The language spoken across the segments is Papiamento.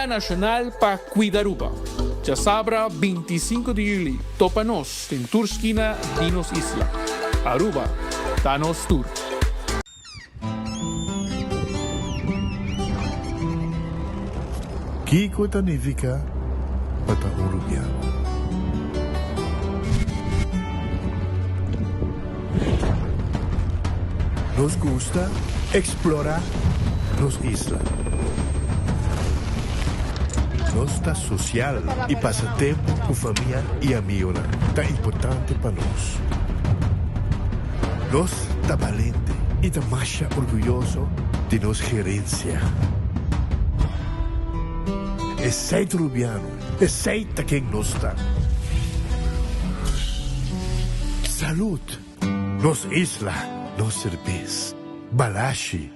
Dia Nacional pa Cuida Aruba. Djasabra 25 di juli topa nos den tur skina di nos isla. Aruba ta nos tur. Kiko ta nifiká pa ta un rubiano? Nos gusta eksplorá nos isla. Nos ta sosial i pasa tempu ku famia i amigonan ta importante pa nos. Nos ta balente i ta masha orguyoso di nos gerensia. Esei ta Rubiano, esei ta ken nos ta. Salud! Nos isla, nos serbes. Balashi.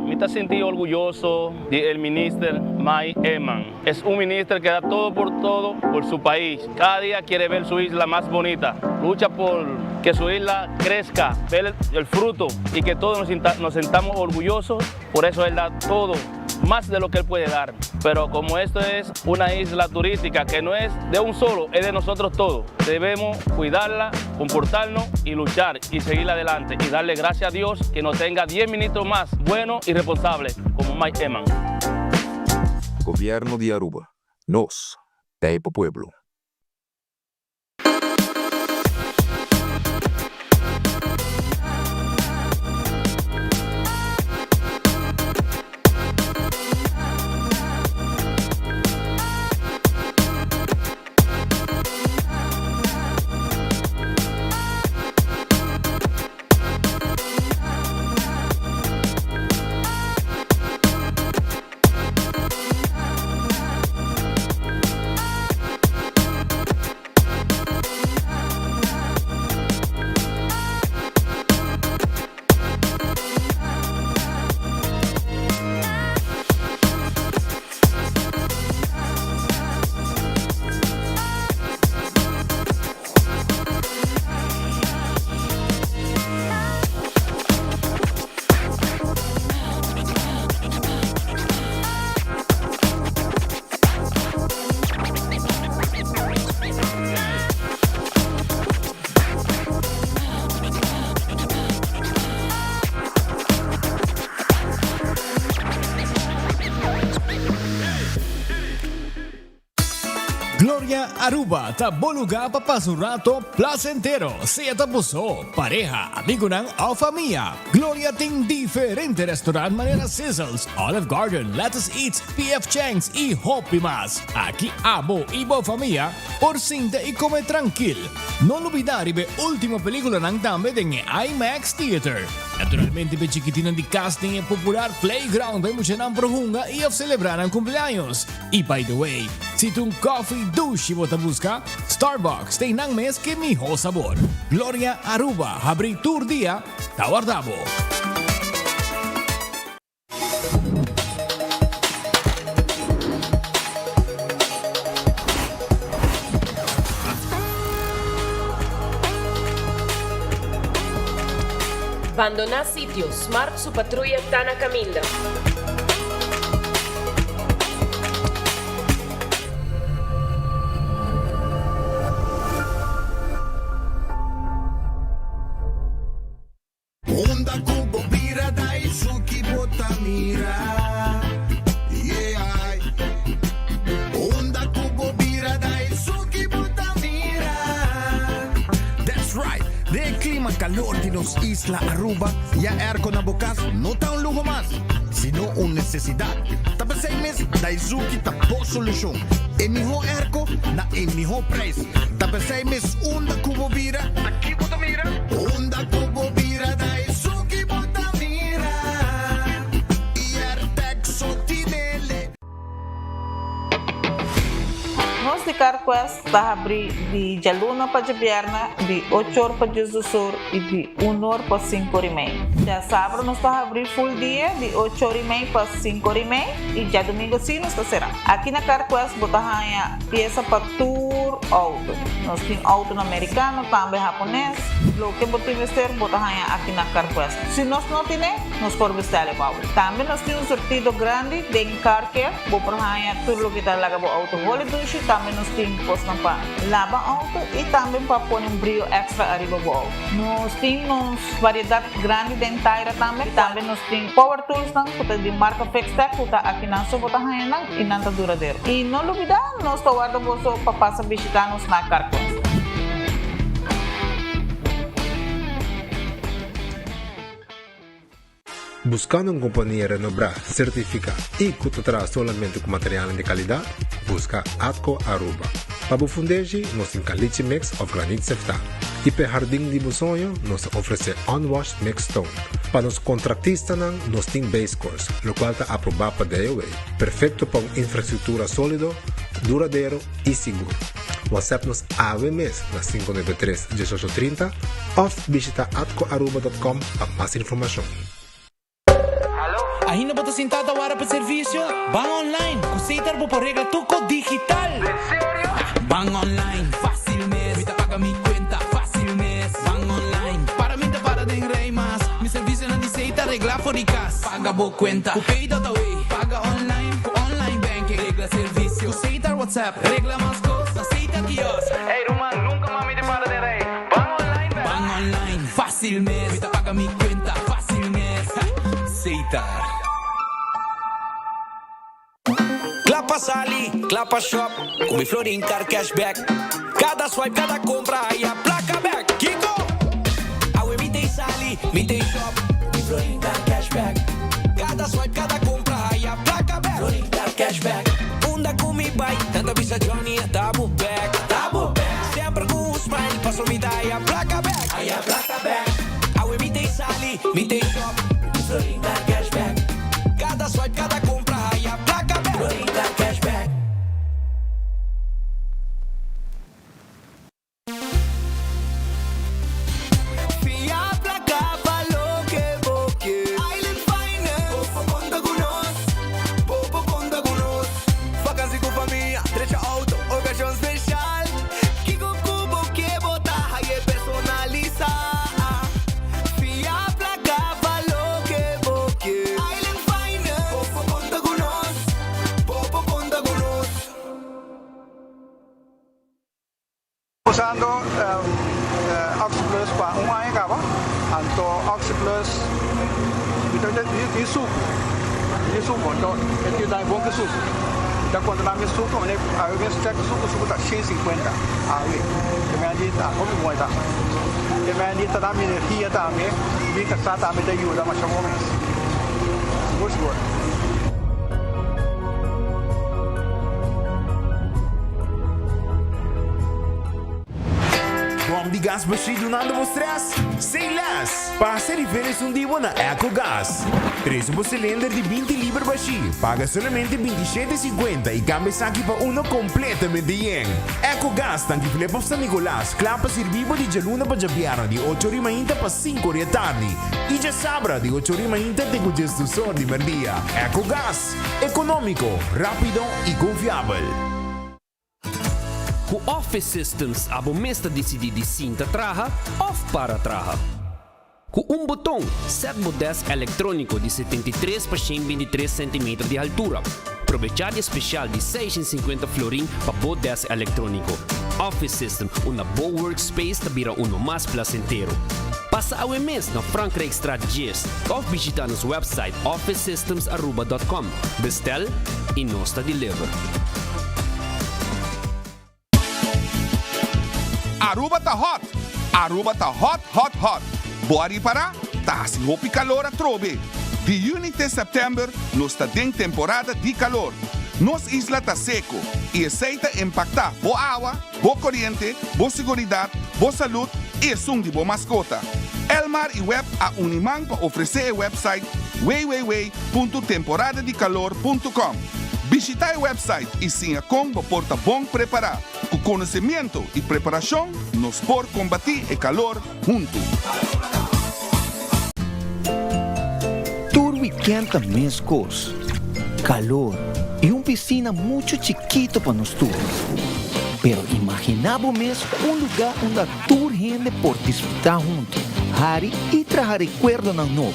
Mi ta sinti orguyoso di el minister Mike Eman. Es un minister que da todo por todo por su pais. Cada dia quiere ver su isla mas bonita. Lucha por que su isla crezca, ver el fruto y que todos nos sintamos orgullosos. Por eso él da todo, más de lo que él puede dar. Pero como esto es una isla turística que no es de un solo, es de nosotros todos. Debemos cuidarla, comportarnos y luchar y seguir adelante. Y darle gracias a Dios que nos tenga 10 ministros más buenos y responsables como Mike Eman. Gobierno di Aruba, nos ta e pa pueblo. Gloria Aruba ta bo lugar pa pasa un rato placentero, sea ta bo so, pareha, amigunan of famia. Gloria tin diferente restaurant manera Sizzles, Olive Garden, Lettuce Eats, PF Chang's y hopi mas. Aki abo y bo famia por sinta y come trankil. No lubida riba e ultimo peliculanan tambe den e IMAX Theater. Naturalmente p'e chikitinnan di cas tin e popular playground pa e muchanan por hunga y of celebra nan cumpleaños. Y by the way, si ta un coffee dushi bo ta busca, Starbucks ta einan mes ke miho sabor. Gloria Aruba habri tur dia, ta warda bo. Bandoná sitio, Smart su patruya ta na kaminda. Unda ku bo bira da esun ki bo ta mira, yeah. Unda ku bo bira da esun ki bo ta mira. That's right, den e klima kalor di. nos isla Aruba, ya airco na bo cas no ta un luho mas, sino un necesidad. Ta p'esey mes Daizuki ta bo solucion. E miho airco na e miho prijs. Ta p'esey mes unda cu bo bira, ta ki bo ta mira? Unda cu bo bira Daizuki bo ta mira. Y Airtec so tinele. Nos di CarQuest ta habri di djaluna pa djabièrnè di ocho or pa diesdos or i di un or pa sinku or i mei. Djasabra nos ta habri full dia di ocho or i mei pa sinku or i mei i djadumingu si nos ta será. Aki na CarQuest bo ta haña piesa pa tur outo. Nos tin outonan merikano, tambe hapones. Loke bo tin mester bo ta haña aki na CarQuest. Si nos no tine, nos por bestèl e bou. Tambe nos tin un surtido grandi den car care. Bo por haña tur loke ta laga bo outo holi dushi. Tambe nos tin kosnan pa laba outo i tambe pa pone un brio èkstra ariba bo outo. Nos tin nos variedat grandi den taira tambe. Tambe nos tin power toolsnan ku ta di marka Fixtech ku ta akinan so bo ta haña nan i nan ta duradero. I no lubidá, nos ta warda boso pa pasa bishitá nos na Carquest. Buscando un compania renobrá, certificá y cu ta traha solamente cu materialnan di calidad? Busca Atco Aruba. Pa bo fundeshi, nos tin caliche mix of granit seftá. Y p'e hardin di bo soño, nos ta ofrece unwashed mixed stone. Pa nos contractistanan, nos tin base course, locual ta aprobá pa DOW. Perfecto pa un infrastructura solido, duradero y sigur. WhatsApp nos awe mes na 593 1830 of bishita atcoaruba.com pa mas informacion. Ainda bo ta sinta ta wara pa servicio? Ban online! Cu Setar bo por regla tur cos digital! Den serio? Ban online, facil mes! Mi ta paga mi cuenta, facil mes! Ban online, para mi ta para den rij mas! Mi servicionan di Setar regla for di cas! Paga bo cuenta cu Pay.awe! Paga online cu online banking! Regla servicio cu Setar WhatsApp! Regla mas cos na Setar Kiosk! Ey ruman, nunca mas mi ta para den rij! Ban online bek! Ban online, facil mes! Mi ta paga mi cuenta, facil mes! Setar. Kla pa sali, kla pa shop, ku mi Florin Card Cashback. Kada swipe, kada kompra, haya plaka bek. Kiko? Awe mi t'ei sali, mi t'ei shop, mi Florin Card Cashback. Kada swipe, kada kompra, haya plaka bek. Florin Card Cashback. Unda ku mi bai, nan ta bisa Johnny a ta bo bek. Ta bo bek. Semper ku un smile, paso mi ta haya plaka bek. Haya plaka bek. Awe mi t'ei sali, mi t'ei shop, mi Florin Card Cashback. Kada swipe, kada kompra, haya plaka bek. Florin Card Cashback. Fia placa pa loke bo ke. Island Finance. Bo por conta cu nos. Bo por conta cu nos. Vakantie cu famia, drecha auto, ocasion special. Kico cu bo ke bo ta haye personalisa. Fia placa pa loke bo ke. Island Finance. Bo por conta cu nos. Bo por conta cu nos. Usando Oxyplus pa un aña caba, anto Oxyplus mi ta tin sucu, tin sucu, anto e tin dai bon ki sucu. Mi ta controla mi sucu, mi awe mes check sucu, sucu ta shen sinkuenta awe, e mei di ta hopi bon e ta. E mei di ta da mi energia tambe, mi casa tambe ta yuda masha bon mes, sigur sigur. Bom di gas bashí dunando bo stress? Say less! Pasa riba esun di bo na Ecogas. Trese bo cilinder di 20 liber bashí, paga solamente 27,50 i cambia esaki pa uno completamente yen. Ecogas tanki Flip of San Nicolas, kla pa sirbi bo di djaluna pa djabièrnè di ocho ori mainta pa sinku ori e tardi i djasabra di ocho ori mainta te ku djesdusor di merdia. Ecogas, económico, rápido i confiabel. Ku Office Systems abo mes ta disidí di sinta traha òf para traha. Ku un boton, sèt bo dèsk elektróniko di 73 pa 123 sentimeter di haltura. Probechá di e spesial di 650 florin pa bo dèsk elektróniko. Office System, unda bo workspace ta bira uno mas plasentero. Pasa awe mes na Frankrijkstraat 10 òf bishitá nos wèpsait officesystemsaruba.com. Bestel y nos ta deliver. Aruba ta hot! Aruba ta hot hot hot! Bo a ripará? Ta hasi hopi kalor atrobe. Di yüni te sèptèmber nos ta den temporada di kalor. Nos isla ta seko i esei ta impaktá bo awa, bo koriente, bo siguridat, bo salud i esun di bo maskota. Elmar i web a uni man pa ofresé e website www.temporadadikalor.com. Bishitá e website i siña kon bo por ta bon prepará. Ku konosemiento i preparashon nos por kombatí e kalor huntu. Tur weekend ta mescos, calor y un piscina mucho chikito pa nos tur. Pero imagina bo mes un lugar unda tur hende por disfruta hunto, hari y traha recuerdonan nobo.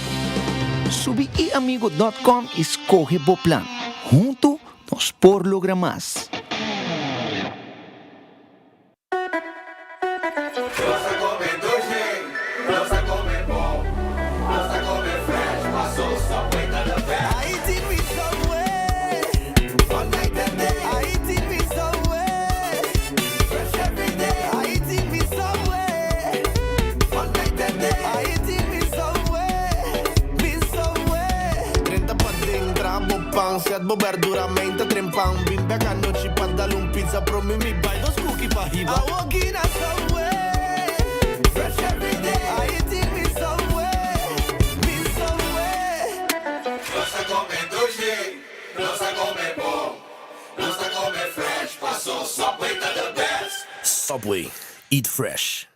Subi iamigo dot com y scoge bo plan. Hunto nos por logra mas. Nos ta come dushi, nos ta come bon, nos ta come fresh, paso Subway ta the best. I eating with Subway, all night and day. I eating with Subway, fresh every day. I eating with Subway, all night and day. I eating with Subway, with Subway. Drenta paden, traha bo pan, set bo berdura, meinta tren pan. Bin bek anochi pa dal un pizza, promi mi bai dos cookie pa hiba. I walk in a Subway, fresh every day. I eating with Subway, with Subway. Nos ta come dushi, nos ta come bon, nos ta come fresh, paso Subway ta the best. Subway, eat fresh.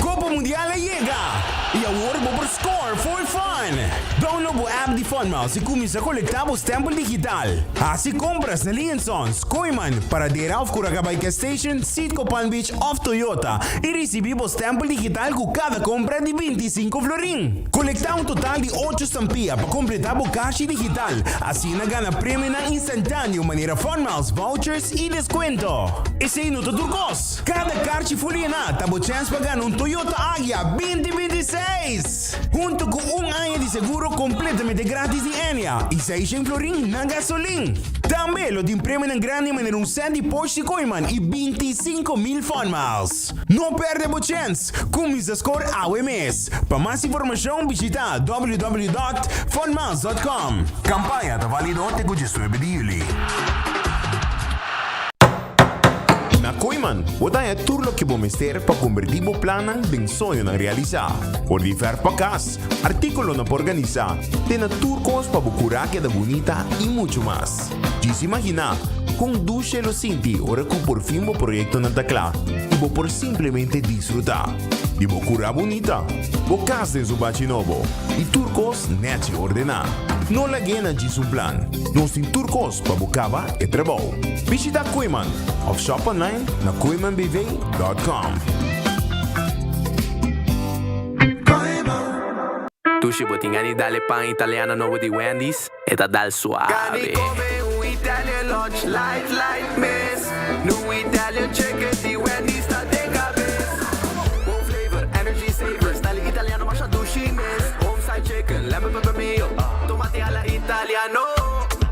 Copa Mundial a yega! Y awor bo por score for fun! Download bo app di Funmiles y cuminsa colecta bo stempel digital. Haci compras na Lee Sons, Kooyman, Paradera of Curacabay Gas Station, Citgo Palm Beach of Toyota y ricibi bo stempel digital cu cada compra di 25 florin. Colecta un total di ocho stampia pa completa bo cashi digital, asina gana premionan instantaneo manera Funmiles vouchers y descuento. Esey no ta tur cos! Kada karchi fuliená ta bo chèns pa gana un Toyota Agya 2026! Hunto ku un aña di seguro kompletamente gratis di Enea i seishen florin na gasolin. Tambe lo tin premionan grandi manera un sèt di Porsche di Kooiman i 25,000 Fun Miles. No pèrdè bo chèns! Kuminsá skor awe mes! Pa mas informashon bishitá www.funmiles.com. Kampaña ta válido te ku 19 di yüli. Na Kooyman, bo ta haña tur loke bo mester pa kombertí bo plannan den soñonan realisá. For di vèrf pa kas, artíkulonan pa organisá, te na tur kos pa bo kurá keda bunita i muchu mas. Djis imaginá kon dushe lo sinti ora ku por fin bo proyektonan ta kla i bo por simplemente disfrutá di bo kurá bunita, bo kas den su bachi nobo i tur kos nèchi ordená. No lag'é na djis un plan, nos tin tur kos pa bo kaba e trabou. Bishita Kooyman of shop online na kooymanbv.com. Dushi bo tin gana di dal e pan italiano nobo di Wendy's? E ta dal suave. Gani come un Italian lunch light light mes Nu Italian chicken di Wendy's ta den cabes Bon flavor, energy saver, style italiano masha dushi mes Home style chicken, lemon pepper mayo, tomate alla italiano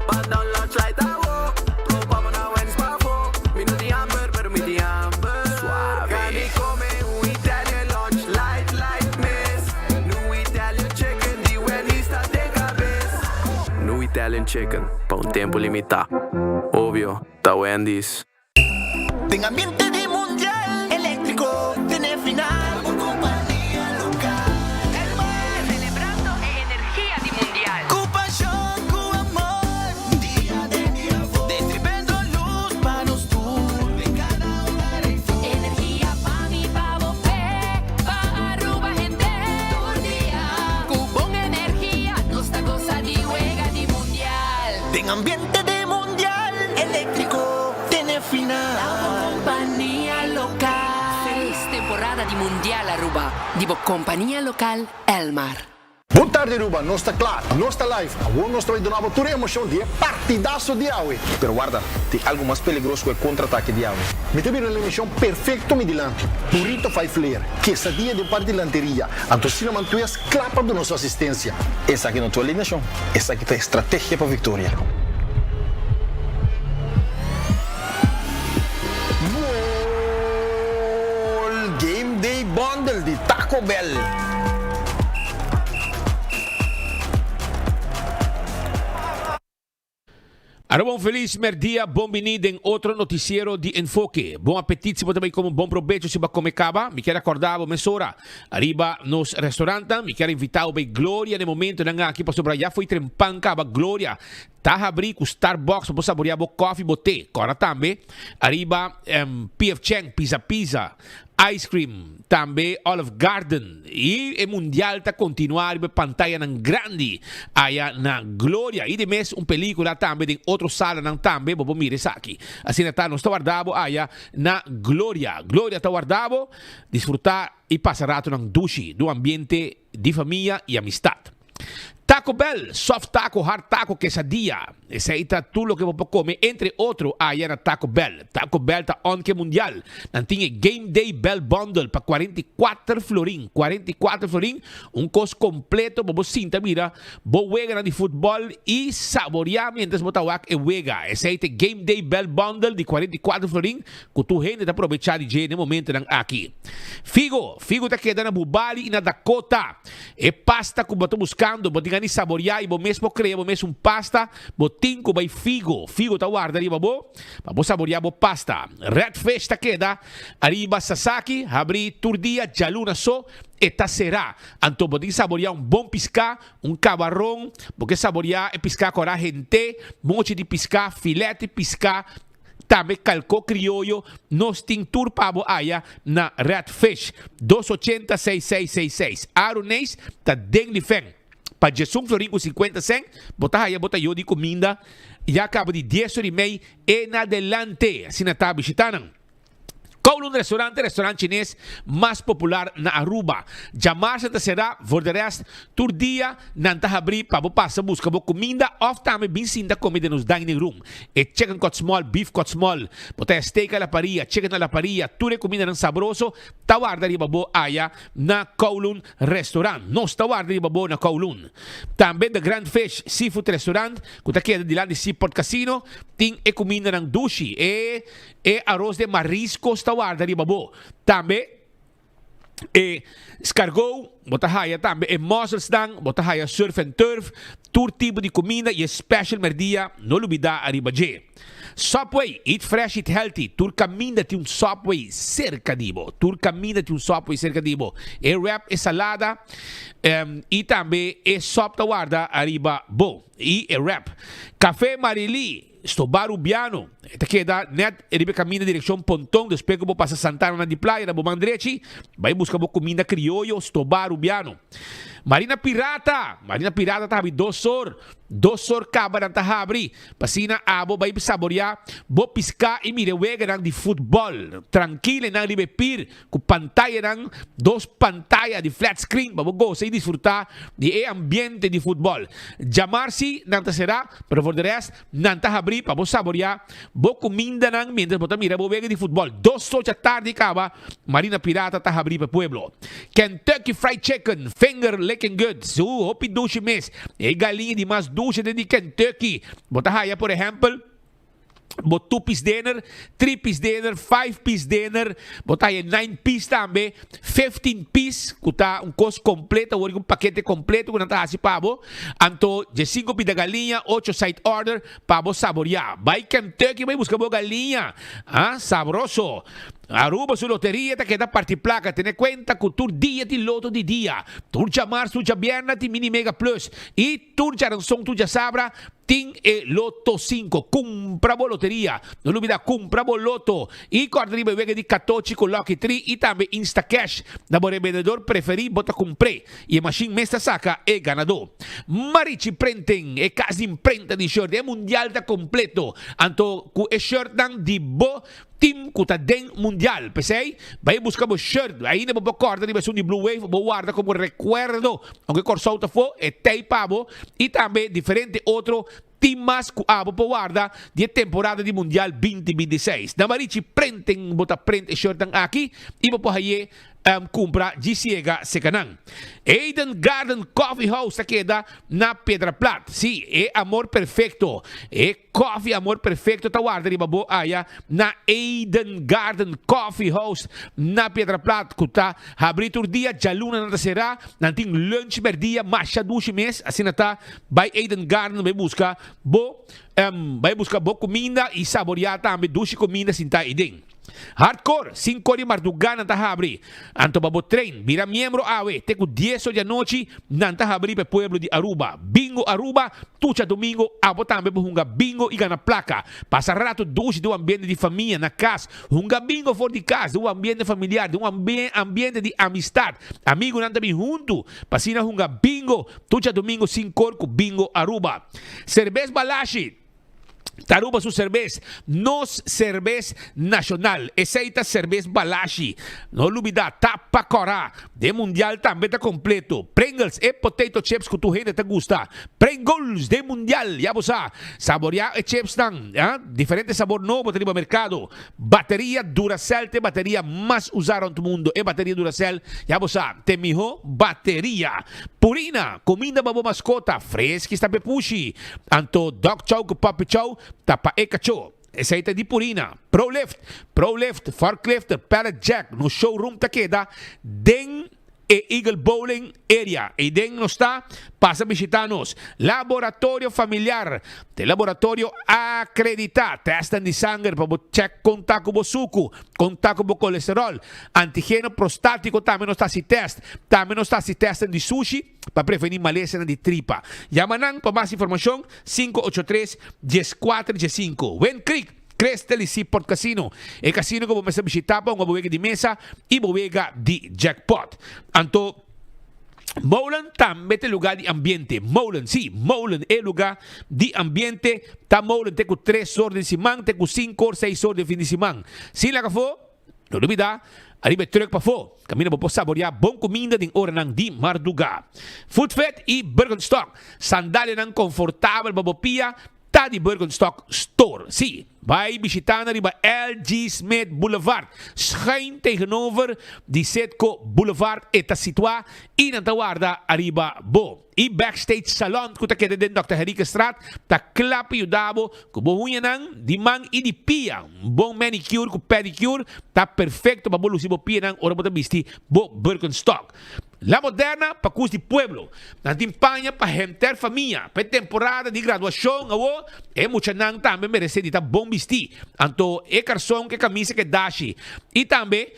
Pan down lunch light awo, proba bo na Wendy's pafo Mi no tin hamber, pero mi tin hamber Suave. Gani come un Italian lunch light light mes Nu Italian chicken di Wendy's ta den cabes Nu Italian chicken, pa un tempo limita. Obvio, ta Wendy's. Den ambiente di mundial eléctrico tene final un compania local Elmar. Celebrando e energia di mundial. Cu pasion, cu amor, dia den dia for. Distribendo luz pa nos tur den cada hogar ey for. Energia pa mi, pa bo, p'e, pa Aruba hende tur dia. Cu bon energia nos ta goza di wega di mundial. Den ambiente di mundial eléctrico tene final. Ta bo compania local. Feliz temporada di Mundial Aruba di bo compania local Elmar. Bon tardi Aruba, nos ta kla, nos ta live, awor nos ta bai duna bo tur e emocion di e partidazo di awe. Pero warda, tin algo mas peligroso ku e kontra-atake di awe. Mi ta bira un emocion perfecto mi dilanti, burrito five layer, quesadilla den parti dilanteria, anto cinnamon twist kla pa duna su asistencia. Esaki no ta un alineacion, esaki ta e strategia pa victoria. Gol! Game Day Bundle di. Taco Bell. Aruba un felis merdia, bon bini den otro noticiero di Enfoke. Bon apetit si bo ta bay come, bon probecho si bo a come caba. Mi kier a corda bo mesora ariba nos restaurantnan. Mi kier a invita bo bay Gloria den momentonan aki pasobra ya fo'i trempan caba Gloria ta habri cu Starbucks pa bo saborea bo koffie, bo te. Corda tambe ariba PF Chang, Pizza Pizza, Ice cream, tambe Olive Garden y e mundial ta continua riba e pantayanan grandi aya na Gloria y di mes un pelicula tambe den otro salanan tambe bo por mira esaki. Asina ta nos ta warda bo aya na Gloria. Gloria ta warda bo disfruta y pasa ratonan dushi den un ambiente di famia y amistad. Taco Bell, soft taco, hard taco, quesadilla. Esei ta tur loke bo por come, entre otro, aya na Taco Bell. Taco Bell ta on ke mundial. Nan tin e Game Day Bell Bundle pa 44 florin. 44 florin, un kos kompleto pa bo sinta mira bo weganan di futbòl i saboreá miéntras bo ta wak e wega. Esei ta e Game Day Bell Bundle di 44 florin ku tur hende ta probechá di dje na e momentonan aki. Figo, Figo ta keda na Bubali i na Dakota. E pasta ku bo ta buskando, bo tin gana di saboriá i bo mes por krea bo mes un pasta, bo tin ku bai Figo. Figo ta warda riba bo pa bo saboriá bo pasta. Red Fish ta keda ariba Sasaki, habrí tur dia, djaluna so e ta será. Anto bo tin saboriá un bon piská, un kabaron, bo ke saboriá e piská kòrá hent'é, mochi di piská, filèt di piská, Tambe kalko krioyo nos tin tur pa bo aya na Red Fish. Dos ochenta seis seis seis seis. Aaron Neis ta den di fen. Pa djesun florin ku sinkuenta sen bo ta haya bo tayo di kuminda ya kaba di dies ora i mei en adelante. Asina ta bishita nan. Kowloon Restaurant e restaurant chines mas popular na Aruba. Djamarsa ta será, voor de rest tur dia nan ta habrí pa bo pasa buska bo kuminda òf tambe bin sinta kome den nos dining room. E chicken cut small, beef cut small, bo ta steak a la parilla, chicken a la parilla, tur e kumindanan sabroso ta warda riba bo aya na Kowloon Restaurant. Nos ta warda riba bo na Kowloon. Tambe The Grand Fish Seafood Restaurant ku ta keda dilanti Seaport Casino tin e kumindanan dushi. E E aros de mariscos ta warda riba bo. Tambe e scargot, bo ta haya tambe e musselsnan, bo ta haya surf and turf, tur tipo di cuminda y e special merdia, no lubida ariba dje. Subway, eat fresh, eat healthy, tur caminda tin un Subway cerca di bo, tur caminda tin un Subway cerca di bo. E wrap, e salada y tambe e sop ta warda ariba bo y e wrap. Cafe Marily. Stobá Rubiano, e ta keda nèt riba e kaminda direkshon Ponton, despues ku bo pasa Santana na di playa na bo man drechi, bai buska bo kuminda krioyo Stobá Rubiano. Marina Pirata, Marina Pirata ta habri dos or, dos or kaba nan ta habri, pa asina abo bai saboriá bo piská i mira e weganan di futbòl trankil einan riba e pir ku pantayanan, dos pantaya di flat screen pa bo gosa i disfrutá di e ambiente di futbòl. Djamar si nan ta será, pero for de rest nan ta habrí pa bo saboriá bo kumindanan miéntras bo ta mira bo wega di futbòl. Dos ocha tardi kaba, Marina Pirata ta habrí pa e pueblo. Kentucky Fried Chicken, finger licking good, su hopi dushi mes. E galiña di mas dushi den di Kentucky. Bo ta haya por ehèmpel. Bo two piece dinner, three piece dinner, five piece dinner, bo ta haya nine piece tambe, 15 piece ku ta un kos kompleto, awor un pakete kompleto ku nan ta hasi pa bo. Anto diesinko pida galiña, ocho side order pa bo saboriá. Bai Kentucky bai buska bo galiña, ah, sabroso. Aruba su loteria ta keda parti plaka, tene kuenta ku tur dia tin loto di dia. Tur djamars, tur djabièrnè tin mini mega plus i tur djaranson, tur djasabra Tin e Loto Cinco. Cumpra bo loteria. No lubida cumpra bo loto. Y corda riba e wega di catochi cu Lucky Tree y tambe Instacash. Na bo rebendedor preferi bo ta cumpr'e y e machine mes ta saca e ganador. Marichi Printing, e cas di imprenta di shirt. E mundial ta completo. Anto cu e shirtnan di bo Team cu ta den mundial. P'esey, bay busca bo shirt. Ainda bo por corda riba esun di Blue Wave, bo warda como recuerdo. Aunke Corsou ta afo, e tey pa bo. Y tambe diferente otro team mas cu abo por warda di e temporada di mundial binti 26. Na Marichi Printing bo ta print e shirtnan aki y bo por haye. Cumpra dji ciega seca nan. Eden Garden Coffee House ta keda na Piedra Plat. Sí, e amor perfecto, e coffee amor perfecto ta warda riba bo aya na Eden Garden Coffee House na Piedra Plat cu ta habri tur dia, djaluna nan ta cera, nan tin lunch merdia masha dushi mes, asina ta bay Eden Garden bay busca bo bay busca bo cuminda y saboria tambe dushi cuminda sinta eyden. Hardcore, Sinkor di mardugá nan ta habri. Anto pa bo train, bira miembro awe, te ku dies or di anochi nan ta habri pa e pueblo di Aruba. Bingo Aruba, Tucha Domingo, abo tambe por hunga bingo i gana plaka. Pasa rato dushi den un ambiente di famia na kas. Hunga bingo for di kas, den un ambiente familiar, den un ambiente di amistad. Amigunan ta bin huntu pa asina hunga bingo Tucha Domingo sinkor ku Bingo Aruba. Serbes Balashi. Taruba su serbes, nos serbes nacional. Esey ta serbes Balashi. No lubida, tapa cora. Den mundial tambe ta completo. Pringles, e potato chips cu tur hende ta gusta. Pringles den mundial, ya bo sa. Saborea e chipsnan, ah, diferente sabor nobo ta riba mercado. Bateria Duracell ta e bateria mas usa rond mundo. E bateria Duracell, ya bo sa, ta e miho bateria. Purina, kuminda pa bo maskota, freski sta p'e pushi. Anto dog chow ku puppy chow ta pa e kachó. Esei ta di Purina. Prolift, Prolift, forklift, pallet jack, nos showroom ta keda den e Eagle Bowling area. Eiden nos ta, pasa bishita nos. Laboratorio Familiar, ta e laboratorio akreditá. Tèstnan di sanger pa bo chèk kon ta ku bo suku. Kon ta ku bo kolesterol? Antigeno prostátiko tambe nos ta hasi tèst. Tambe nos ta hasi tèstnan di sushi pa prevení malesanan di tripa. Yama nan pa mas informashon, 583, 14 15. Wind Creek, Crystal i Seaport Casino, e kasino ku bo mester bishitá pa hunga bo wega di mesa i bo wega di jackpot. Anto. Molen tambe ta e luga di ambiente. Molen, sí, Molen, e luga di ambiente. Ta Molen te ku tres or den siman, te ku sinku or, seis or den fin di siman. Sin laga afó, no lubidá, ariba e trùk pafó, kaminda bo por saboriá bon kuminda den oranan di mardugá. Foodfit i Birkenstock, sandalianan konfortabel pa bo pia, Ta di Birkenstock Store. Sí, bai bishita nan riba LG. Smith Boulevard, schuin tegenover di Citgo Boulevard e ta situá i nan ta warda ariba bo. I Backstage Salon ku ta keda den Dòkter Henriquezstraat ta kla pa yuda bo ku bo huñanan di man i di pia. Un bon manicure ku pedicure ta perfekto pa bo lusi bo pianan ora bo ta bisti bo Birkenstock. La Moderna pa kus di pueblo. Nan tin paña pa henter famia. Pa e temporada di graduashon awo, e muchanan tambe meresé di ta bon bistí. Anto e karson ku e kamisa ku e dashi. I tambe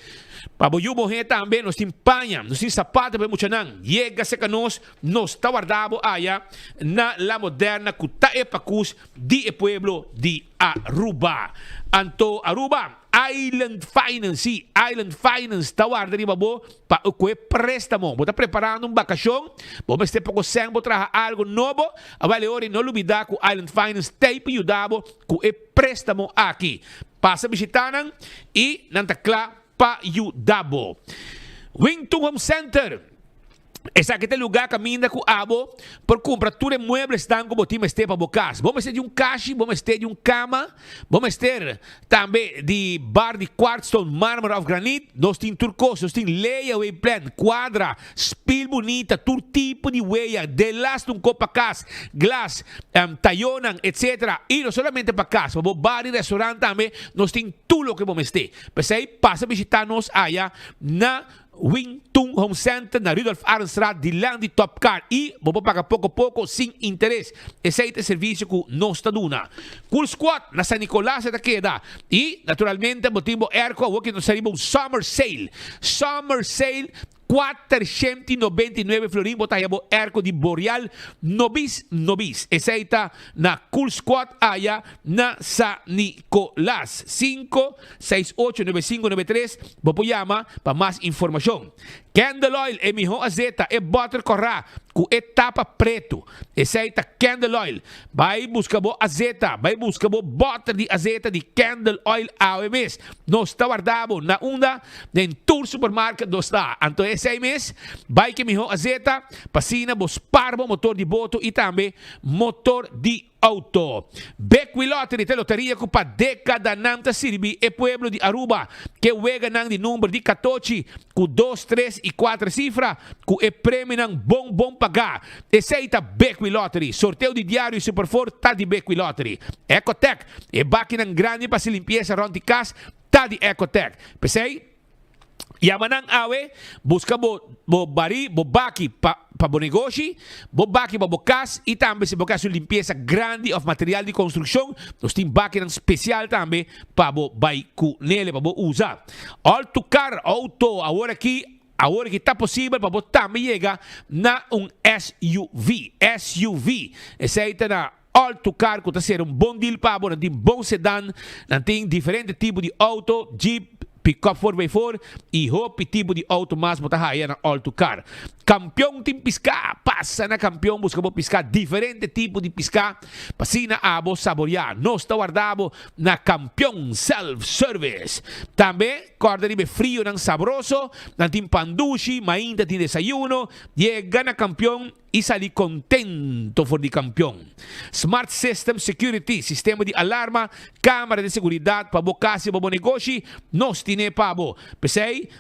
pa bo yu muhé tambe nos tin paña, nos tin sapato pa e muchanan. Yega serka nos, nos ta warda bo aya na La Moderna ku ta e pakus di e pueblo di Aruba. Anto Aruba, Island Finance, sí, Island Finance ta warda riba bo pa e koe préstamo. Bo ta preparando un bakashon, bo mester poko sèn bo traha algu nobo, awel e ora no lubidá ku Island Finance t'ei pa yuda bo ku e préstamo aki. Pasa bishitá nan i nan ta kla pa yuda bo. Wington Home Center. Esaki ta e lugá kaminda ku abo por kumpra tur e mueblesnan ku bo tin mester pa bo kas. Bo mester di un kashi, bo mester di un kama, bo mester tambe di bar di kwartstone, marmer òf granit. Nos tin tur kos. Nos tin layaway plan, kuadra, spil bunita, tur tipo di weya, delas un kop pa kas, glas, tayonan, etsetera. I no solamente pa kas, pa bo bar i restaurant tambe nos tin tur loke bo mester. P'esei pasa bishitá nos aya na Wing Tung Home Center na Rudolf Arendstraat dilanti di Top Car y bo por paga poco poco sin interes. Esey ta e servicio cu nos ta duna. Cool Squad na San Nicolas e ta keda y naturalmente bo tin bo airco awor ki nos ta riba un Summer Sale. Summer Sale 499 florin bo ta haya bo airco di Boreal nobis nobis. Esey ta na Cool Squad aya na San Nicolas. Cinco Seis ocho nuebe sinku nuebe tres, Bo por yama pa mas informashon. Candle oil, e mihó azeta, e bòter kòrá ku e tapa pretu. Esei ta candle oil. Bai buska bo azeta, bai buska bo bòter di azeta di candle oil awe mes. Nos ta warda bo na unda? Den tur supermarket nos ta. Anto esei mes, bai ku e mihó azeta pa asina bo spar bo motor di boto i tambe motor di. auto. Bekwee Lottery ta e loteria ku pa dekadanan ta sirbi e pueblo di Aruba. Ke weganan di number di katochi ku dos, tres i kuater sifra ku e premionan bon bon pagá. Esei ta Bekwee Lottery. Sorteo di diario i Super Four ta di Bekwee Lottery. Ecotec, e bakinan grandi pa hasi limpiesa rònt di kas ta di Ecotec. P'esei, yama nan awe, buska bo bo barí, bo baki pa pa bo negoshi, bo baki pa bo kas i tambe si bo ke hasi un limpiesa grandi òf material di konstrukshon, nos tin bakinan spesial tambe pa bo bai ku nele, pa bo usa. All to car, outo, awor aki Awor ki ta posibel pa bo tambe yega na un SUV, SUV. Esei ta na All to Car ku ta ser un bon deal pa bo. Nan tin bon sedan, nan tin diferente tipo di auto, jeep, pick-up four by four i hopi tipo di auto mas bo ta haya na All to Car. Kampion tin piská, pasa na Kampion buska bo piská, diferente tipo di piská pa asina abo saboriá. Nos ta warda bo na Kampion Self Service. Tambe. Kòrda riba e frionan sabroso, nan tin pan dushi, mainta tin desayuno, yega na kampion i sali kontento for di kampion. Smart System Security, sistema di alarma, kamera di seguridat pa bo kas i pa bo negoshi, nos tine pa bo. P'esei,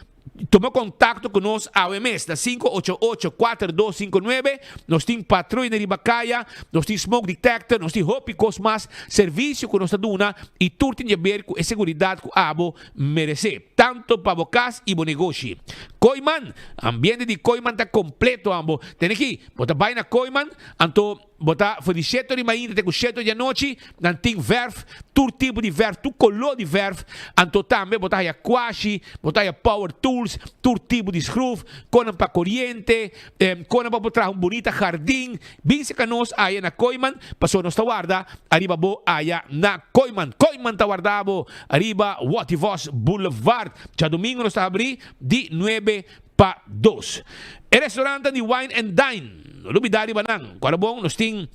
tuma kontakto ku nos awe mes na 588 4259. Nos tin patruya riba kaya, nos tin smoke detector, nos tin hopi kos mas, servisio ku nos ta duna i tur tin di aber ku e seguridat ku abo meresé, tanto pa bo kas i bo negoshi. Kooiman, Ambiente di Kooiman ta kompleto ambo. Tene ki, bo ta bai na Kooiman, anto bo ta for di sheto di mainta te ku sheto di anochi, nan tin vèrf, tur tipo di vèrf, tur koló di vèrf, anto tambe bo ta haya kwashi, bo ta haya power tools, tur tipo di skruf, konan pa koriente, konan pa bo traha un bunita hardin. Bin seka nos aya na Kooiman, pasobra nos ta warda ariba bo aya na Kooiman. Kooiman ta warda bo ariba Wativos Boulevard. Djadumingu nos ta habrí di nuebe pa dos. E restaurantnan di Wine and Dine, no lubidá riba nan. Ku arabon nos tin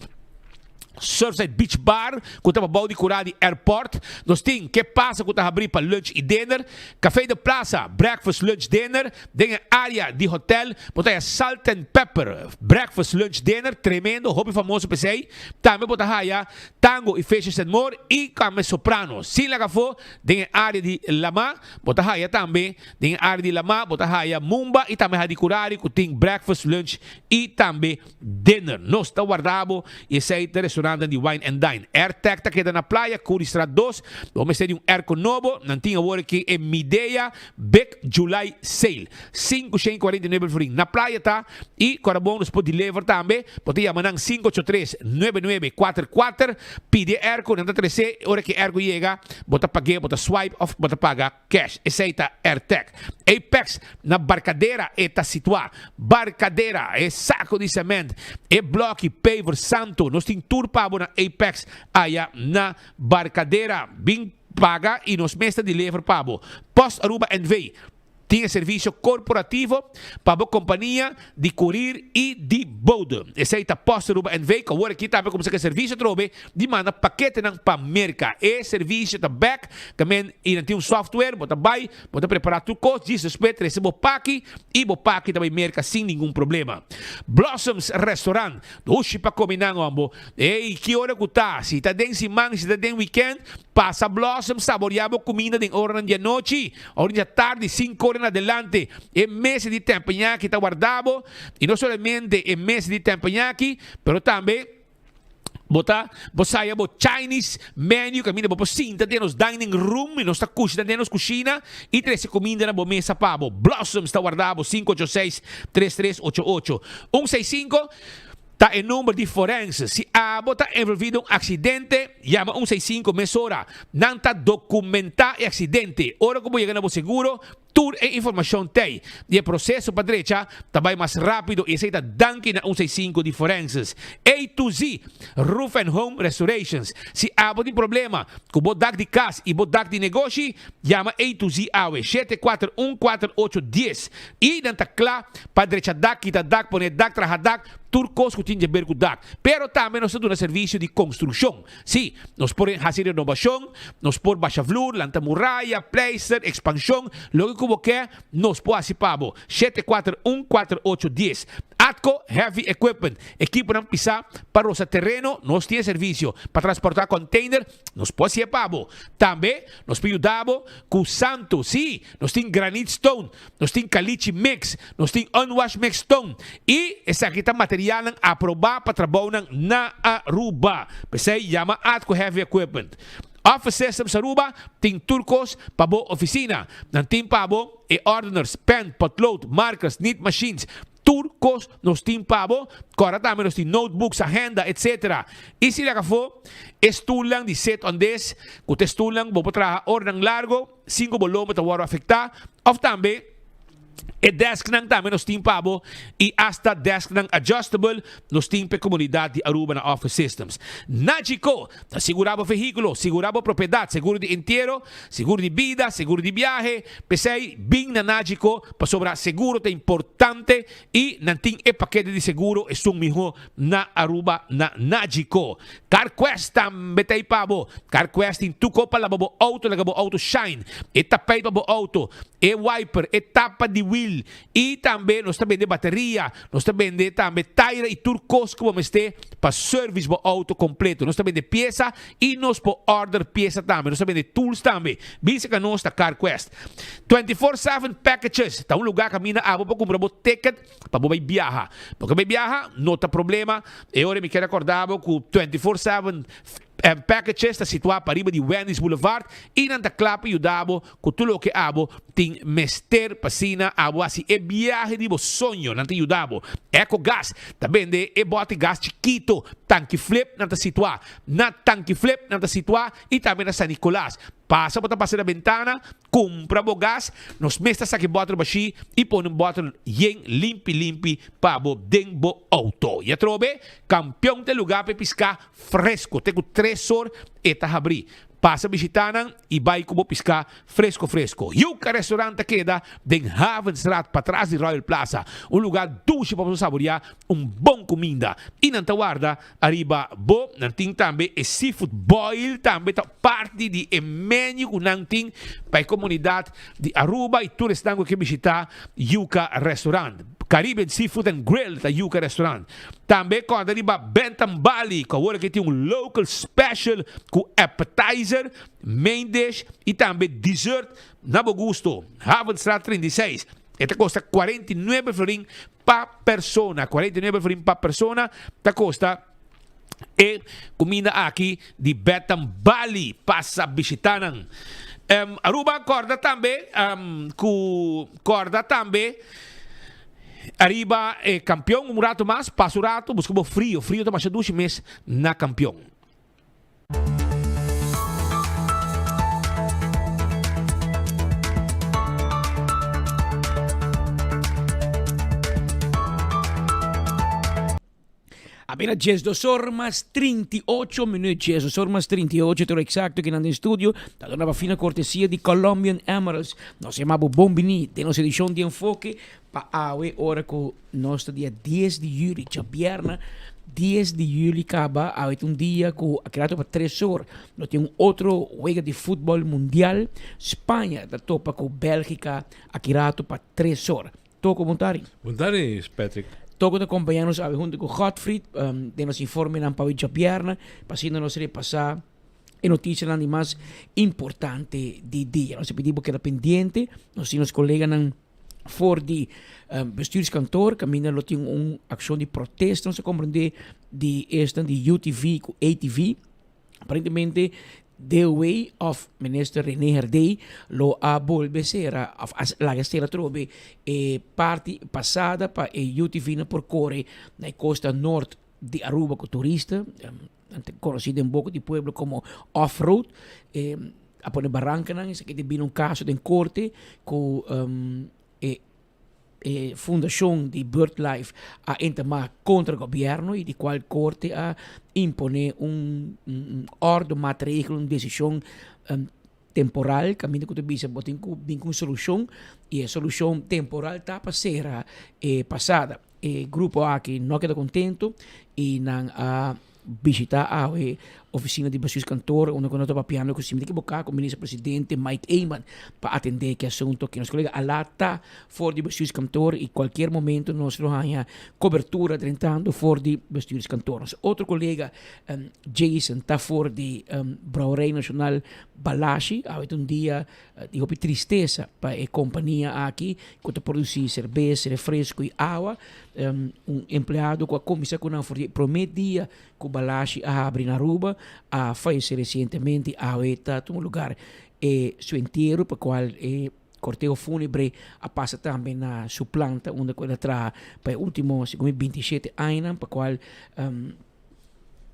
Surfside Beach Bar ku ta pabou di kurá di airport. Nos tin Ke Pasa ku ta habrí pa lunch i dinner. Café de Plaza, breakfast, lunch, dinner. Den e área di hotel bo ta haya Salt and Pepper, breakfast, lunch, dinner, tremendo, hopi famoso p'esei. Tambe bo ta haya Tango i Fishes and More i tambe Soprano. Sin laga afó, den e área di lamá bo ta haya tambe, den e área di lamá bo ta haya Mumba i tambe Hadicurari ku tin breakfast, lunch i tambe dinner. Nos ta warda bo i esei ta restaurantnan di Wine and Dine. Airtec ta keda na Playa, Curiestraat dos. Bo mester di un airco nobo, nan tin awor aki e Midea Big July Sale. 549 florin. Na Playa ta i ku ora bon nos por deliver tambe. Bo ta yama nan 583 9944. Pidi e airco, nan ta trese. Ora ki e airco yega, bo ta pag'é, bo ta swipe of bo ta paga cash. Esei ta Airtec. Apex na Barcadera e ta situá. Barcadera, e saco di cement, e bloki, paver, santo. Nos tin tur pa bo na Apex aya na Barcadera. Bin paga y nos mes ta deliver pa bo. Post Aruba NV. Tin e servisio korporativo pa bo kompania di kurir i di bode. Esei ta Post Aruba NV ku awor aki tambe kuminsá ku e servisio atrobe di manda paketenan pa Merka. E servisio ta bek tamen i nan tin un software, bo ta bai, bo ta prepará tur kos, djis despues trese bo paki i bo paki ta bai Merka sin ningun problema. Blossoms Restaurant, dushi pa kome nan hombo. Ey, ki ora ku ta? Si ta den siman, si ta den wikènt, pasa Blossoms saboriá bo kuminda den oranan di anochi. Ora dja tardi, sinku ora en adelante, e mesa di tempañaki ta warda bo, i no solamente e mesa di tempañaki, pero tambe bo ta bo saya bo Chinese menu kaminda bo por sinta den nos dining room i nos ta kushina den nos kushina i trese kuminda na bo mesa pa bo. Blossoms ta warda bo, 586 3388. 165 Ta e number di forense. Si abo ta envolvi den un accidente, yama 165 mesora. Nan ta documenta e accidente. Ora cu bo yega na bo seguro, tur e informacion t'ey. Y e proceso pa drecha ta bay mas rapido y esey ta danki na 165 di forenses. A to Z Roof and Home Restorations. Si abo tin problema cu bo dak di cas y bo dak di negoshi, yama A to Z awe, 741 4810. Y nan ta cla pa drecha dak, kita dak, pone dak, traha dak, tur kos ku tin djaber ku dak. Pero tambe nos ta duna servisio di konstrukshon. Sí, nos por hasi renobashon, nos por basha vlur, lanta muraya, pleister, ekspanshon, loke ku bo ke, nos por hasi pa bo. 741 48 dies. Atco Heavy Equipment, ekiponan pisá pa rosa tereno, nos tin e servisio pa transportá container, nos por hasié pa bo. Tambe nos por yuda bo ku santu, sí, nos tin granite stone, nos tin caliche mix, nos tin unwash mix stone i esaki ta materialnan aprobá pa trabounan na Aruba. P'esei yama Atco Heavy Equipment. Office Systems Aruba tin tur kos pa bo oficina. Nan tin pa bo e ordeners, pen, potlood, markers, nit machines, tur kos nos tin pa bo. Kòrda tambe nos tin notebooks, agenda, etc. I si laga afó e stulnan di sit on this, ku ta e stulnan bo por traha oranan largo sin ku bo lomba ta wòrdu afektá, òf tambe E desknan tambe nos tin pa bo y hasta desknan adjustable nos tin p'e comunidad di Aruba na Office Systems. Nagico ta sigura bo vehiculo, sigura bo propiedad, seguro di entiero, seguro di bida, seguro di biahe. P'esey bin na Nagico pasobra seguro ta importante y nan tin e pakete di seguro esun miho na Aruba na Nagico. CarQuest tambe ta ei pa bo. CarQuest tin tuko pa laba bo auto laga bo auto shine. E tapijt pa bo auto, e wiper, e tapa di wiel y tambe nos ta bende bateria, nos ta bende tambe taira y tur cos cu bo mester pa service bo auto completo. Nos ta bende pieza y nos por order pieza tambe. Nos ta bende tools tambe. Bisa ca nos ta CarQuest. 24/7 Packages ta un lugar caminda abo por cumpra bo ticket Pa bo bai biaha. Bo ke bai biaha? No ta problema. E ora mi kier acorda bo cu 24/7 Packages ta situa pariba di Wendy's Boulevard y nan ta cla pa yuda bo cu tur loke abo tin mester pa asina abo haci e biahe di bo soño. Nan ta yuda bo. Ecogas ta bende e bote gas chikito Tanki Flip. Nan ta situa na Tanki Flip. Nan ta situa y tambe na San Nicolas. Pasa bo ta pasa na bentana. Kumpra bo gas, nos mes ta saka e bòtel bashí i pone un bòtel yen limpi limpi pa bo den bo outo. I atrobe, Kampion ta e lugá pa e piská fresko. Te ku tresor e ta habrí. Pasa bishitá nan i bai ku bo piská fresko fresko. Yuca Restaurant ta keda den Havenstraat patras di Royal Plaza. Un lugá dushi pa bo saboriá un bon kuminda. I nan ta warda Ariba bo, nan tin tambe e seafood boil tambe ta parti di e menu ku nan tin pa e komunidat di Aruba i tur esnan ku ke bishita Yuca Restaurant. Caribbean Seafood and Grill ta Yuca Restaurant. Tambe kòrda riba Bentham Bali ku awor aki tin un local special ku appetizer, main dish i tambe dessert na bo gusto. Havenstraat 36. E ta kosta 49 florin pa persona. 49 florin pa persona ta kosta e kuminda aki di Betham Bali. Pasa bishita nan. Um, Aruba korda tambe um, ku korda tambe ariba e kampion un rato mas, pasa un rato, buska bo frio. Frio ta masha dushi mes na kampion. Apenas 12 or mas 38 minuut. 12 or mas 38, toro exacto kinan den studio. Ta dona pa fina cortesia di Colombian Emeralds. Nos yama bo bon bini den nos edicion di Enfoke pa awe ora cu Nos ta dia dies di juli, djabièrnè dies di juli kaba, awe ta un dia ku a keda topa tres or. No tin un otro wega di futbòl mundial. Spaña ta topa ku Bèlgika aki rato pa tres or. Toko bon tardi. Bon tardi, Patrick. Toko ta kompañá nos awe huntu ku Godfried den nos informenan pa awe djabièrnè, pa asina nos repasá e notisianan di mas importante di dia. Nos ta pidi bo keda pendiente, nos tin nos koleganan. For di bestuurskantoor kaminda lo tin un akshon di protesta nos a komprendé di esnan di UTV ku ATV. Aparentemente DOW òf minister Rene Herdé lo a bolbe sera òf a laga sera atrobe e parti pasada pa e UTV nan por kore na e kosta nort di Aruba ku turista. Nan ta konosí den boka di pueblo komo off road. A pone barankanan, esaki ta bini un kaso den korte ku e e fundashon di Birdlife a entamá kontra gobièrnu i di kual korte a imponé un un òrdu, maatregel, un desishon temporal kaminda ku ta bisa bo tin ku bin ku un solushon i e solushon temporal ta pa sera e pasada. E grupo aki no a keda kontentu i nan a. bishita awe oficina di bestuurskantoor unda cu nos ta papiando cu si mi ta ekiboca cu minister presidente Mike Eman pa atende ki asunto aki. Nos colega Ala ta for di bestuurskantoor y cualkier momento nos lo haña cobertura drentando for di bestuurskantoor. Nos otro colega Jason ta for di Brouwerij Nacional Balashi. Awe ta un dia di hopi tristesa pa e compania aki cu ta produci cerbes, refresco y awa. Un empleado cu a cuminsa cu nan for di e prome dia cu Balashi a habri na Aruba a fayece recientemente. Awe ta tuma lugar e su entiero pa cual e corteho funebre a pasa tambe na su planta unda cu el a traha pa e ultimo segun mi 27 añanan pa cual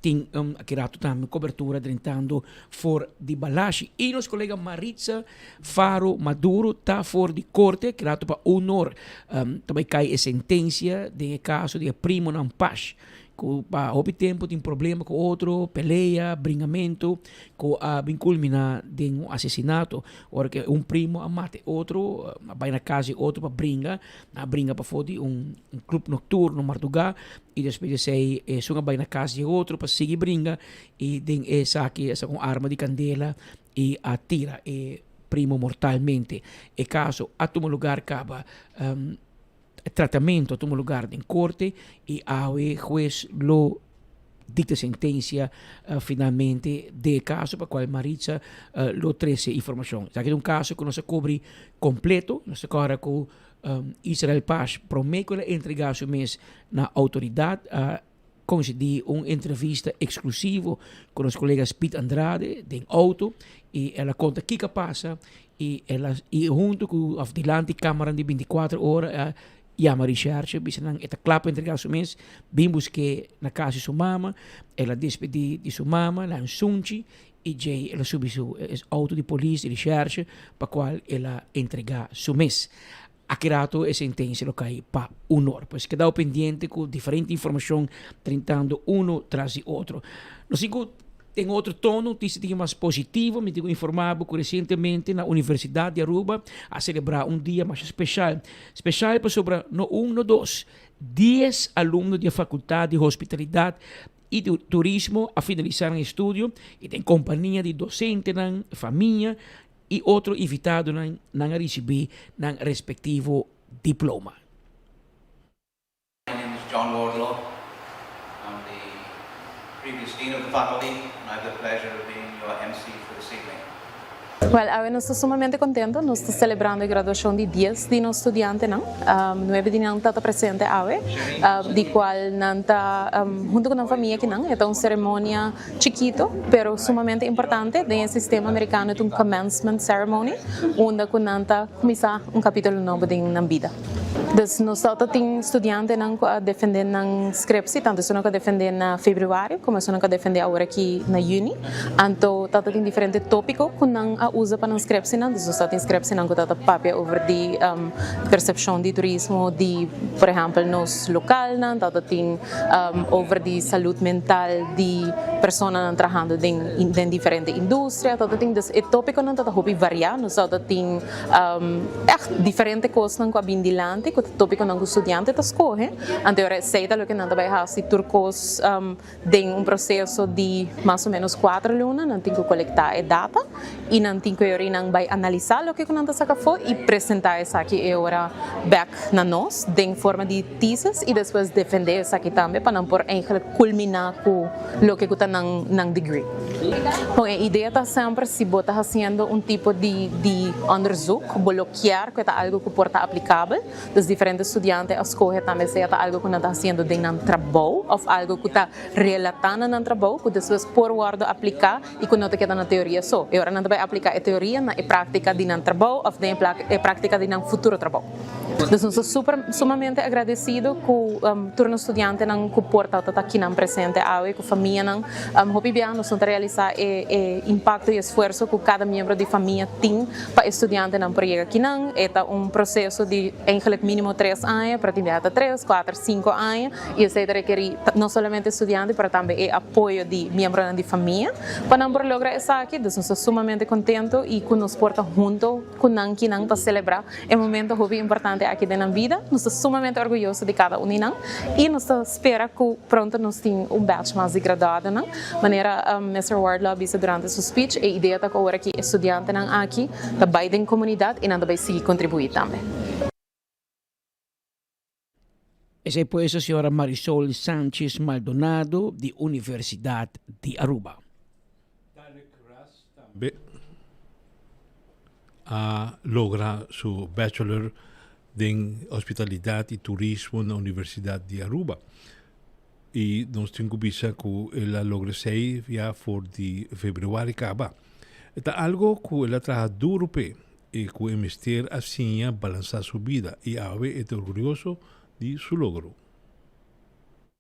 Tin aki rato tambe cobertura drentando for di Balashi. Y nos colega Maritza Faro Maduro ta for di corte aki rato pa honor. Ta bay cay e sentencia den e caso di e primonan Pash. Cu pa hopi tempo tin problema cu otro, pelea, bringamento cu a bin culmina den un asesinato. Ora cu un primo a mata e otro, a bay na cas di otro pa bringa, a bringa pafo di un club nocturno marduga. I despues di esei esun a bai na kas di e otro pa sigui bringa i den esaki a saka un arma di kandela i a tira e primo mortalmente. E kaso a tuma lugar kaba e tratamento a tuma lugar den korte i awe hues lo dikta sentensia finalmente den e kaso pa kual Maritza lo trese informashon. Esaki ta un kaso ku nos a kubri kompleto, nos ta kòrda ku Israel Pash promé ku el a entregá su mes na outoridat a konsedí un entrevista eksklusivo ku nos kolega Speed Andrade den outo i el a konta kiko a pasa i el a i huntu ku òf dilanti kámaranan di bintikuater ora a yama risherche bisa nan e ta kla pa entregá su mes bin busk'é na kas di su mama. El a despedí di su mama na un sunchi I djei el a subi su auto di polis di recherche pa cual el a entrega su mes. Aki rato e sentencia lo cay pa unor. Pues kedao pendiente cu diferente informacion trintando uno tras di otro. Nos tin cu den otro tono, noticia tin mas positivo. Mi tin cu informa bo cu recientemente na Universidad di Aruba a celebra un dia masha special. Special pasobra no un no dos, dies alumno di e facultad di hospitalidad y Turismo a finalisa nan estudio y den compania di docentenan, famia y otro invitadonan nan a ricibi nan respectivo diploma. My name is John Wardlaw. I'm the previous dean of the faculty and I have the pleasure of being your MC for this evening. Wèl, awe nos ta sumamente kontento. Nos ta selebrando e graduashon di dies di nos studiantenan. Nuebe di nan ta ta presente awe, di kual nan ta huntu ku nan famia akinan. E ta un seremonia chikito, pero sumamente importante. Den e sistema merikano e ta un commencement ceremony, unda ku nan ta kuminsá un kapítulo nobo den nan bida. Dus nos ta ta tin studiantenan ku a defendé nan skrepsi, tantu esunnan ku a defendé na febrüari komo esunnan ku a defendé awor aki na yüni. Anto ta ta tin diferente tópiko ku nan a usa pa nan skrepsinan. Dus nos ta tin skrepsinan ku ta ta papia over di persepshon di turismo di por ehèmpel nos lokalnan, ta ta tin over di salud mental di personanan trahando den den diferente industria, ta ta tin. Dus e tópikonan ta ta hopi variá. Nos ta ta tin Ègt diferente kosnan ku a bin dilanti ku ta tópikonan ku studiante ta skohe. Anto ora esei ta loke nan ta bai hasi tur kos den un proseso di mas o ménos kuater luna. Nan tin ku kolektá e data i nan tin ku e ora nan bai analisá loke ku nan ta saka afó i presentá esaki e ora bèk na nos den forma di tesis i despues defendé esaki tambe pa nan por eigentlik kulminá ku loke ku ta nan nan degree. Bon, e idea ta semper si bo ta hasiendo un tipo di di onderzoek, bo lo kier ku e ta algu ku por ta aplikabel. Dus diferente studiante a skohe tambe sea ta algu ku nan ta hasiendo den nan trabou òf algu ku ta relatá na nan trabou ku despues por wòrdu apliká i ku no ta keda na teoria so. E ora nan ta bai apliká e teoria na e práktika di nan trabou òf den e práktika di nan futuro trabou. Dus nos ta super sumamente agradesido ku tur nos studiantenan ku por ta ta akinan presente awe ku famianan. Hopi bia nos no ta realisá e e impakto i esfuerso ku kada miembro di famia tin pa e studiantenan por yega akinan. E ta un proseso di eigenlijk. minimo tres aña, pero tin biaha ta tres, kuater, sinku aña y esey ta rekeri no solamente estudiante pero tambe e apoyo di miembronan di famia pa nan por logra esaki. Dus nos ta sumamente contento y cu nos por ta hunto cu nan kinan pa celebra e momento hopi importante aki den nan bida. Nos ta sumamente orguyoso di cada un di nan y nos ta spera cu pronto nos tin un batch mas di graduadonan. Manera Mister Wardlaw a bisa durante su speech, e idea ta cu ora ki e studiantenan aki ta bay den comunidad y nan ta bay sigui contribui tambe. Esey pues a señora Marisol Sanchez Maldonado di Universidad di Aruba. Tarek Ras tambe a logra su bachelor den Hospitalidad y Turismo na Universidad di Aruba. Y nos tin cu bisa cu el a logra esey ya for di februari caba. E ta algo cu el a traha duro p'e y cu e mester a siña balansa su bida y awe e ta orgulloso di su logro.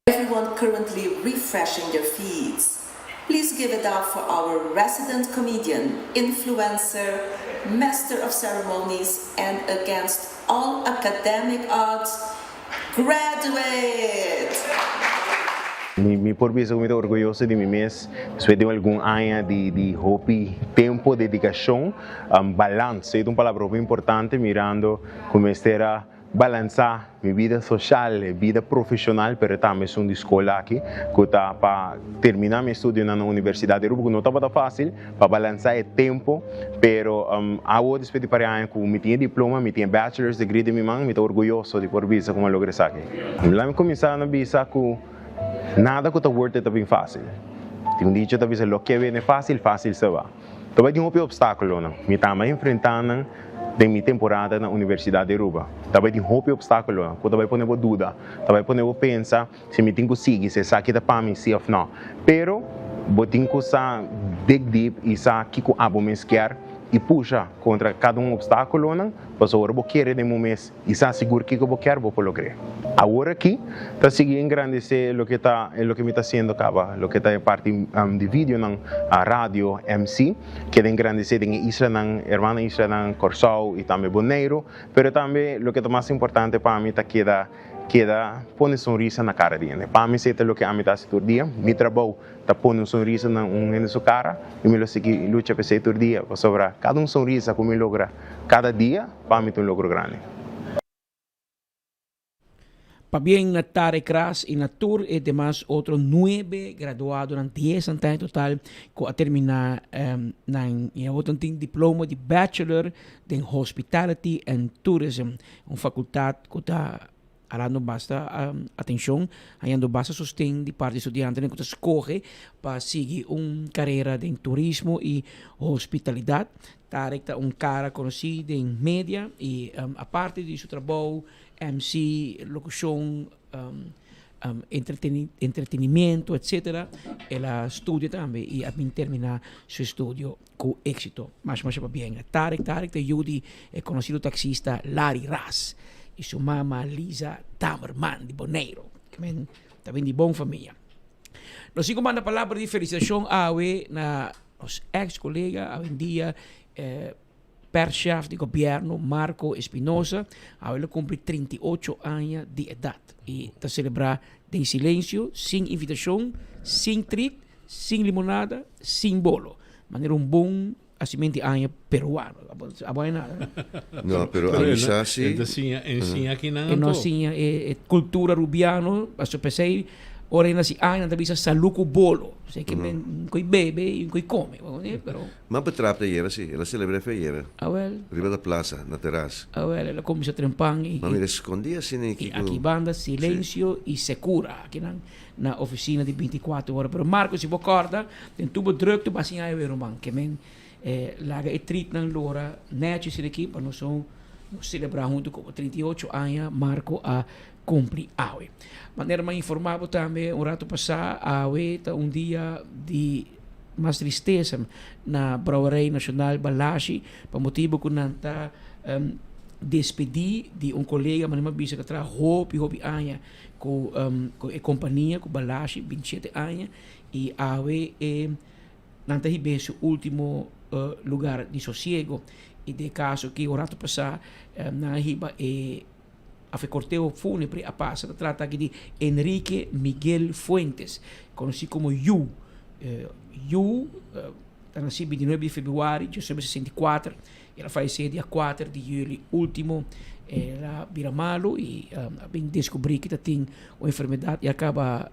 Everyone currently refreshing their feeds, please give it up for our resident comedian, influencer, master of ceremonies and against all academic odds, graduate! Mi por bisa ku mi ta orguyoso di mi mes despues di algun aña di di hopi tempo, dedikashon, balans. Esei ta un palabra hopi importante mirando ku mester a balansá mi bida soshal, e bida profeshonal, pero tambe esun di skol aki ku ta pa terminá mi estudionan na Universidat di Aruba ku no tabata fásil pa balansá e tempo, pero awo despues di par aña ku mi tin e diploma, mi tin e bachelor's degree den mi man, mi ta orguyoso di por bisa ku mi a logra esaki. Laat mi kuminsá na bisa ku nada ku ta worth it ta bin fásil. Tin un dicho ta bisa loke bini fásil, fásil se ba. Ta bai tin hopi opstákulonan. Mi tambe a enfrentá nan den mi temporada na Universidat di Aruba. Ta bai tin hopi opstákulonan ku ta bai pone bo duda, ta bai pone bo pensa si mi tin ku sigui, si esaki ta pa mi, si òf nò. Pero bo tin ku sa dig deep i sa kiko abo mes kier i pusha kontra kada un opstákulonan, pasobra ora bo kere den bo mes i sa sigur kiko bo kier, bo por logr'é. Awor aki ta sigui engrandesé loke ta loke mi ta hasiendo kaba, loke ta e parti di videonan, radio, MC, keda engrandesé den e islanan, hermano islanan Kòrsou i tambe Boneiru, pero tambe loke ta mas importante pa mi ta keda Keda pone sonrisa na kara di hende. Pa mi esei ta loke ami ta hasi tur dia. Mi trabou ta pone un sonrisa na un hende su kara i mi lo sigui lucha pa esei tur dia pasobra kada un sonrisa ku mi logra kada dia pa mi ta un logro grandi. Pabien na Tarek Ras i na tur e demas otro nuebe graduadonan, dies nan ta en total, ku a terminá nan i awor nan tin diploma di Bachelor den Hospitality and Tourism. Un facultad cu ta halando basta atencion, hañando basta sosten di parti studiantenan cu ta scoge pa sigui un carera den turismo y hospitalidad. Tarek ta un cara conoci den media y aparte di su trabou, MC, locucion, entretenimiento etcetera, el a studia tambe y a bin termina su estudio cu exito. Masha masha pabien a Tarek. Tarek ta yu di e conocido taxista Larry Ras y su mama Lisa Damerman di Boneiro. Ke men ta bin di bon famia. Nos tin cu manda palabra di felicitacion awe na nos ex colega awendia perschef di gobierno Marco Espinosa. Awe lo cumpli 38 aña di edad y ta celebra den silencio, sin invitacion, sin treat, Sin limonada, sin bolo. Manera un bon hacimento di aña peruano. Abo hay nada. No, pero a mi sa si. E ta siña, e siña akinan E no anto. siña e cultura rubiano. Pasobra p'esei ora e naci aña nan ta bisa salú cu bolo. Esei ke men un ko'i bebe y un ko'i come. Bo comprende? Pero. M'a betrapte ayera si. El a celebra fe ayera. Awel. Riba ta plaza, na terras. Awel, el a cuminsa trempan y. M'a mira escondi asina y Y aki banda silencio y secura. Akinan. na oficina di 24 ora. Pero Marco, si bo corda, den tur bo drukte bo a siña e ruman. Ke men eh, laga e tritnan lora netjes in aki pa nos son nos celebra hunto como 38 aña Marco a cumpli awe. Manera mi a informa bo tambe un rato pasa, awe ta un dia di mas tristesa na Brouwerij Nacional Balashi pa motibo cu nan ta um, despedi di un colega, manera mi a bisa, cu a traha hopi hopi aña Ku ku e kompania ku Balashi bintishete aña i awe e nan ta hib'é su último lugar di sosiego i den e kaso ki un ratu pasá nan a hiba e. Of e korteo fúnebre a pasa. Ta trata aki di Enrique Miguel Fuentes, konosí komo Yu. Yu ta nasí bintinuebe di februari 1964. El a fayesé dia kuater di yüli último. El a bira malu i a bin deskubrí ku ta tin un enfermedat i a kaba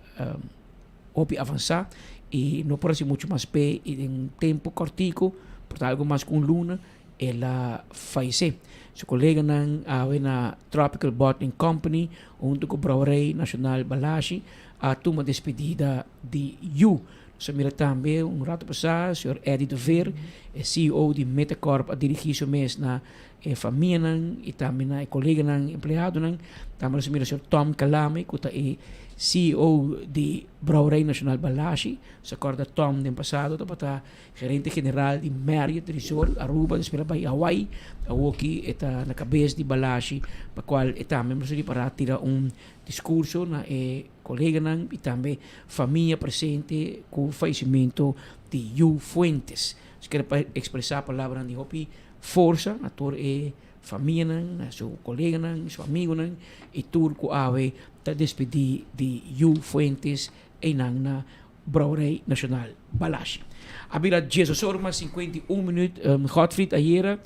hopi avansá i no por hasi muchu mas p'e i den un tempu kòrtiku, por ta algu mas ku un luna, El a fayesé. Su koleganan awe na Tropical Bottling Company hunto ku Brouwerij Nacional Balashi a tuma despedida di yu. Nos a mira tambe un rato pasá señor Eddie de Veer, e CEO di Metacorp a dirigí su mes na e famianan i tambe na e koleganan empleadonan. Tambe nos a mira señor Tom Calame ku ta e CEO di Brouwerij Nacional Balashi. Nos a kòrda Tom den pasado tabata Gerente general di Marriott Resort Aruba despues a bai Hawaii. Awoki e ta na kabes di Balashi pa kual e tambe mester di para tira un diskurso na e koleganan i tambe famia presente ku fayesimentu di Yu Fuentes. Nos kere pa ekspresá palabranan di hopi forsa na tur e famianan, na su koleganan, su amigunan i tur ku awe ta despedí di Yu Fuentes einan na Brouwerij Nacional Balashi. A bira diesdos ora mas 51 minuut. Um, Godfried ayera,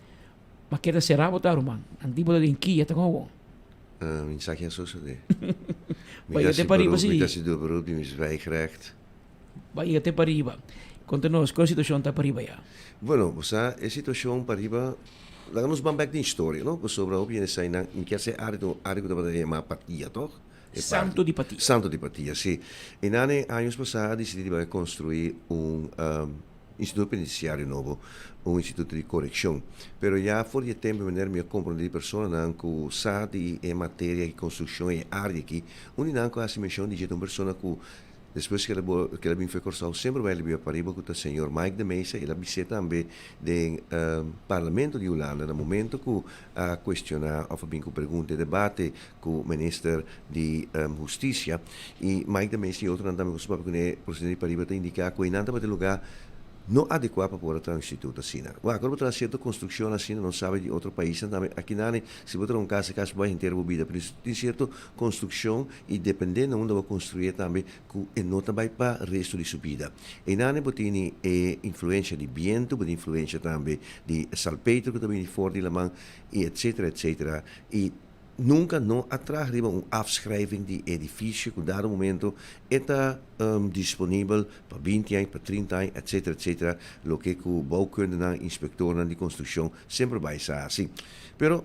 ma keda será bo ta ruman. Anti bo ta den kia ta con awor. Uh, mi sa ki a sosodé. Mi ta te pariba si. Mi ta si do beroep di mi zwijgrecht. Ba yega te pariba. Konta nos, kon situacion ta pariba ya? Bueno, bo sa e situacion pariba, laga nos ban bek den historia, no? Pasobra hopi hende sa nan, mi kier sa e área ta un área ku tabata yama Patia, tòg? E Santo di Patia. Santo di Patia, si. I nan e años pasá a disidí di bai konstruí un instituto penitenciario nobo, un instituto di korekshon. Pero ya for di e tempu manera mi a komprondé di personanan ku sa di e materia di konstrukshon i e área aki, un di nan ku a hasi menshon di dje ta un persona ku Despues ku el a bin for Kòrsou semper bai el a biba pariba ku ta señor Mike de Meza. El a bis'é tambe den Parlamento di Hulanda na momento ku a kuestioná òf a bin ku pregunta e debate ku minister di Hustisia. I Mike de Meza i otronan tambe ku su papia kuné presidente di pariba ta indiká ku einan tabata e lugá no adekuá pa por a traha un instituto asina. Wak, ora bo traha sierto konstrukshon asina nos sabi di otro paisnan tambe akinane si bo traha un kas e kas bo bai henter bo bida pero tin sierto konstrukshon I dependé na unda bo konstruié tambe ku e no ta bai pa resto di su bida. Einane bo tini e influensha di bientu, bo tin influensha tambe di salpeter ku ta bini for di laman i etsetera etsetera. I nunka no a traha riba un afschrijving di e edifisio ku dado momento e ta disponibel pa binti aña, pa trinta aña etsetera etsetera, loke ku bouwkundenan, inspektornan di konstrukshon semper bai sa hasi. Pero.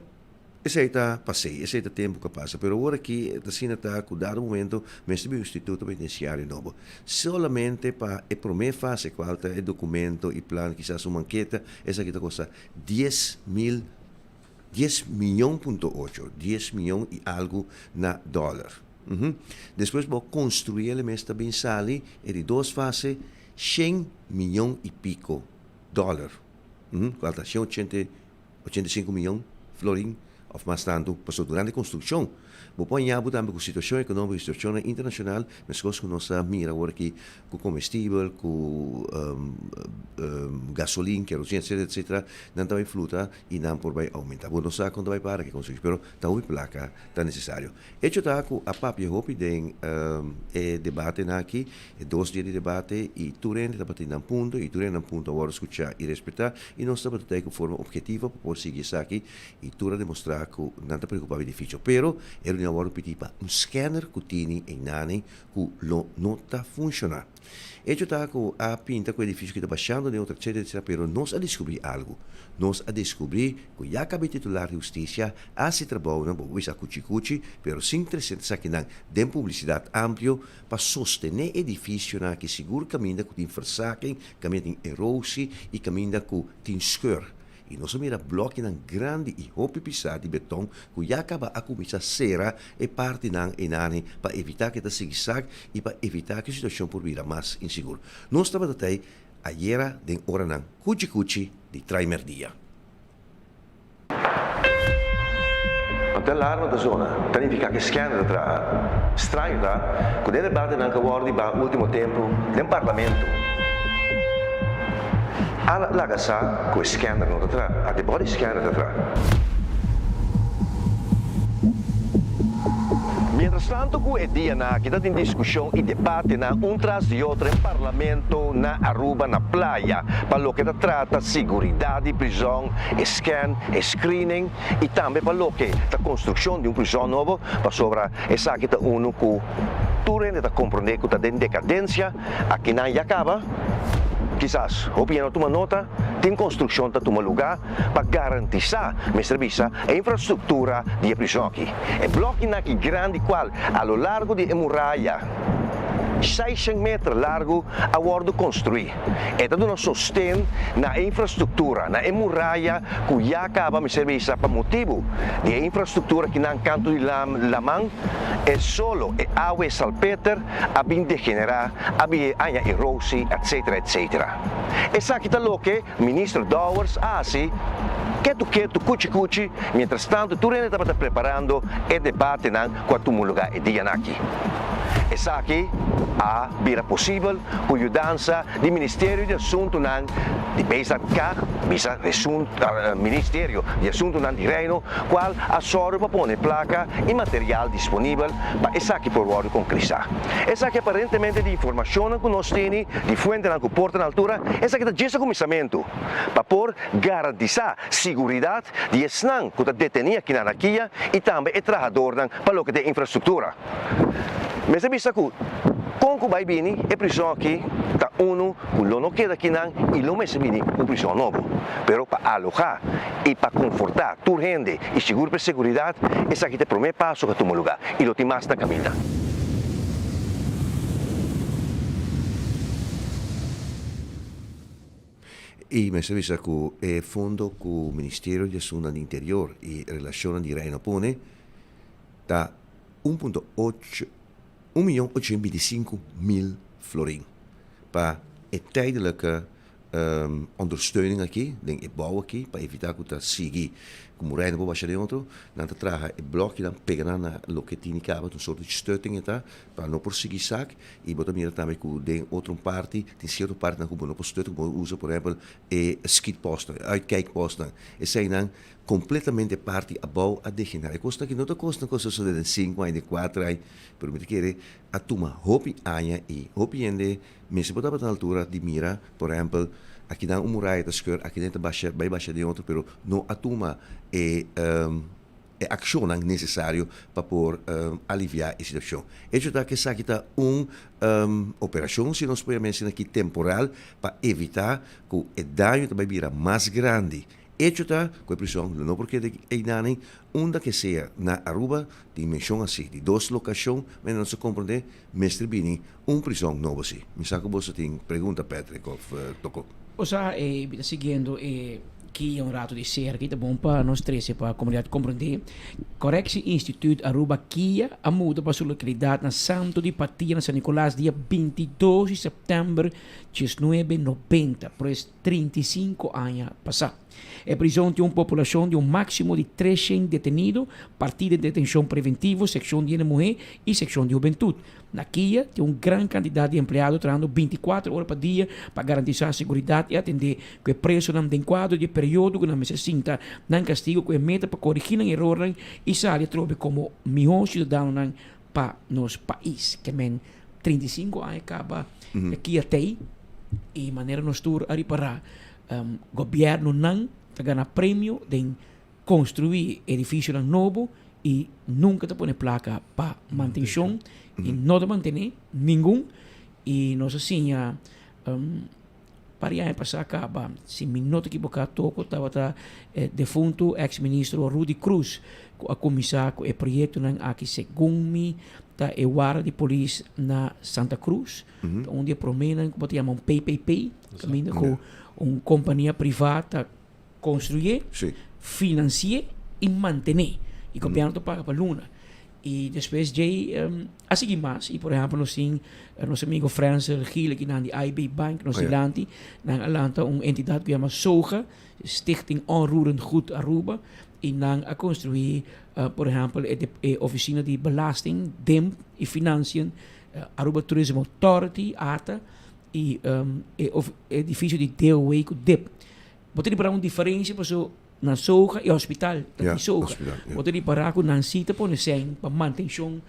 Esei ta pas'ei, esei ta tempu ku a pasa, pero awor aki ta asina ta ku dado momento mester bin un instituto penitenciario nobo. Solamente pa e promé fase kual ta e documento i plan, kisas un manketa, esaki ta kosta dies mil, dies miyon punto ocho, dies miyon i algu na dòler. Despues bo konstruí el e mes ta bin sali e di dos fase shen miyon i piko dòler, kual ta shen ochenta i 85 miyon florin òf mas tantu, pasobra durante konstrukshon bo por haña bo tambe ku situashon ekonómiko i situashonnan internashonal meskos ku nos ta mira awor aki ku komestibel, ku gasolin, kerosin etsetera etsetera nan ta bai fluta i nan por bai oumentá. Bo no sa kon ta bai para ku e konstrukshon pero ta hopi plaka ta nesesario. Echo ta ku a papia hopi den e debatenan aki, e dos dia di debate i tur hende tabatin nan punto i tur hende nan punto a wòrdu skuchá i respetá i nos tabata ta ku forma obhetivo pa por sigui esaki i tur a demostrá ku nan ta preokupá beneficio. Pero e reunion a wòrdu pidí pa un scanner ku tini einane ku lo no ta funshoná. Echo ta ku a pinta ku edifisio ki ta bashando den otro etcetera etcetera pero nos a deskubrí algu. Nos a deskubrí ku ya kaba e titular di hustisia a hasi trabounan, bo por bisa kuchi kuchi, pero sin trese esakinan den publisidat amplio pa sostené edifisionan aki sigur kaminda ku tin versaking, kaminda tin erosie i kaminda ku tin skeur. I nos a mira blòkinan grandi i hopi pisá di beton ku ya kaba a kuminsá sera e partinan einani pa evitá ku e ta sigui sak i pa evitá ku e situashon por bira mas insigur. Nos tabata tei ayera den oranan kuchi kuchi di trai mèrdia. Anto e alarma ta zona, ta nifiká ku e scanner ta traha. Straño ta ku den debatenan ku a wòrdu hibá último tempu den parlamento, a laga sa ku e scanner no ta traha, ata e body scanner ta traha. Mientrastanto cu e dianan aki ta tin discusion y debatenan un tras di otro den Parlamento na Aruba na Playa pa loke ta trata siguridad di prizon, e scan, e screening y tambe pa loke ta construccion di un prizon nobo pasobra esaki ta uno cu tur hende ta comprende cu ta den decadencia, akinan ya caba, kisas hopi ya no tuma nota, tin construccion ta tuma luga pa garantisa, mester bisa, e infrastructura di e prizon aki. E blokinan aki grandi cual a lo largo di e muraya seishen meter largo a wordo construi. E ta duna sosten na e infrastructura, na e muraya cu ya caba mester bisa pa motibu di e infrastructura kinan canto di laman e solo, e awe, e salpeter a bin degenera, a bin haña erosi, etc. Etc. Esaki ta loke Minister Dowers a hasi ketu ketu, kuchi kuchi, mientras tanto tur hende tabata preparando e debatenan ku a tuma luga e dianan aki. Esaki a bira posibel ku yudansa di Ministerio di Asuntunan di BZK, bisa Ministerio di Asuntunan di Reino, kual a sòru pa pone plaka i material disponibel pa esaki por wòrdu konkrisá. Esaki aparentemente di informashonnan ku nos tene di fuentenan ku por ta na altura, esaki ta djes e kuminsamentu pa por garantisá siguridat di esnan ku ta detení aki na Anakia i tambe e trahadornan pa loke ta e infrastruktura. Mester bisa ku kon ku bai bini e prison aki ta unu ku lo no keda akinan i lo mester bini un prison nobo. Pero pa alohá i pa konfortá tur hende i sigur pa e seguridat, esaki ta e promé paso ku a tuma lugá i lo tin mas na kaminda. I mester bisa ku e fondo ku Ministerio di Asuntunan di Interior i Relashonnan di Reino pone ta un punto ocho, un miyon ochocientos binti sinku mil florin pa e tijdelijke ondersteuning aki den e bou aki pa evita ku ta sigui ku muraya no por basha den otro. Nan ta traha e blòkinan pega nan na loke tini kaba, ta un sorto di stutting e ta pa no por sigui sak. I bo ta mira tambe ku den otro parti tin sierto partinan ku bo no por stut ku bo usa por ehèmpel e schietpostnan, e uitkijkpostnan. Eseinan kompletamente parti abou a degenerá. E kosnan aki no ta kosnan ku a sosodé den sinku aña, den kuater aña, pero mi ta kere a tuma hopi aña i hopi hende Mester por tabata na altura di mira, por ehempel, akinan un muraya ta skeur, akinan ta basha, bai basha den otro, pero no a tuma e e akshonnan nesesario pa por aliviá e situashon. Hecho ta ku esaki ta un operashon, si nos por yama asina aki, temporal pa evitá ku e daño ta bai bira mas grandi. Hecho ta ku e prison lo no por keda einan unda ke sea na Aruba tin menshon así di dos lokashon, manera nos a komprondé mester bini Un prison nobo si. Mi sa ku boso tin pregunta Patrick of Toko. Osa e mi ta siguiendo e kia un rato di serka i ta bon pa nos trese pa komunidat komprendé. Correctie Instituut Aruba Kia a muda pa su lokalidat na Santo di Patia na San Nicolas dia 22 di sèptèmber diesnuebe nobenta, pues 35 aña pasá. E prizon tin un populashon di un máksimo di treshen detenido, partí den detenshon preventivo, sekshon di hende muhé i sekshon di hubentut. Na Kia tin un gran kantidat di empleado trahando bintikuater ora pa dia pa garantisá seguridat i atendé ku e presonan den kuadro di e periodo ku nan mester sinta nan kastigu ku e meta pa korigí nan erornan i sali atrobe komo mihó siudadanonan pa nos pais. Ke men 35 aña kaba e Kia tei i manera nos tur a ripará gobièrnunan ta gana premio den Construi edificionan nobo y nunca ta pone placa pa mantencion y no ta mantene ningun y nos a siña par di aña pasa caba si mi no ta equiboca toco tabata e defunto ex ministro Rudy Croes cu a cuminsa cu e proyectonan aki segun mi ta e warda di polis na Santa Cruz ta un di e promenan cu bo ta yama un PPP caminda cu un compania priva ta Construyé, financié y mantené. Y gobierno ta paga pa luna. Y despues djey a sigui mas. Y por ehempel nos tin nos amigo Frensel Gil aki nan di IB Bank nos dilanti. Nan a lanta un entidad cu yama SOGA, Stichting Onroerend Goed Aruba. Y nan a construi por ehempel e oficina di belasting, DIMP y Financiën, Aruba Tourism Authority, ATA, y e edificio di DOW cu dip. Bo ta ripará un diferensia paso na soga i hospital ta di soga. Bo ta ripará ku nan si ta pone sèn pa mantenshon.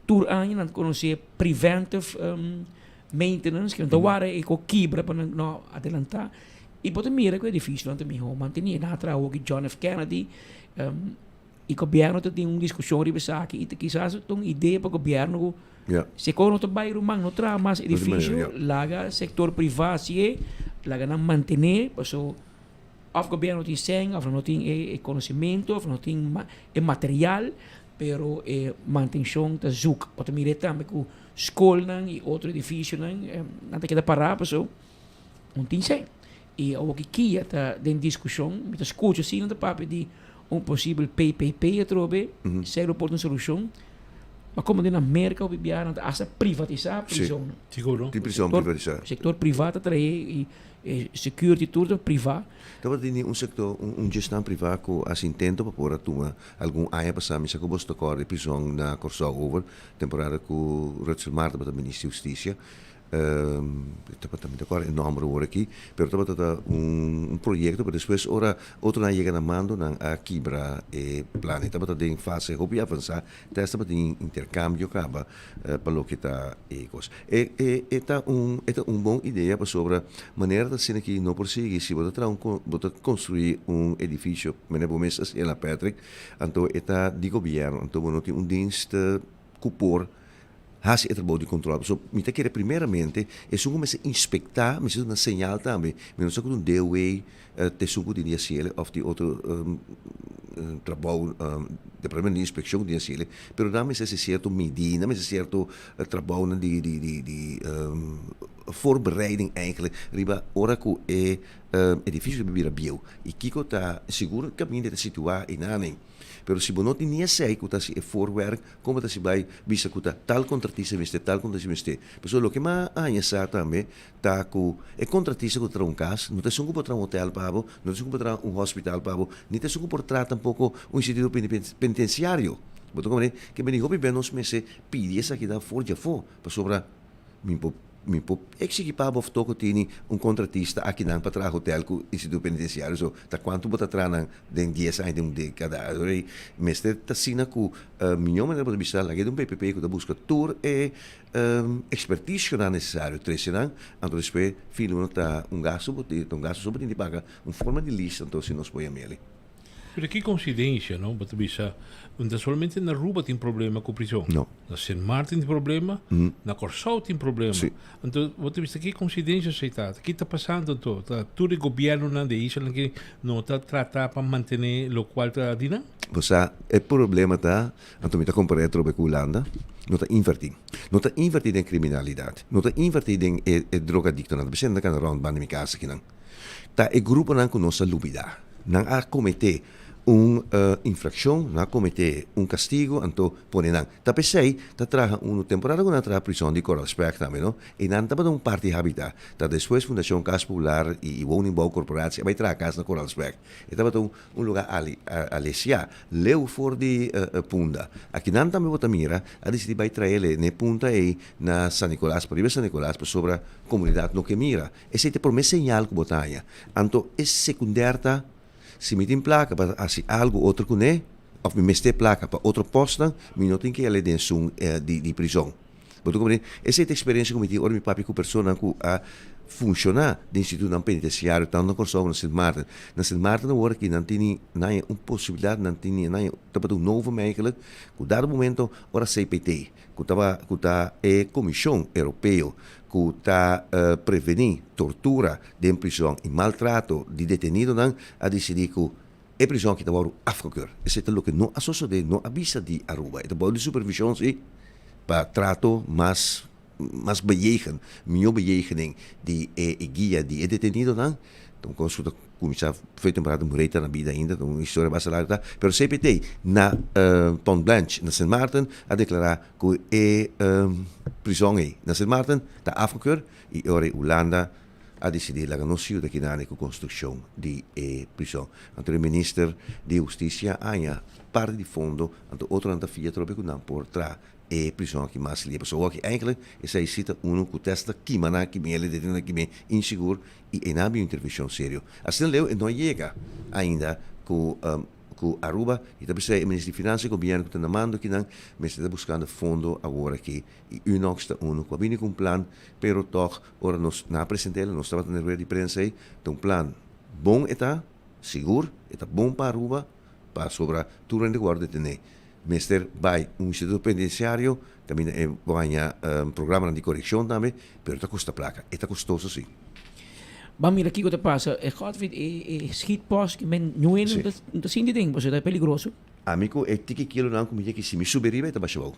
Tur aña nan ta konosé preventive maintenance, ku nan ta wara e ko kibra pa nan no adelantá. I bo ta mira ku e edifisionan ta mihó mantení. Nan a traha hopi John F. Kennedy i gobièrnu ta tin un diskushon riba esaki i ta kisas ta un idea pa gobièrnu ku si e kos no ta bai ruman no traha mas edifisio, laga sektor privá hasié, laga nan mantené paso òf gobièrnu no tin sèn òf nan no tin e konosementu òf nan no tin e material. Pero e mantenshon ta zoek. Bo ta mir'é tambe ku skolnan i otro edifisionan, nan ta keda pará paso no tin sèn. I awor ki kia ta den diskushon, mi ta skucha si nan ta papia di un posibel PPP atrobe, esei lo por ta un solushon. Ma komo den na Merka hopi biaha nan ta asta privatisá prisonnan. Siguro. Tin prison privatisá. Sektor privá ta trahe i E security tur ta priva. Tabata tini un sector, un gestan priva cu haci intento pa por a tuma algun aña pasa. Mi sa cu boso ta corda e prison na Corsou over, temporada cu Rutger Mart tabata minister di Husticia. Tabata, mi ta corda e nomber awor aki, pero tabata ta un proyecto, pero despues ora otronan a yega na mando nan a kibra e plan. E tabata den fase hopi avansa, test tabatin intercambio caba pa loke ta e cos. E e e ta un e ta un bon idea pasobra manera ta asina aki no por sigui si bo ta traha un bo ta construi un edificio manera bo mes a siñala Patrick anto e ta di gobierno anto bo no tin un dienst cu por haci e trabou di control pasobra mi ta kere primeramente esun cu mester inspecta mester duna señal tambe mi no sa cu ta un DOW Ta esun ku tin di hasiel òf tin otro trabou departamento di inspekshon ku tin di hasiel, pero nan mester hasi sierto midí, nan mester hasi sierto trabounan di di di di voorbereiding eigenlijk riba ora ku e edifisio ta bira bieu i kiko ta sigur kaminda ta situá einan. Pero si bo no tin ni esei ku ta hasi e voorwerk, kon bo ta hasi bai bisa ku ta tal kontratista mester, tal kontratista mester? Pasobra loke mi a haña sa tambe ta ku e kontratista ku ta traha un kas no ta esun ku por traha un hotel pa bo, no ta esun ku por traha un hospital pa bo, ni ta esun ku por traha tampoko un instituto penitensiario. Bo ta komprende? Ke bini hopi bes nos mester pidi esakinan for di afó, pasobra mi por mi por eksigi pa bo of toko tini un kontratista akinan pa traha hotel ku instituto penitensiario. So, ta kuantu bo ta traha nan den dies aña, den un dekada? Mester ta asina ku mihó manera bo ta bisa laga e di un PPP ku ta buska tur e Experticionan necesario trece nan, anto despues fin luna ta un gasto bo tin, ta un gasto so bo tin di paga, un forma di lista anto si nos por yam'el. Pero ki coincidencia, no? Bo ta bisa, no ta solamente na Aruba tin problema cu prison. No. Na Sint Maarten tin problema, na Corsou tin problema. Si. Anto bo ta bisa ki coincidencia esey ta? Ki ta pasando anto? Ta tur e gobiernonan di e islanan aki no ta trata pa mantene locual ta di nan? Bo sa, e problema ta Anto mi ta kompar'é atrobe ku Hulanda, no ta invertí. No ta invertí den kriminalidat, no ta invertí den e e drogadiktonan, ta bisé nan ta kana rònt banda mi kas akinan. Ta e gruponan ku nos a lubidá. Nan a kometé un infrakshon, nan a kometé un kastigu, anto pone nan. Ta p'esei ta traha unu temporada ku nan a traha prison di Koralsberg tambe no, i nan tabata un parti habitá. Ta despues Fundashon Kas Popular i Woningbouwcorporatie a bai traha kas na Koralsberg. E tabata un Un lugar ali alesiá, leu for di Punda. Akinan tambe bo ta mira, a disidí bai traele n'e punta ei na San Nicolas, pariba San Nicolas, pasobra komunidat no ke mira. Esei ta e promé señal ku bo ta haña. Anto e sekundèr ta, si mi tin plaka pa hasi algu otro kuné, òf mi mester plaka pa otro pòstnan, mi no tin ke ale den esun di prizòn. Bo ta comprende? Esei ta experiencia cu mi tin ora mi papia cu personanan cu a funciona den institutonan penitenciario, tanto na Corsou como na Sint Maarten. Na Sint Maarten awor aki nan tini nan e un posibilidad, nan tini nan e tabata un novum eigenlijk, cu dado momento ora CPT, cu taba cu ta e comision europeo cu ta preveni tortura den prison y maltrato di detenidonan, a dicidi cu e prison aki ta wordo afgekeurd. Esei ta loke no a sosode, no a bisa di Aruba. E ta bou di supervision si. Pa trato mas mas bejegen, mihó bejegening di e e guia di e detenidonan. Ta un kos ku ta kuminsá fe temporada Murray ta na bida ainda, ta un historia basta largu ta. Pero CPT na Pont Blanche na Sint Maarten a deklará ku e prizòn ei na Sint Maarten ta afgekeur i e ora ei Hulanda a disidí laga nos yuda kinane ku konstrukshon di e prizòn. Anto e minister di hustisia a haña parti di fondo, anto otronan ta fia trobe ku nan por traha e prison aki mas lihe. Pasobra awor aki eigenlijk esei si ta unu ku testa kima nan aki mele, detene nan aki me insigur i e nan a bin un intervenshon serio. Asina leu e no a yega ainda ku. ku Aruba i ta bisa e Minister di Finansa i Gobièrnu ku ta na mando kinan mester ta buskando fondo awor aki i Unox ta unu ku a bini ku un plan pero tòg ora nos nan a present'el nos tabata na e rueda di prensa ei ta un plan bon e ta sigur e ta bon pa Aruba pasobra tur hende ku wòrdu detené mester bai un instituto penitenciario kaminda e bo haña programanan di korekshon tambe pero ta kosta plaka e ta kostoso si. Ban mira kiko ta pasa. E Godfried, e e schietpost ki men ñuwe no ta no ta sinti den pasobra ta peligroso. Ami ku e tiki kilonan ku mi yeki si mi subi riba e ta basha bou.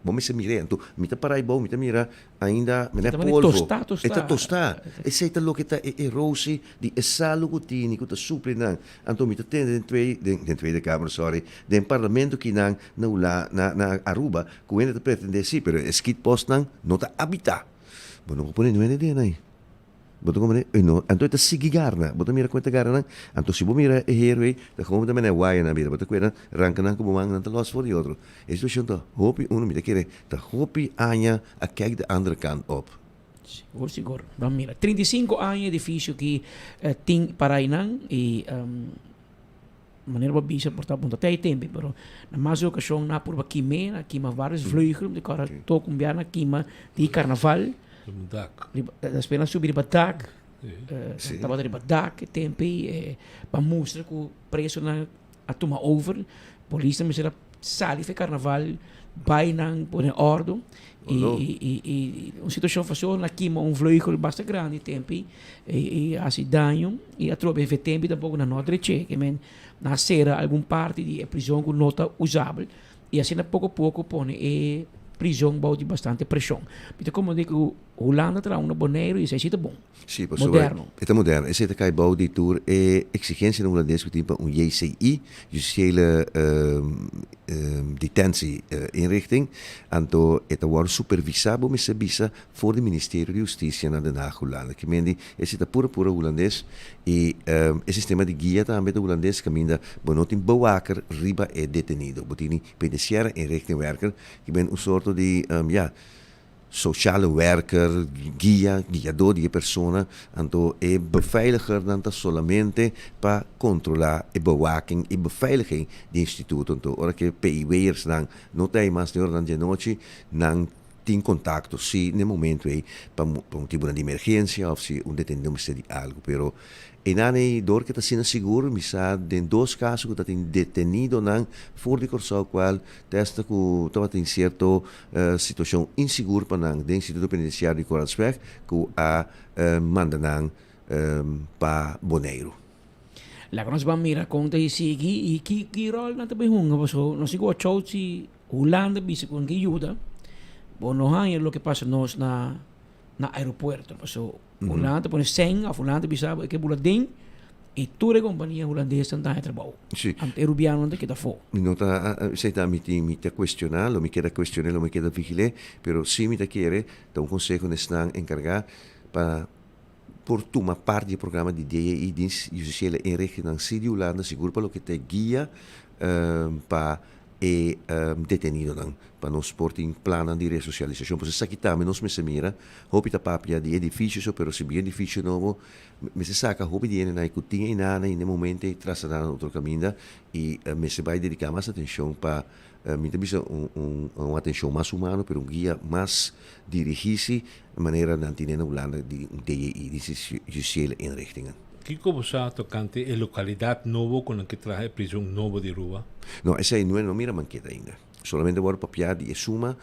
Bo mester mir'é. Anto mi ta para ei bou mi ta mira ainda mi na E ta mane polvo. tostá E ta tostá. tostá. Esei ta loke ta e erosie di e salu ku tini ku ta supli nan. Anto mi ta tende den twee den den Tweede Kamer sorry den parlamento kinan na Hula na na Aruba ku hende ta pretendé si pero e schietpostnan no ta habitá. Bo no por pone nuende den ei. Bo ta comprende? E no, anto e ta sigui garna. Bo ta mira con e ta garna nan. Anto si bo mira e hero ei, ta como ta mene waya nan bira. Bo ta cuer nan, ranca nan cu bo man, nan ta los for di otro. E situacion ta hopi, uno mi ta kere, ta hopi aña a kijk de andere kant op. Sigur, sigur. Ban mira. 35 aña edificio ki tin para einan y Manera bo bisa por ta bon ta tei tempe, pero na mas di ocasion nan a purba kime, nan a kima varios vleugel, di kora tok un bia nan a kima di carnaval. Riba un dak. Riba, despues nan a subi riba dak, tabata riba dak e tempe ei, pa mustra cu presonan a tuma over, polisnan mester a sali for e carnaval, bai nan pone ordo, y un situacion faso nan a kima un vleugel basta grandi e tempe ei. E hasi daño y atrobe e tempo tampoco nan no a dreche ke men nan a sera algun parti di e prison ku no ta usabel y asina poco poco pone e prison bou di bastante presion. Mi ta komprende ku Hulanda traha un na Boneiru y esei si ta bon. Sí, pasobra Moderno. e ta moderno. Esei ta kai bou di tur e eksigensianan hulandes ku tin pa un JCI, Justitiële Detentie Inrichting. Anto e ta wòrdu supervisá, bo mester bisa, For di Ministerio di Hustisia na Den Haag, Hulanda. Ki men di esei ta pura pura hulandes i e sistema di guia tambe ta hulandes kaminda bo no tin bewaker riba e detenido. Bo tini penitenciaire inrichtingwerker ki men un sorto di ya sociale werker, guia, guiadó di e persona. Anto e beveiligernan ta solamente pa kontrolá e bewaking i beveiliging di e instituto. Anto ora ku e PIW'ersnan no ta ei mas den oranan di anochi nan Tin contacto si n'e momento ei pa pa motibonan di emergencia of si un detenido mester di algo, pero einan ei dor ke ta asina sigur mi sa den dos caso ku ta tin detenidonan for di Kòrsou kual testa ku tabatin cierto situacion insigur pa nan den Instituto Penitenciario di Koraalsweg ku a manda nan pa Boneiru. Laga nos ban mira kon ta sigui i ki ki ròl nan ta bai hunga pasobra nos tin ku wachou si Hulanda bisa ku nan ke yuda, bo no haña loke pasa nos na na aeropuerto. Paso Hulanda ta pone sèn òf Hulanda ta bisa bo e ke bula den i tur e kompania hulandesnan ta haña trabou. Sí. Anto e rubianonan ta keda afó. Mi no ta esei ta mi tin mi ta kuestioná, lo mi keda kuestion'é, lo mi keda vigil'é, pero sí mi ta kere ta un konseho na esnan enkargá pa por tuma parti di e programa di DEI, Dienst Justitiële Inrichting, sí di Hulanda, sigur pa loke ta e guia pa e detenidonan pa nos por tin plannan di resosialisashon. Pasobra esaki tambe nos mester mira, hopi ta papia di edifisio so, pero si bin edifisio nobo mester saka hopi di hendenan ku tin einan i na e momento ei trasladá nan otro kaminda i mester bai dediká mas atenshon pa mi ta bisa un un atenshon mas humano pero un guia mas dirigí si manera nan tine na Hulanda di un DJI, Dienst Justitiële Inrichtingen. Kiko bo sa tokante e lokalidat nobo ku nan ke traha e prizon nobo di Aruba? No, esei no e no mira manketa ainda. Solamente wòrdu papiá di e suma,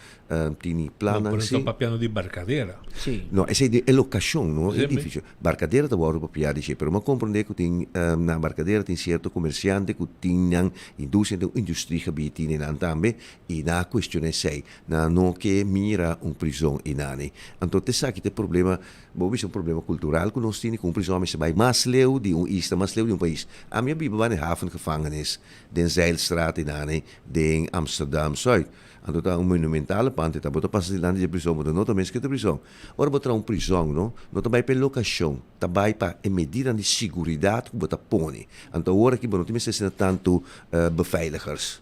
tini plannan No, pero si. ta papiando di Barcadera. Sí. No, esei di e lokashon, no e Sí, edifisio. Barcadera ta wòrdu papiá di dje, pero mi a komprondé ku tin na Barcadera tin sierto komersiante ku tin nan industria, tin un industriegebied tini nan tambe i nan a kuestioná esei. Nan no ke mira un prizon einani. Anto t'esaki ta e problema. Bo bisa un problema cultural cu nos tini cu un prizon mester bay mas leu di un isla, mas leu di un pais. Ami a biba banda e havengevangenis den Zijlstraat inane den Amsterdam Zuid. Anto ta un monumentale pand e ta. Bo ta pasa dilanti di e prizon, bo ta nota mes cu e ta prizon. Ora bo traha un prizon no, no ta bay pa e locacion, ta bay pa e medidanan di siguridad cu bo ta pone. Anto awor aki bo no tin mester asina tanto beveiligers.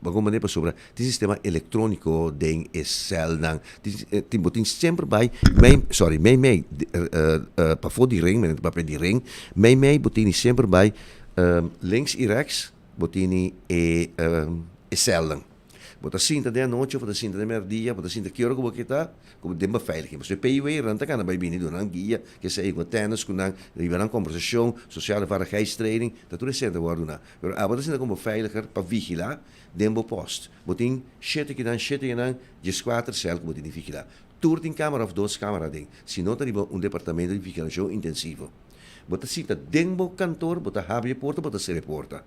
Bo comprende? Pasobra tin sistema electronico den e celnan. Tin, bo tin semper bai mei, sorry, mei mei, pafó di ring, men ta papia di ring, mei mei bo tini semper bai links i rechts. bo tini e e celnan. Bo ta sinta den anochi of bo ta sinta den merdia, bo ta sinta ki ora ku bo ke ta, ku bo den beveiliging. Pasobra e PIW nan ta kana bai bini duna nan guia, ke esei ku tennis ku nan, riba nan kombersashon, sosiale vaardigheidstraining, ta tur esei nan ta wòrdu duna. Pero abo ta sinta komo beveiliger pa vigilá den bo pòst. Bo tin shete kinan, shete kinan, dieskuater sèl ku bo tin di vigilá. Tur tin kamera òf dos kamera aden, si no ta riba un departamento di vigilashon intensivo. Bo ta sinta den bo kantor, bo ta habri e porta, bo ta sera e porta.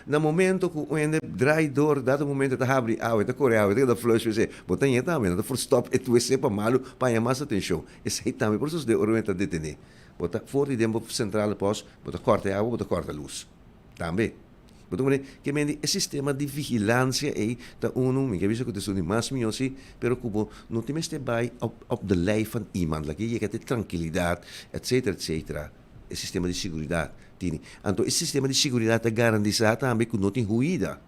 Na momento ku un hende draai dor, dado momento e ta habri awa, e ta kore awa, e ta keda flush wc, bo ta ña tambe, nan ta forstòp e wc pa malu pa haña mas atenshon. Esei tambe por sosodé ora un hende ta detené. Bo ta for di den bo sentrale pòst, bo ta kòrta e awa, bo ta kòrta lus. Tambe. Bo ta comprende? Ke mende e sistema di vigilansia ei ta unu, mi ke bisa ku ta esun di mas mihó si, pero ku bo no tin mester bai op op de lijf van iemand, laga e yega te trankilidat, etcetera, etcetera. E sistema di siguridat tini. Anto e sistema di siguridat ta garantisa tambe ku no tin huida.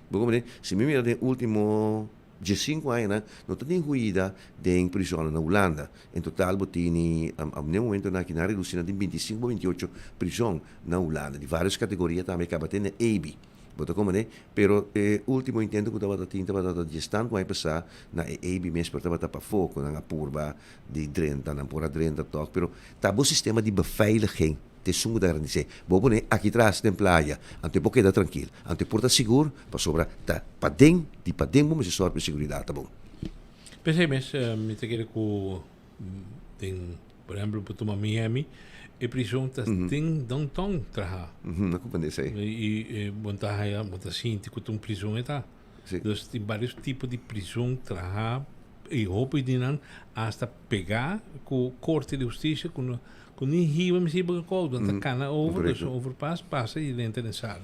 Bo comprende? Si mi mira den ultimo diesinku añanan, no ta tin huida den prisonnan na Hulanda. En total bo tini, ne momentonan aki nan a redusi nan tin bintisinku pa bintiocho prison na Hulanda, di varios kategoria tambe kaba te na EBI. Bo ta komprende? Pero e ultimo intento ku tabata tin tabata ta diestan ku aña pasá na e EBI mes, pero tabata pafó ku nan a purba di drenta, nan por a drenta tòg, pero ta bo sistema di beveiliging ta esun ku ta garantisa. Bo pone aki tras den playa, anto e por keda trankil, anto e por ta sigur pasobra ta paden, di paden bo mester sòru pa e seguridat ta bon. P'esei mes mi ta kere ku den, por ehempel, bo tuma Miami, e prison ta den downtown traha. No comprende esei. I bo ta haya, bo ta sinti ku ta un prison e ta. Dus tin varios tipo di prison traha i hopi di nan hasta pegá ku korte di hustisia ku no ku ni hiba mester hiba ku kouto, nan ta kana over, dus un overpas pasa i drenta den sala.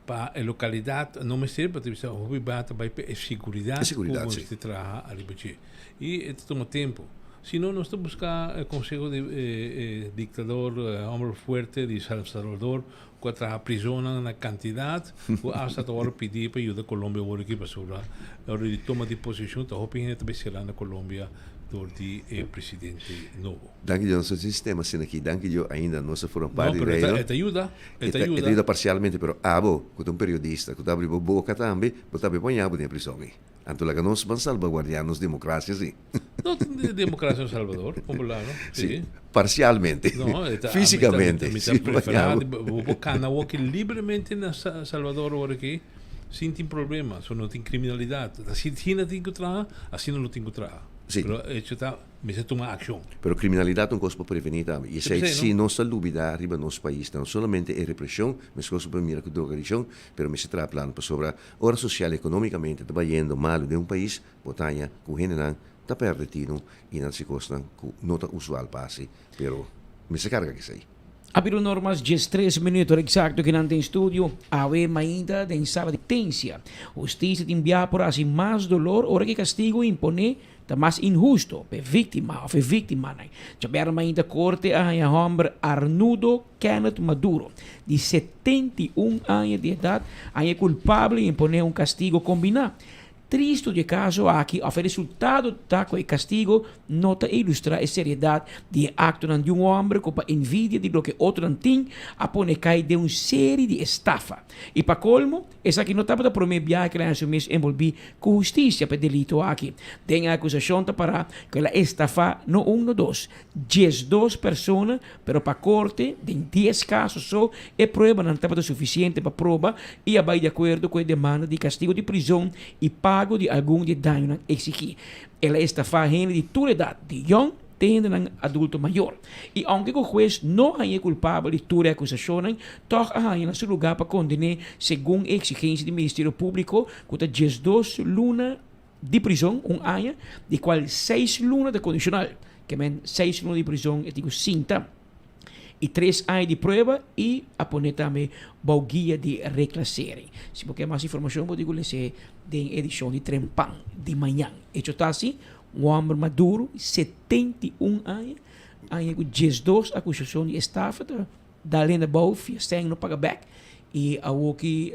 Pa e localidad no mester, pa ta bisa hopi ba ta bay pa e siguridad E seguridad, cu si. mester traha ariba dje. Y e ta tuma tempo. Si no, nos ta busca e conseho di e dictador, e hombre fuerte di San Salvador, cu a traha prisonnan na cantidad, cu hasta ta worde pidi pa yuda Colombia awor aki, pasobra ora di toma di posicion ta hopi hende ta bay cera na Colombia dor di e presidente nobo. Danki Dios nos tin sistema asina aki. Danki Dios ainda nos a forma No, parti di pero e ta, Reino. e ta yuda, e E ta ta, e yuda. ta yuda parsialmente, pero abo ku ta un periodista ku ta abri bo boka tambe, bo ta abri pon abo den e prison ei. Anto laga nos ban salbaguardiá nos demokrasia si. No tin demokrasia na Salvador, kon bo laba? Si, Si. parsialmente. No, e ta, ami ta, Físikamente. mi ta Si, pon preferá abo. di bo bo por kana awoki libremente na Sa Salvador awor aki sin tin problema, so no tin kriminalidat. Asina tin ku traha, asina no tin ku traha. Si. Pero hecho ta. Mester tuma akshon. Pero kriminalidat ta un kos pa prevení tambe. I esei si nos ta lubidá riba nos pais no solamente e represhon, meskos ku por mira ku drogadikshon, pero mester traha plan pasobra ora sosial i ekonómikamente ta bayendo malu den un pais, bo ta haña ku hendenan ta pèrdè tinu i nan hasi kosnan ku no ta usual pa hasi, pero mester karga ku esei. A bira un or mas diestres minuut, ora exacto ki nan den studio. Awe mainta den sala di penitencia. Husticia tin bia por haci mas dolor ora ki castigo impone ta mas inhusto pa e victima of e victimanan. Djabièrnè mainta corte a haña homber Arnudo Kenneth Maduro, di 71 aña di edad, haña culpable y impone un castigo combina. Tristu di e kaso aki òf e resultado ta ku e kastigo no ta ilustrá e seriedat di e aktonan di un hòmber ku pa envidia di loke otronan tin a pone kai den un seri di estafa. I pa kolmo, esaki no tabata promé biaha ku el a haña su mes enbolbí ku hustisia pa e delito aki. Den e akusashon ta pará ku el a estafá no un no dos, diesdos persona, pero pa korte, den dies kaso so, e pruebanan tabata sufisiente pa proba i a bai di akuerdo ku e demanda di kastigo di prizon i pago di algun di e dañonan eksigí. El a estafá hende di tur edat, di yòn te hendenan adulto mayor. I ounke ku hues no hañ'é kulpabel di tur e akusashonnan, tòg a haña na su lugá pa konden'é segun e eksigensia di Ministerio Públiko ku ta diesdos luna di prizon un aña, di cual seis luna ta condicional, ke men seis luna di prizon e tin cu sinta, y tres aña di prueba y a pone tambe bou guia di reclassering. Si bo kier mas informacion bo tin cu lese den edicion di Trempan di mañan. Hecho ta asi, un homber maduro, 71 aña, aña cu diesdos acusacion di estafa ta dal hende abou, fia seng no paga bek, y awoki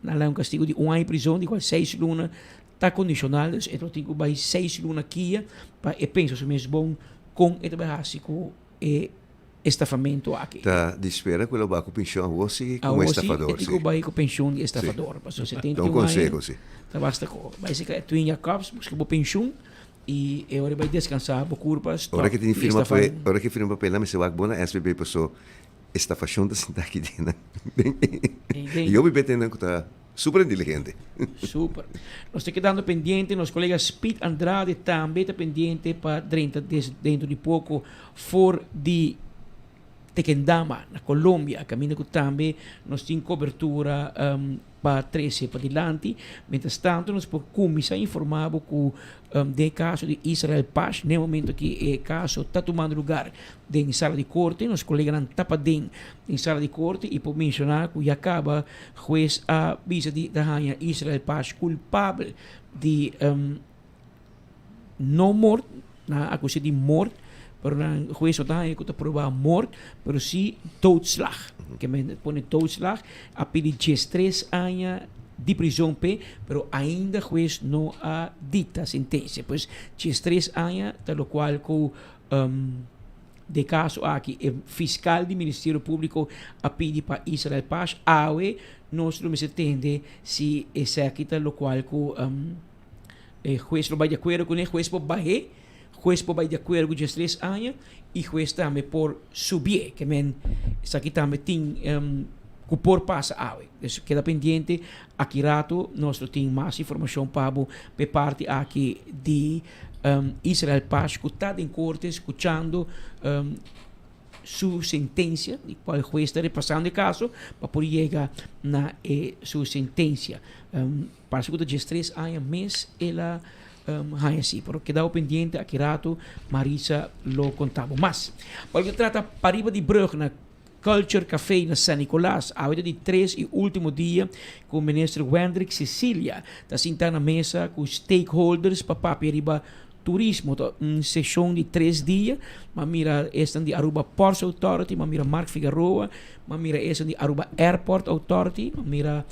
Nan laga un kastigu di un aña prizon, di kual seis luna ta kondishonal. Dus e lo tin ku bai seis luna kia pa e pensa su mes bon kon e ta bai hasi ku e estafamento aki. Ta di spera cu lo ba cu pensioen awor si como Awor si, estafador, e si. tin cu bay cu pensioen di estafador. Pasobra Si. 71 Ta un aña conseho, si. ta basta cu bay seca Edwin Jacobs busca bo pensioen y e ora bay descansa bo curpa stop Ora ki tin di firma estafa. pe, ora ki firma papel nan mester wak bo na SBB paso estafacion ta sinta aki den nan. Den. Y hopi bete nan cu ta super inteligente. Super. Nos ta kedando pendiente, nos colega Speed Andrade tambe ta pendiente pa drenta des dentro di poco for di Tequendama na Colombia, caminda cu tambe nos tin cobertura pa trece padilanti. Mientras tanto nos por cuminsa informa bo cu den e caso di Israel Pash, n'e momento aki e caso ta tumando lugar den sala di corte, nos coleganan ta paden den sala di corte y por menciona cu ya caba hues a bisa di ta haña Israel Pash culpabel di no mort, nan a acusa di mort, pero nan hues no ta haña cu ta proba mort, pero si doodslag. Ke men pone doodslag, a pidi diestres aña di prizon p'e, pero ainda hues no a dicta sentencia. Pues diestres aña ta locual cu De kaso aki e fiskal di Ministerio Públiko a pidi pa Israel Pash awe nos lo mester tende si esaki ta lokual ku e hues lo bai di akuerdo kuné. Hues por bah'é, hues por bai di akuerdo ku diestres aña i hues tambe por subié. Ke men esaki tambe tin ku por pasa awe. Dus keda pendiente aki rato nos lo tin mas informashon pa bo p'e parti aki di Israel Pash ku ta den korte skuchando su sentensia, di kual hues ta repasando e kaso pa por yega na e su sentensia. Parse ku ta diestres aña mes el a haña si, pero keda bo pendiente aki rato Marisa lo konta bo mas. Pa loke ta trata pariba di brug na Culture Café na San Nicolas. Awe ta di tres y ultimo dia cu Minister Wendrick Cecilia ta sinta na mesa cu stakeholders pa papia riba turismo. Ta un sesion di tres dia. M'a mira esnan di Aruba Ports Authority, m'a mira Mark Figaroa, m'a mira esnan di Aruba Airport Authority, m'a mira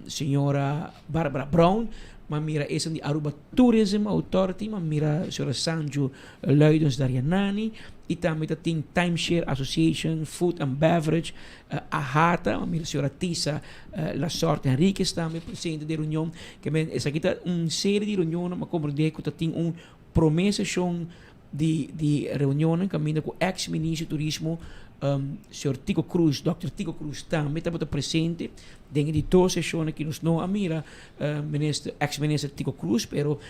señora Barbara Brown, m'a mira esnan di Aruba Tourism Authority, m'a mira señora Sanju Luidens Darianani y tambe ta tin Timeshare Association, Food and Beverage, AHATA, a mira señora Tisa Lasorte Henriquez tambe presente den reunion. Ke men esaki ta un serie di reunionnan, m'a comprende cu ta tin un prome sesion di di reunionnan caminda cu ex ministro di turismo señor Tico Croes, Dòkter Tico Croes tambe tabata presente den e di dos sesionnan ki nos no a mira minister ex minister Tico Croes pero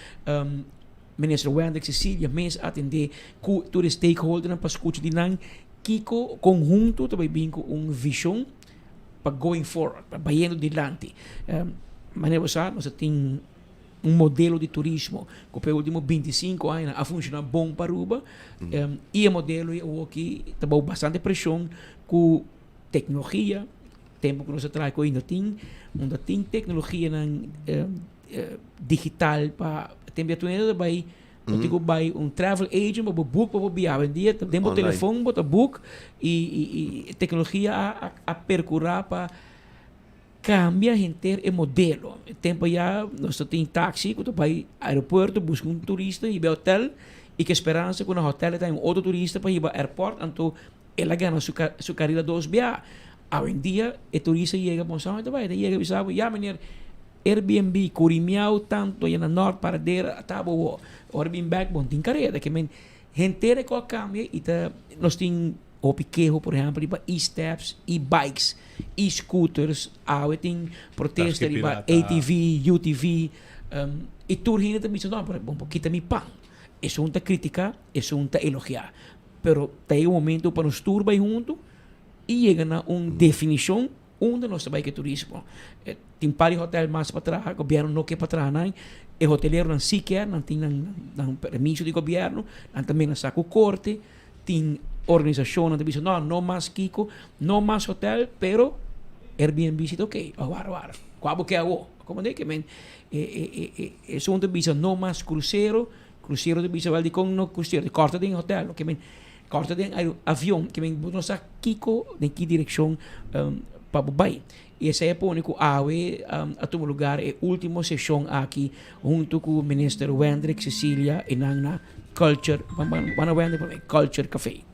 Minister Wendrick Cecilia mes a atendé ku tur e stakeholdernan pa skucha di nan kiko konhunto ta bai bin ku un vishon pa going forward, pa bayendo dilanti. Manera bo sa nos a tin un modelo di turismo ku pa e ultimo bintisinko añanan a funshoná bon pa Aruba i e modelo ei awoki ta bou bastante preshon ku teknologia, tempu ku nos a traha ku ainda tin unda tin teknologianan digital pa tempo ya tu ta bai bo tin ku bai un travel agent pa bo book pa bo biaha awendia ta den bo telefon bo ta book y y tecnologia a a percura pa cambia henter e modelo e tempo ya nos ta tin taxi ku ta bai aeropuerto buska un turista hiba e hotel y ku esperansa ku na hotel e ta un otro turista pa hiba airport anto el a gana su su carera dos biaha awendia e turista yega bon sa ta bai ta yega bisa bo ya meneer Airbnb, Curimiao tanto ya na Nort Paradera ata bo wo. Ora bin bek bon tin kareda ke men henter e ko a kambia i ta nos tin hopi keho por ehempel riba e-steps, e-bikes, e-scooters, awe tin protesta riba ATV, UTV i tur hende ta bisa no pero bon por kita mi pan. Esun ta kritika, esun ta elogia. Pero ta yega un momento pa nos tur bai hunto i yega na un definishon Unda nos ta bai ku e turismo? Tin par di hotel mas pa traha, gobièrnu no ke pa traha nan. E hoteleronan si kier, nan tin nan nan permiso di gobièrnu, nan ta menasá ku korte. Tin organisashonnan ta bisa no, no mas kiko, no mas hotel, pero Airbnb si ta oke. Oh, wara wara, kua bo ke awo? Komo de ke men e e e e esun ta bisa no mas krusero, krusero ta bisa wèl dikon no krusero, kòrta den hotel, ke men Kòrta den avion ke men bo no sa kiko den ki direkshon pa bo bai. I esei a pone ku awe a tuma lugar e ultimo seshon aki huntu ku Minister Wendrick Cecilia i nan na Culture, ban na Wendrick promé, Culture Café.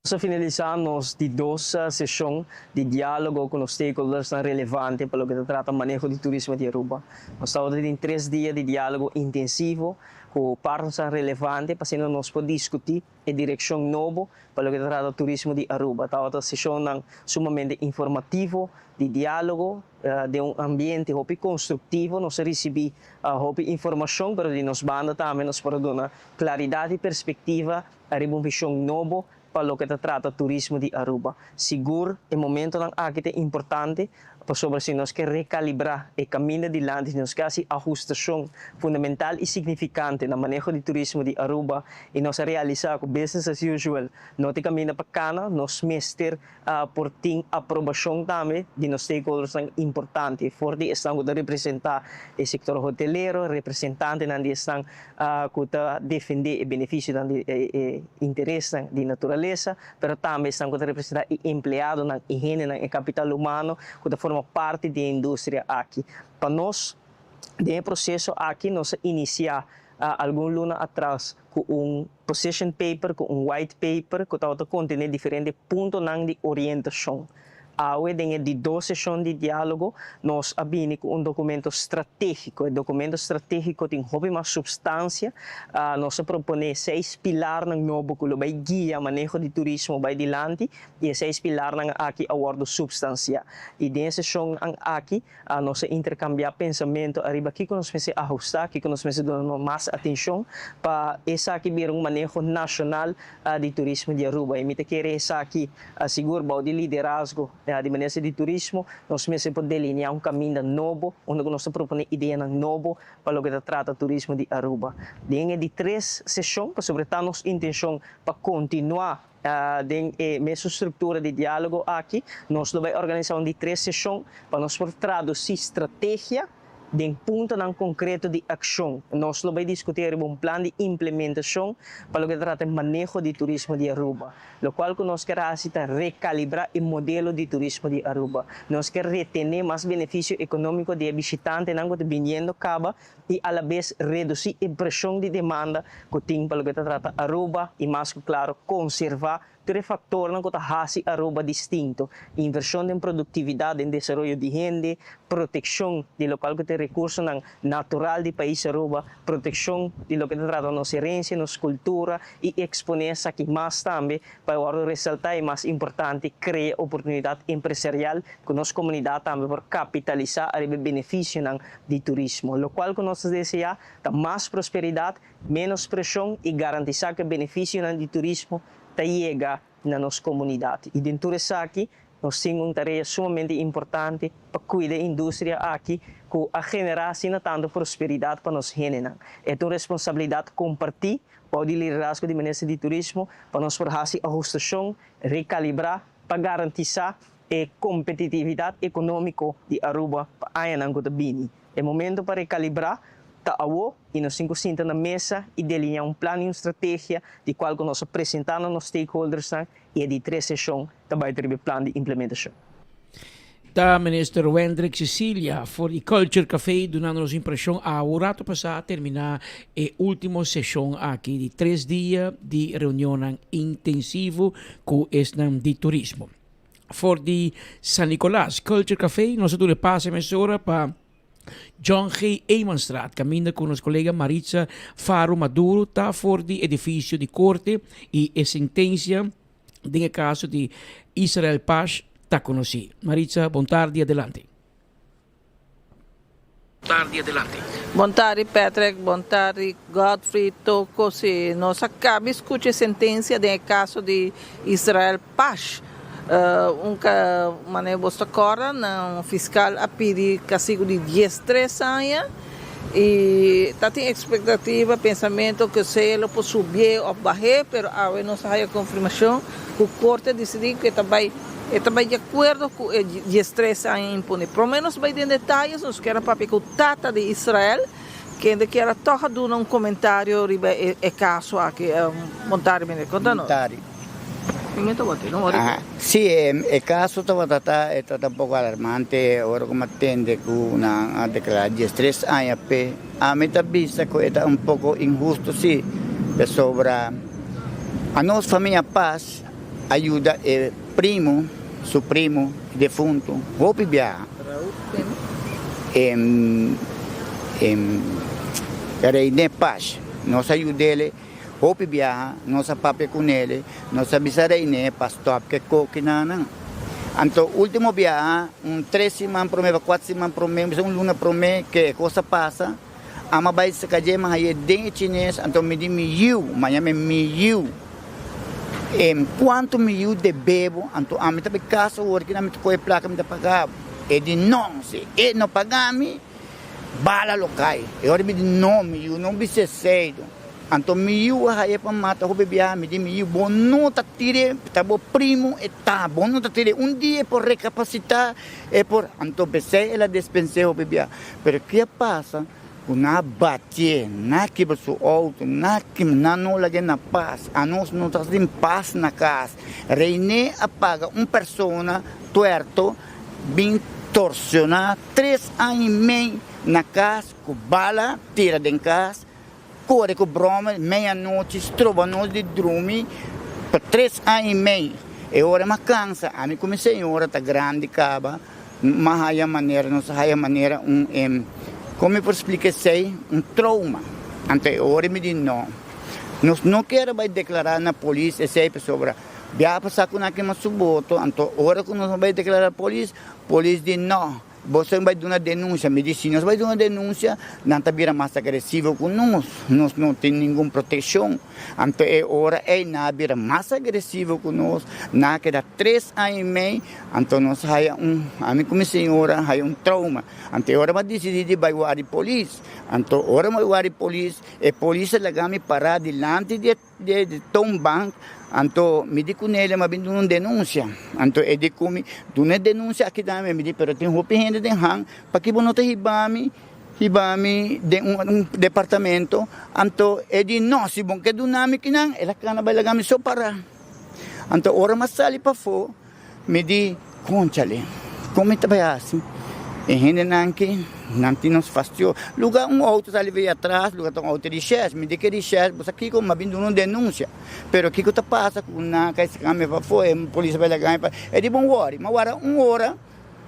Nos a finalisá nos di dos seshon di diálogo ku nos stakeholdersnan relevante pa loke ta trata maneho di turismo di Aruba. Nos tabata tin tres dia di diálogo intensivo ku partnersnan relevante pa asina nos por diskutí e direkshon nobo pa loke ta trata turismo di Aruba. Tabata seshonnan sumamente informativo, di diálogo, den un ambiente hopi konstruktivo. Nos a risibí hopi informashon, pero di nos banda tambe nos por a duna klaridat i perspektiva Ariba un vision nobo pa loke ta trata turismo di Aruba. Sigur e momentonan aki ta importante pasobra si nos ke recalibra e caminda dilanti, si nos ke haci ahustacion fundamental y significante na maneho di turismo di Aruba y nos a realisa cu business as usual no ta e caminda pa cana, nos mester por tin aprobacion tambe di nos stakeholdersnan importante, for di esnan cu ta representa e sector hotelero, representantenan di esnan cu ta defende e beneficionan di e interesnan di naturalesa, pero tambe esnan cu ta representa e empleadonan, e hendenan, e capital humano cu ta forma parti di e industria aki. Pa nos, den e proceso aki nos a inicia algun luna atras cu un position paper, cu un white paper cu tabata contene diferente puntonan di orientacion. Awe den e di dos sesion di dialogo nos a bini cu un documento strategico. E documento strategico tin hopi mas substancia. Nos a propone seis pilarnan nobo cu lo bay guia maneho di turismo bay dilanti y e seis pilarnan aki a wordo substancia. Y den e sesionnan aki Nos a interkambiá pensamentu ariba kiko nos mester ahustá, kiko nos mester duna mas atenshon pa esaki bira un maneho nashonal di turismo di Aruba. I mi ta kere esaki sigur bou di liderazgo di Minister di Turismo nos mester por delineá un kaminda nobo unda ku nos ta proponé ideanan nobo pa loke ta trata turismo di Aruba. Den e di tres seshon, pasobra ta nos intenshon pa kontinuá Den e mesun struktura di diálogo aki, nos lo bai organisá un di tres seshon pa nos por tradusí strategia den puntonan konkreto di akshon. Nos lo bai diskutí ariba un plan di implementashon pa loke ta trata e maneho di turismo di Aruba. Lokual ku nos ker hasi ta rekalibrá e modelo di turismo di Aruba. Nos ker retené mas benefisio ekonómiko di e bishitantenan ku ta biniendo kaba i alabes reduci e presion di demanda cu tin pa loke ta trata Aruba i mas cu claro conserva tur e factornan cu ta haci Aruba distinto, inversion den productividad, den desaroyo di hende, proteccion di locual cu ta e recursonan natural di pais Aruba, proteccion di loke ta trata nos herencia, nos cultura i expone esaki mas tambe pa e wordo resalta i mas importante crea oportunidad empresarial cu nos comunidad tambe por capitalisa ariba e beneficionan di turismo. Locual cu nos ta desea ta mas prosperidad, menos presion y garantisa cu e beneficionan di turismo ta yega na nos comunidad. Y den tur esaki nos tin un tarea sumamente importante pa cuida e industria aki cu a genera asina tanto prosperidad pa nos hendenan. E ta un responsabilidad comparti bou di liderazgo di Minister di Turismo pa nos por haci ahustacion, recalibra pa garantisa e kompetitividat ekonómiko di Aruba pa añanan ku ta bini. E momento pa rekalibrá ta awo i nos tin ku sinta na mesa i delineá un plan i un strategia di kual ku nos a presentá na nos stakeholdersnan i e di tres seshon ta bai ta riba e plan di implementashon. Ta Minister Wendrick Cecilia for di Culture Café dunando nos impreshon awo rato pasá a terminá e último seshon aki di tres dia di reunionnan intensivo ku esnan di turismo. For di San Nicolas Culture Café nos a duna e pase mesora pa John G. Emanstraat kaminda ku nos kolega Maritza Faro Maduro ta for di edifisio di korte i e sentensia den e kaso di Israel Pash ta konosí. Maritza, bon tardi, adelante. Tardi adelante. Bon tardi Patrick, bon tardi Godfrey, Toko, si nos a cabi scucha e sentencia den e caso di Israel Pash, un ca manera bos ta corda nan fiscal a pidi castigo di diestres aña y ta tin expectativa, pensamento cu sea lo por subie of bahe, pero awe nos a haya confirmacion cu corte a dicidi cu e ta bay. E ta bai di akuerdo ku e diestres aña imponé. Promé nos bai den detayes, nos kier a papia ku tata di Israel, kende kier a tòg a duna un komentario riba e kaso aki. Bon tardi, meneer. Konta nos. Bon tardi. Mi ta wak, no wak. Sí, e kaso tabata ta, e ta un poko alarmante ora ku mi a tende ku nan a deklará diestres aña p'e. Ami ta bisa ku e ta un poko inhusto sí, pasobra anos famia Paz. a yuda e primo, su primo defunto, hopi biaha. E Reine Pash, nos a yud'ele hopi biaha, nos a papia ku nele, nos a bisa Reine pa stòp ku e kokinan. Anto ultimo biaha, un tres siman promé pa kuater siman promé, bisa un luna promé ke e kos a pasa, Ama bai saka dje, ma haye den e chines, anto mi di mi yiu, ma yam'e mi yiu. E kuantu mi yiu debe bo, anto ami ta bai kas awor kina mi ta kohe plaka mi ta paga bo. E di no, si e no paga mi, bala lo kai. E ora mi di no, mi yiu no bisa esei. Anto mi yiu a haye pa mata hopi biaha, mi di mi yiu, bo no ta tir'e, ta bo primo e ta, bo no ta tir'e, un dia e por rekapasitá, e por, anto p'esei el a despens'é hopi biaha. Pero ke a pasa ku nan a batié, nan a kibra su outo, nan a kima, nan no lag'é na pas, anos no ta tin pas na kas. René a paga un persona tuerto bin torsioná tres aña i mei na kas ku bala tira den kas, kore ku broma meianochi, stroba nos di drumi pa tres aña i mei. E ora mi a kansa, ami ku mi señora ta grandi kaba. Ma haya manera, nos a haya manera un em, kon mi por splika esei? Un trauma. Anto e ora mi di no, nos no kier a bai deklará na polis esei pasobra biaha pasá ku nan a kima su boto, anto ora ku nos a bai deklará polis, polis di no, boso bai duna denunsia. Mi di si nos bai duna denunsia, nan ta bira mas agresivo ku nos, nos no tin ningun protekshon. Anto e ora ei nan a bira mas agresivo ku nos, nan a keda tres aña i mei, anto nos haya un, ami ku mi señora haya un trauma. Anto e ora mi a disidí di bai wak di polis. Anto ora mi bai wak di polis, e polis a laga mi pará dilanti di e toonbank, anto mi di ku nel, mi a bin duna un denunsia. Anto e di ku mi, duna e denunsia aki tambe, mi di pero tin hopi hende den hang, paki bo no ta hiba mi? Hiba mi den un departamento, anto e di, No, si bo ke duna mi kinan, el a kana bai laga mi so para. Anto ora mi a sali pafó, mi di, Kónchale, kon mi ta bai hasi? E hendenan aki, nan tin nos fastio. Luga un outo sali bai atras, luga ta un outo di shes. Mi di ke di shes, bo sa kiko? Mi a bin duna un denunsia. Pero kiko ta pasa ku nan a kai saka mi pafó, e polis a bai laga mi pafó. E di, Bon wòri. Mi a wara un ora.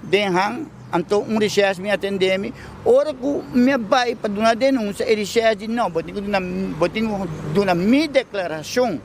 Den han, anto un rishèsh mi atendé mi. Ora ku mi a bai pa duna denunsia, e rishèsh di, No, bo tin ku duna, bo tin ku duna mi deklarashon.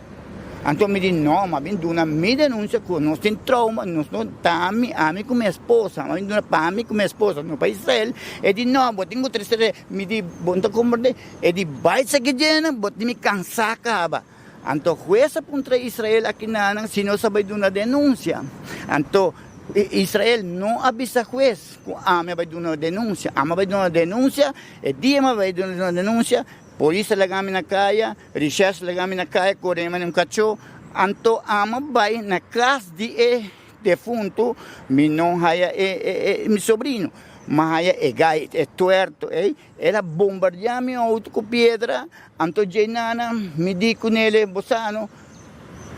Anto mi di, No, mi a bin duna mi denunsia ku nos tin trouma, nos no ta ami, ami ku mi esposa, mi a bin duna pa ami ku mi esposa, no pa Israel. E di, No, bo tin ku trese. Mi di, Bo no ta komprendé. E di, Bai saki djena, bo tin mi kansá kaba. Anto hues a puntra Israel akinanan si nos a bai duna denunsia. Anto Israel no a bisa hues ku ami a bai duna denunsia. Ami a bai duna denunsia, e dia mi a bai duna denunsia, polis a laga mi na kaya, rishèrs a laga mi na kaya, kore mi un kachó. Anto ami a bai na kas di e defuntu, mi no haya e mi sobrino, mi a haya e gai, e tuerto ei. El a bombardiá mi outo ku piedra, anto djei nana mi di ku nele, Bo sa no,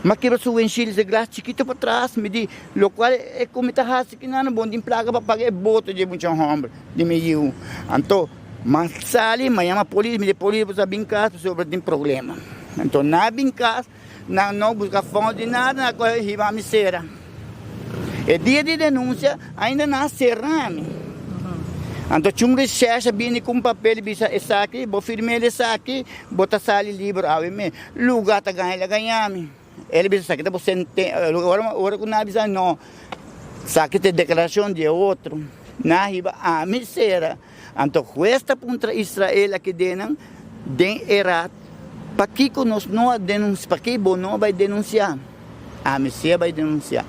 m'a kebra su windshield di glas chikitu patras, mi di, lokual e ku mi ta hasi ki nana bo no tin plaka pa paga e boto dje mucha hòmber di mi yiu. Anto m'a sali, m'a yama polis, mi di polis bo sa bin kas pasobra tin problema. Anto nan a bin kas, nan no buska fondo di nada, nan a kohe hiba mi sera. E dia di denunsia ainda nan a sera mi. Anto chun recherche a bini ku un papel i bisa esaki, bo firm'é esaki, bo ta sali liber awe me. Luga ta gaña el a gaña mi. El a bisa esaki ta bo senten, ora ora ku nan a bisa no, esaki ta e deklarashon di e otro. Nan a hiba ami sera. Anto hues ta puntra Israel aki denan den e raad, Pakiko nos no a denunsia, paki bo no a bai denunsia? Ami si a bai denunsia.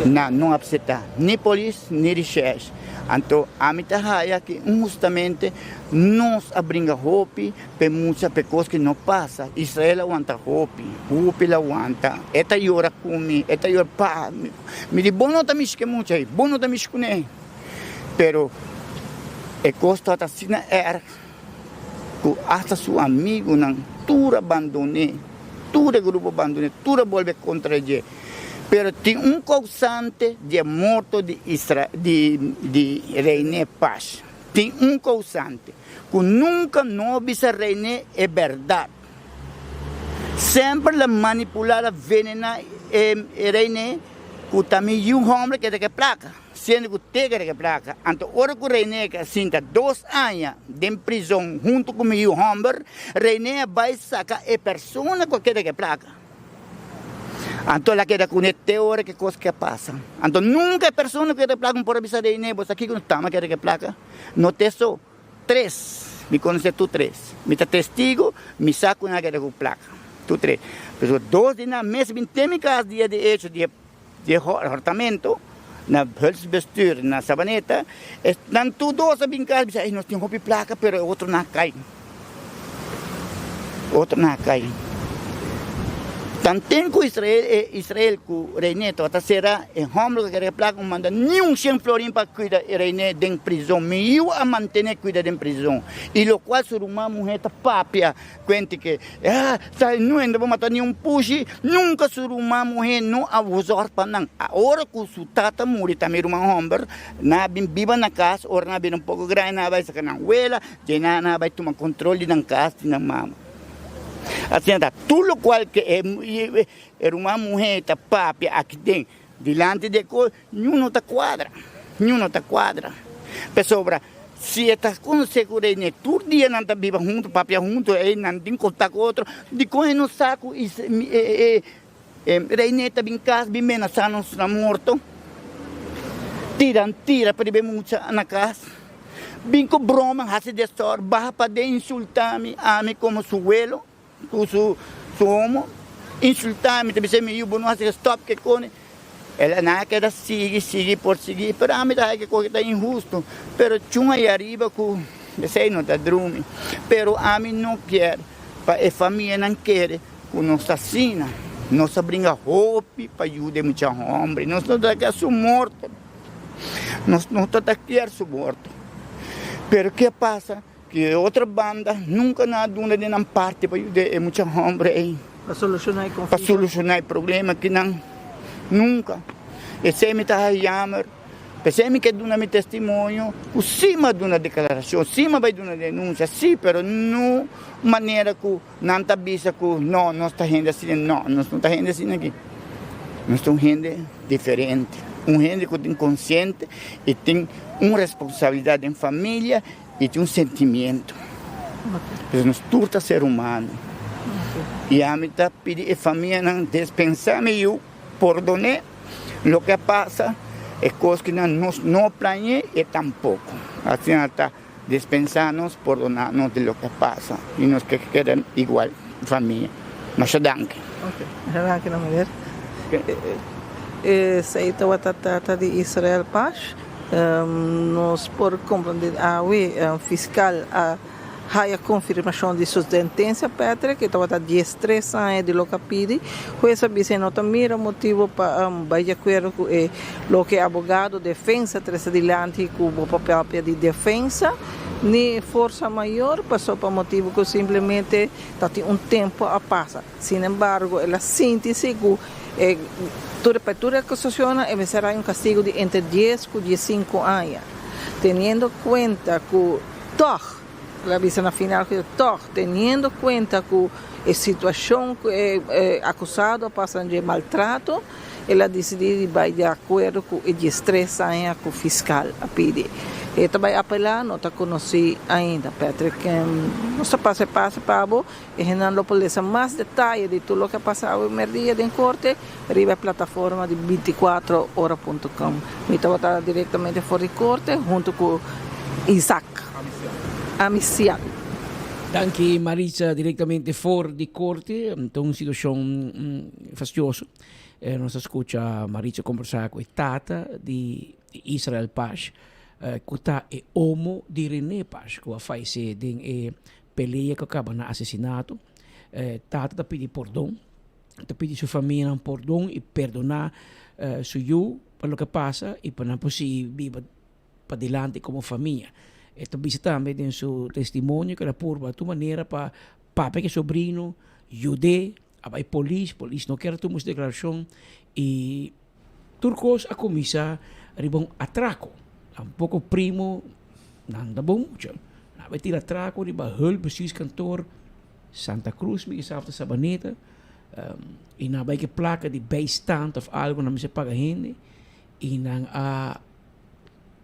Nan no a aseptá, ni polis ni recherche. Anto ami ta haya ki inhustamente nos a bringa hopi p'e mucha p'e kos ki no pasa. Israel a wanta hopi, hopi el a wanta. E ta yora ku mi, e ta yora, pa, mi di bo no ta mishi ku e mucha ei, bo no ta mishi kuné. Pero e kos tabata asina erg ku asta su amigunan tur a bandon'é, tur e grupo a bandon'é, tur a bolbe kontra dje. Pero tin un kousante di e morto di Isra di di Reiné Pash. Tin un kousante ku nunka no a bisa Reiné e bèrdat. Semper el a manipulá, el a venená. René ku ta mi yu hòmber keda ku e plaka, siendo ku te keda ku e plaka. Anto ora ku René a sinta dos aña den prizon huntu ku mi yu hòmber, René a bai saka e persona ku a keda ku e plaka. Anto el a keda kuné te ora ku e kos ke a pasa. Anto nunka e persona ku keda ku e plaka no por a bisa René, bo sa kiko no tama keda ku e plaka? No te so. Tres. Mi conoce tur tres. Mi ta testigo, mi sa cu nan a keda cu placa. Tur tres. Pero dos di nan mes bin te mi cas dia di hecho di e hortamento na hulpsbestuur na Sabaneta. Nan tur dos a bin cas bisa ey nos tin hopi placa pero e otro nan a cay. Otro nan a cay. Tanten cu Israel, Israel cu René tabata cera, e homber cu a kere placa no manda ni un cien florin pa cuida e René den prizon. Mi yiu a mantene cuida den prizon. Y locual su ruman muher ta papia cuente que, ah, sa no hende bo mata ni un pushi. Nunca su ruman muher no a zorg pa nan. Ora cu su tata muri, ta mi ruman homber, nan a bin biba na cas, ora nan a bira un poco grandi nan a bay saca nan wela, dje nan a bay tuma control di nan cas di nan mama. Asina ta tur lokual ke e ruman muhé ta papia aki den dilanti di e kos, niun no ta kuadra, niun no ta kuadra. Pasobra si e ta konosé ku René tur dia nan ta biba huntu, papia huntu, ei nan tin kontak ku otro, dikon e no sa ku René ta bin kas bin menasá nos na morto? Tira tira pa riba e mucha na kas. Bin ku broma, hasi desòr, baha paden insultá mi, ami komo su welo ku su su omo, insultá mi, ta bisa mi yu bo no hasi ke stòp ke kone. El a nan a keda sigui, sigui, por sigui, pero ami ta haña ke koke ta inhustu, pero chun ahi ariba ku esei no ta drumi. Pero ami no kier pa e famianan kere ku nos ta asina. Nos a bringa hopi pa yuda e mucha hòmber, nos no ta ke su morto. Nos no ta ta kier su morto. Pero ke pasa? Ku e otro banda nunka nan a duna di nan parti pa yuda e mucha hombre ei. Pa solushoná e konflikto. Pa solushoná e problema kinan. Nunka. Esei mi ta haña yamer. P'esei mi ke duna mi testimonio ku si mi a duna deklarashon, si mi a bai duna denunsia, si, pero no manera ku nan ta bisa ku no, nos ta hende asina. No, nos no ta hende asina aki. Nos ta un hende diferente. Un hende ku tin konsiente i tin un responsabilidat den familia i tin un sentimiento. Pasobra nos tur ta ser humano. I ami ta pidi e famianan despensá mi yu, pordon'é loke a pasa, e kos ku nan nos no plañ'é e tampoko. Asina ta. Despensá nos, pordoná nos di loke a pasa i nos ke keda igual famia. Masha danki. Ok, masha danki no meneer. Esei tabata tata di Israel Pash. Nos por comprende awe fiscal a haya confirmacion di su sentencia Patrick, e tabata diestres aña di loke a pidi. Hues a bisa e no ta mira motibo pa bai di acuerdo cu e loke abogado defensa trece dilanti cu bo papia di defensa ni forsa mayor paso pa motibo cu simplemente ta tin un tempo a pasa. Sin embargo el a sinti si cu e tur pa tur e acusacionnan e mester hay un castigo di entre dies cu diescinco aña teniendo cuenta cu toch El a bisa na final ku tòg teniendo kuenta ku e situashon ku e akusado a pasa dje maltrato, el a disidí di bai di akuerdo ku e diestres aña ku fiskal a pidi. E ta bai apelá, no ta konosí ainda. Patrick, nos ta pasa e pase pa bo, e hendenan lo por lesa mas detaye di tur loke a pasa awe merdia den korte riba e plataforma di binticuatro ora punto com. Mi tabata direktamente for di korte huntu ku Isaac. Amicial. Danki Maritza directamente for di corte. Ta un situacion fastioso. Nos a scucha Maritza conversa cu e tata di Israel Pash, cu ta e omo di Rene Pash, cu a fallece den e pelea cu a caba na asesinato. Tata ta pidi pordon, ta pidi su famianan pordon y perdona su yu pa loke a pasa y pa nan por sigui biba padilanti komo famia. E ta bisa tambe den su testimonio ku el a purba tur manera pa papia ku e sobrino, yud'é, a bai polis, polis no kier a tuma su deklarashon i tur kos a kuminsá riba un atrako. Tampoko primo nan ta bon mucha. Nan a bai tira atrako riba Hulpbestuurskantoor Santa Cruz, mi ke sa òf ta Sabaneta. I nan a bai ku e plaka di bijstand of algu nan mester paga hende i nan a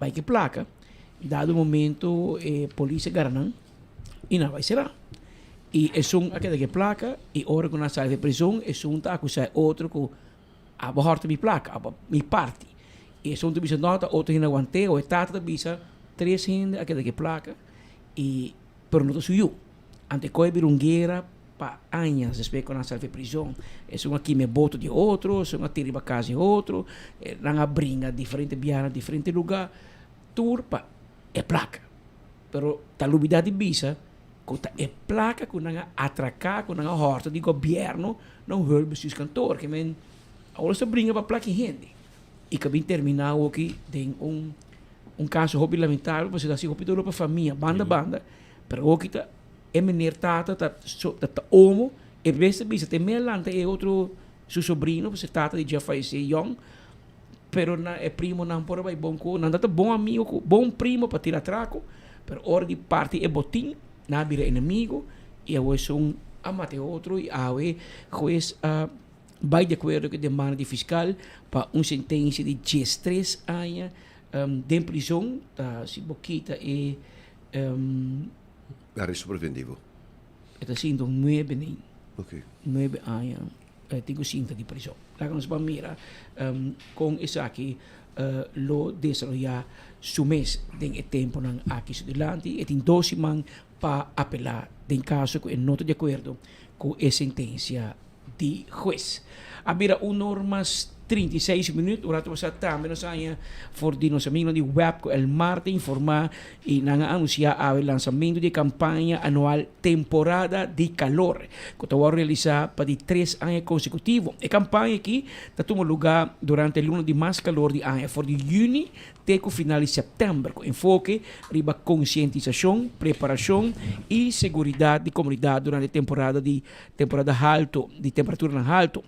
bai ku e plaka. Dado momento e polis a gara nan i nan a bai sera. I esun a keda ku e plaka i ora ku nan a sali di prizon esun ta akusá e otro ku abo hòrta mi plaka, abo mi parti. I esun ta bisa no ta otro hende a want'é o e tata ta bisa tres hende a keda ku e plaka i pero no ta su yu. Ante koe bira un guera pa añas despues ku nan a sali for prizon. Esun a kima e boto di e otro, esun a tira riba kas di e otro, nan a bringa diferente biaha na diferente luga, tur pa e plaka. Pero ta lubida di bisa ku ta e plaka ku nan a atraká, ku nan a hòrta di gobièrnu na un hulpbestuurskantoor. Ke men awor nos ta bringa pa plaka e hende. I ku a bin terminá awoki den un un kaso hopi lamentabel pasobra ta hasi hopi dolor pa famia banda banda. Pero awoki ta e meneer tata ta ta ta omo e bes ta bisa te me a lanta e otro su sobrino pasobra e tata di dje a fayesé yòn pero nan e primonan por a bai bon ku nan ta bon amigo ku bon primo pa tira atraco pero ora di parti e botin nan a bira enemigo i awo esun a mata e otro i awe hues a bai di akuerdo ku e demanda di fiskal pa un sentensia di diestres aña den prizon ta si bo kita e Aresto preventivo. E ta sinta un nuebe nin. Ok. Nuebe aña e tin ku sinta di prizon. Laga nos ban mira kon esaki lo desaroyá su mes den e temponan aki su dilanti. E tin dos siman pa apelá den kaso ku e no ta di akuerdo ku e sentensia di hues. A bira un or mas 36 minuut. Un rato pasá tambe nos haña for di nos amigonan di web ku El Mar ta informá i nan a anunsiá awe lansamentu di e kampaña anual Temporada di Kalor ku ta wòrdu realisá pa di tres aña konsekutivo. E kampaña aki ta tuma lugá durante e luna di mas kalor di aña, for di yüni te ku final di sèptèmber, ku enfoke riba konsientisashon, preparashon i seguridat di komunidat durante temporada di Temporada haltu di temperaturanan haltu.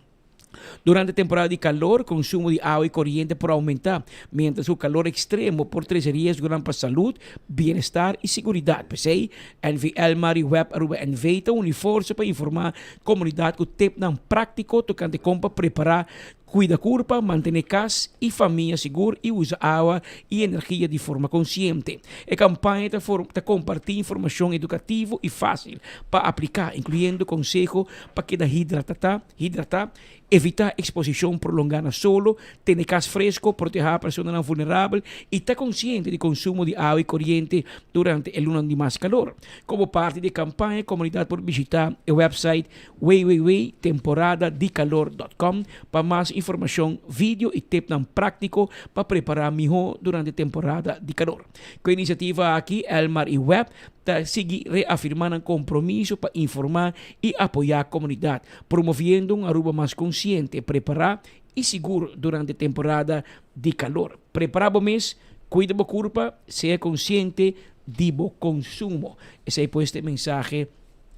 Durante temporada di kalor, konsumo di awa i koriente por oumentá, miéntras ku kalor ekstremo por trese riesgonan pa salud, bienestar i siguridat. P'esei, NV Elmar i Web Aruba NV ta uni forsa pa informá komunidat ku tepnan práktiko tokante kon pa prepará Cuida curpa, mantene cas y famia sigur y usa awa y energia di forma consciente. E campaña ta ta comparti informacion educativo y facil pa aplica, incluyendo conseho pa keda hidratata, hidrata, evita exposicion prolonga na solo, tene cas fresco, proteha personanan vulnerabel y ta consciente di consumo di awa y coriente durante e lunanan di mas calor. Como parti di e campaña, comunidad por bishita e website www.temporadadicalor.com pa mas informashon, video i tepnan práktiko pa prepará mihó durante temporada di kalor. Ku e inisiativa aki, Elmar i Webb ta sigui reafirmá nan kompromiso pa informá i apoyá komunidat, promoviendo un Aruba mas konsiente, prepará i sigur durante temporada di kalor. Prepará bo mes, kuida bo kurpa, sea konsiente di bo konsumo. Esei pues ta e mensahe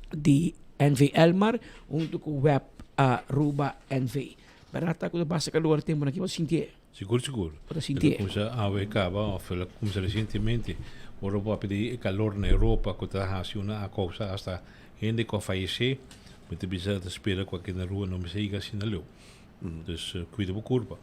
di NV Elmar hunto cu Web Aruba NV. Berdad ta cu ta basta calor e temponan aki, bo ta sintié? Sigur, sigur. Bo ta sintié? El a cuminsa awe caba of el a cuminsa recientemente. Ora bo a pidi e calor na Europa cu ta haci una a causa hasta hende cu a fayece, mi ta bisa ta spera cu aki na Aruba no mester yega asina leu. Dus cuida bo curpa.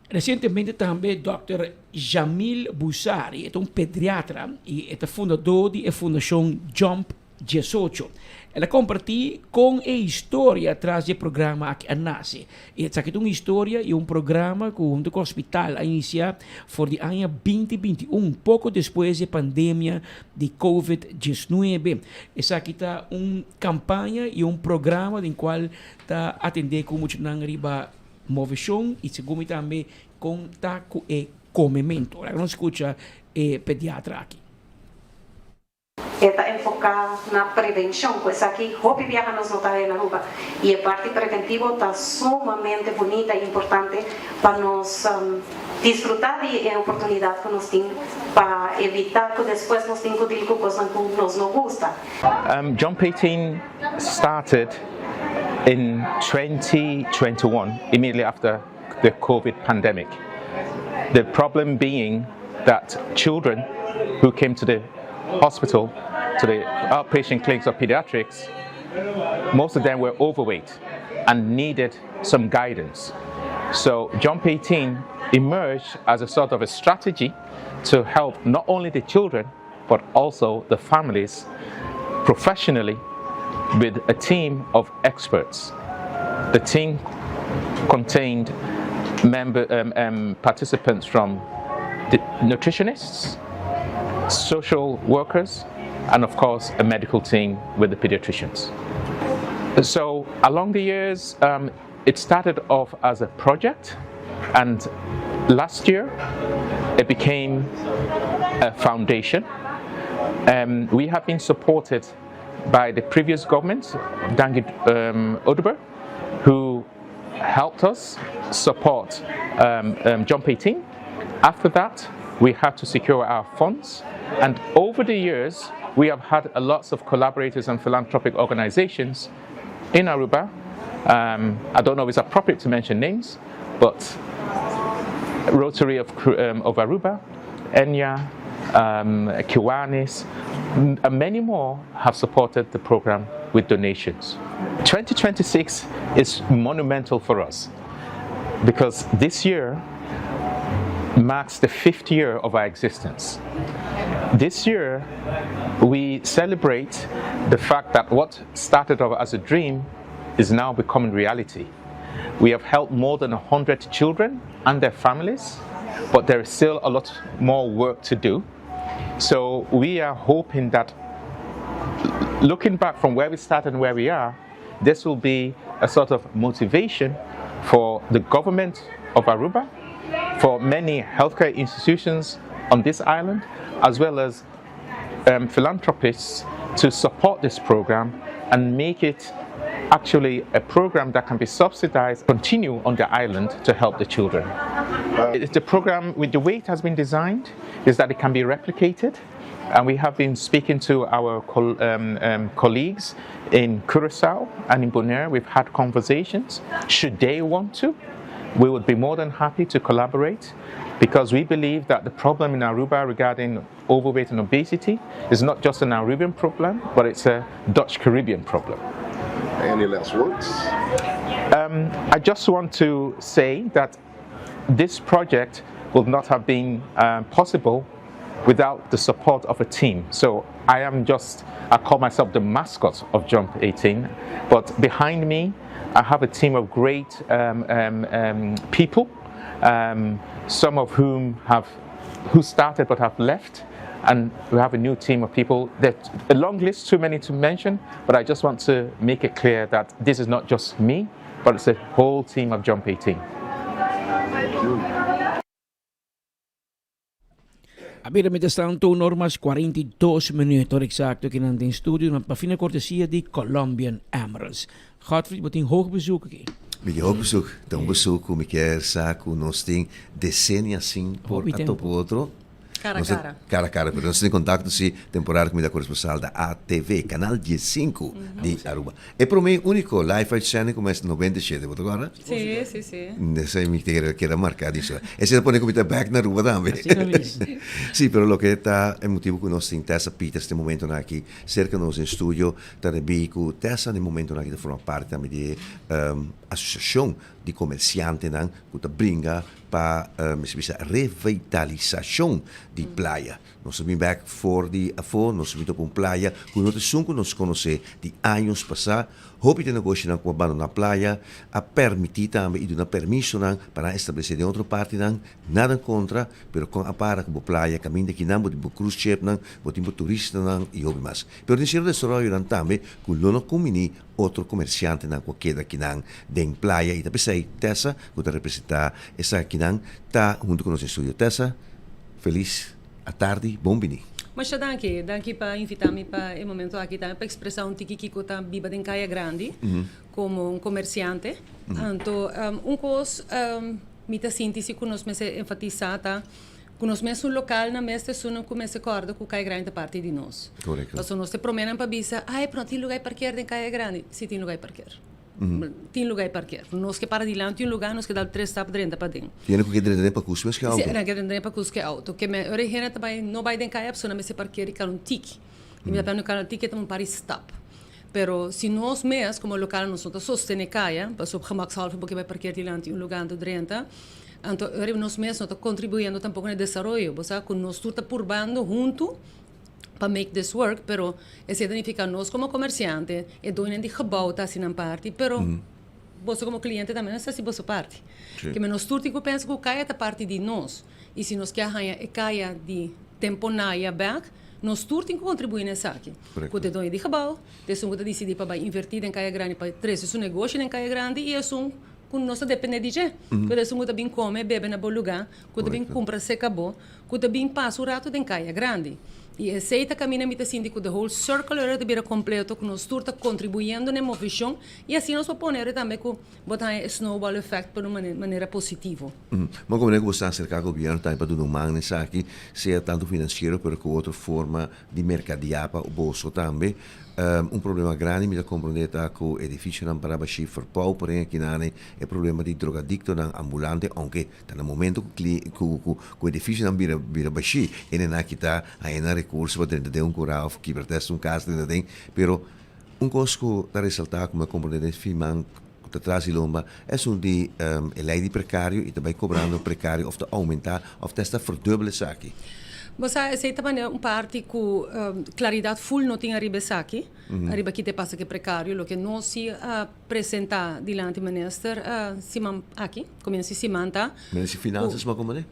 Resientemente tambe dòkter Jamil Busari, e ta un pediatra i e ta fundadó di e fundashon Jump 18. El a kompartí kon e historia tras di e programa aki a nase. I esaki ta un historia i un programa ku huntu ku hospital a inisiá for di aña binti 21, poko despues di e pandemia di Covid 19. Esaki ta un kampaña i un programa den kual ta atendé ku muchanan riba Moveshon i segun mi tambe kon ta ku e komementu. Laga nos skucha e pediatra aki. E ta enfoká na prevenshon, ku esaki hopi biaha nos no ta haya na Aruba. I e parti preventivo ta sumamente bunita i importante pa nos disfrutá di e oportunidat ku nos tin pa evitá ku despues nos tin ku dil ku kosnan ku nos no gusta. Jump 18 started in 2021, immediately after the COVID pandemic. The problem being that children who came to the hospital, to the outpatient clinics of pediatrics, Most of them were overweight and needed some guidance. So Jump 18 emerged as a sort of a strategy to help not only the children, but also the families professionally with a team of experts. The team contained member, um, um, participants from the nutritionists, social workers, and of course, a medical team with the pediatricians. So, along the years, um, it started off as a project, and last year it became a foundation. Um, we have been supported by the previous government, Dangit um, Oduber, who helped us support um, um, Jump 18. After that, we had to secure our funds. And over the years, we have had a lots of collaborators and philanthropic organizations in Aruba. Um, I don't know if it's appropriate to mention names, but Rotary of, um, of Aruba, Enya, um, Kiwanis, and many more have supported the program with donations. 2026 is monumental for us because this year marks the fifth year of our existence. This year, we celebrate the fact that what started off as a dream is now becoming reality. We have helped more than 100 children and their families, but there is still a lot more work to do. So we are hoping that looking back from where we started and where we are, this will be a sort of motivation for the government of Aruba, for many healthcare institutions on this island, as well as um, philanthropists to support this program and make it actually a program that can be subsidized, continue on the island to help the children. The program, with the way it has been designed, is that it can be replicated. And we have been speaking to our um, um, colleagues in Curacao and in Bonaire. We've had conversations. Should they want to, we would be more than happy to collaborate because we believe that the problem in Aruba regarding overweight and obesity is not just an Aruban problem, but it's a Dutch Caribbean problem. Any last words? Um, I just want to say that this project would not have been uh, possible without the support of a team. So I am just, I call myself the mascot of Jump 18, but behind me, I have a team of great um, um, um, people, um, some of whom have, who started but have left, and we have a new team of people. There's a long list, too many to mention, but I just want to make it clear that this is not just me, but it's a whole team of Jump 18. Thank you. A bira mientras tanto un hora mas 42 minuut ora exacto aki nan den studio nan pa fina cortesia di Colombian Emeralds. Godfried bo tin hoog bezoek aki. Mi tin hoog bezoek. Ta un bezoek cu mi kier sa cu nos tin decenia sin por Hopi a tempo. topa otro. Cara a Nos ta cara. cara a cara, pero nos tin contacto si temporada cu mi ta corresponsal da ATV, Canal 15 di Aruba. E prome y unico live uitzending cu mes 97, bo ta acorda? Si, si, si. Esey mi ta keda marca di so. Esey ta pone cu mi ta back na Aruba tambe. Asina mis. Si, pero loke ta e motibo cu nos tin Tessa Peters den momentonan aki cerca nos den studio ta debi cu Tessa den momentonan aki ta forma parti tambe di e asociacion di comerciantenan cu ta bringa pa mester bisa revitalisacion di playa. Nos a bin bek for di afó, nos a bin topa un playa ku no ta esun ku nos konosé di años pasá. Hopi di e negoshinan ku a bandoná playa a permití tambe i duna permisonan pa nan establesé den otro partinan. Nada en kontra, pero kon a para ku bo playa kaminda kinan bo tin bo cruise shipnan, bo tin bo turistanan i hopi mas. Pero tin sierto desaroyonan tambe ku lo no kumbiní otro komersiantenan ku a keda kinan den playa i ta p'esei Tessa ku ta representá esakinan ta huntu ku nos den studio. Tessa, felis atardi, bon bini. Masha danki. Danki pa invita mi pa e momento aki tambe pa expresa un tiki kico ta biba den Caya Grandi como un comerciante. Anto un cos mi ta sinti si cu nos mester enfatisa ta cu nos mes un local na mes ta esunnan cu mester corda cu Caya Grandi ta parti di nos. Pasobra nos ta e promenan pa bisa, ay pero no tin lugar di parkeer den Caya Grandi. Si tin lugar di parkeer. Tin lugar di parkeer. Nos ke para dilanti un lugar, nos ke dal tres stap drenta paden. Tiene ku ke drenta den pakus mes ke auto. Si, nan ke drenta den pakus ke auto. Ke men ora e hende ta bai, no bai den kaya, pasobra nan mester parkeer di kal un tiki. I mi ta pende kal un tiki ta un par di stap. Pero si nos mes como local nos no ta sostene caya, pasobra gemakshalve bo ke bay parkeer dilanti un lugar anto drenta, anto ora nos mes no ta contribuyendo tampoco na e desaroyo. Bo sa cu nos tur ta purbando hunto pa make this work, pero esey ta nifica nos como comerciante, e doñonan di gebouw ta haci nan parti, pero boso como cliente tambe nos ta haci boso parti. Kimen nos tur tin cu pensa cu caya ta parti di nos y si nos kier haya e caya di temponaya bek, Nos tur tin ku kontribuí na esaki. Ku ta e doño di gebou, ta esun ku ta disidí pa bai invertí den Kaya Grandi pa trese su negoshi den Kaya Grandi i esun ku nos ta dependé di dje. Ku ta esun ku ta bin kome, bebe na bo lugá, ku ta bin kumpra seka bo, ku ta bin pasa un ratu den Kaya Grandi. I esei ta kaminda mi ta sinti ku the whole circle ora ta bira kompleto, ku nos tur ta kontribuyendo na e movishon i asina nos por pone ora tambe ku bo ta haña e snowball effect pa un manera positivo. Ma como cu bo sta acerca gobierno tambe pa duna un man na esaki, sea tanto financiero pero cu otro forma di mercadia pa boso tambe. Un problema grandi mi ta comprende ta cu edificionan para bashi verpouw por en akinane e problema di drogadictonan ambulante aunke ta na momento cu cu cu cu edificionan bira bira bashi hendenan aki ta haña nan recurso pa drenta den un cura of kibra test un cas drenta den pero un cos cu ta resalta cu mi a comprende den fiman Ku ta tras di lomba esun di e lei di prekario i ta bai kobrando prekario òf ta oumentá òf ta esta verdubbel esaki. Bo sa esei ta manera un parti ku klaridat ful no tin ariba esaki, ariba ki ta pasa ku e prekario. Loke nos si a presentá dilanti minister siman aki, komienso di siman ta. Minister di Finansas ma komo ne?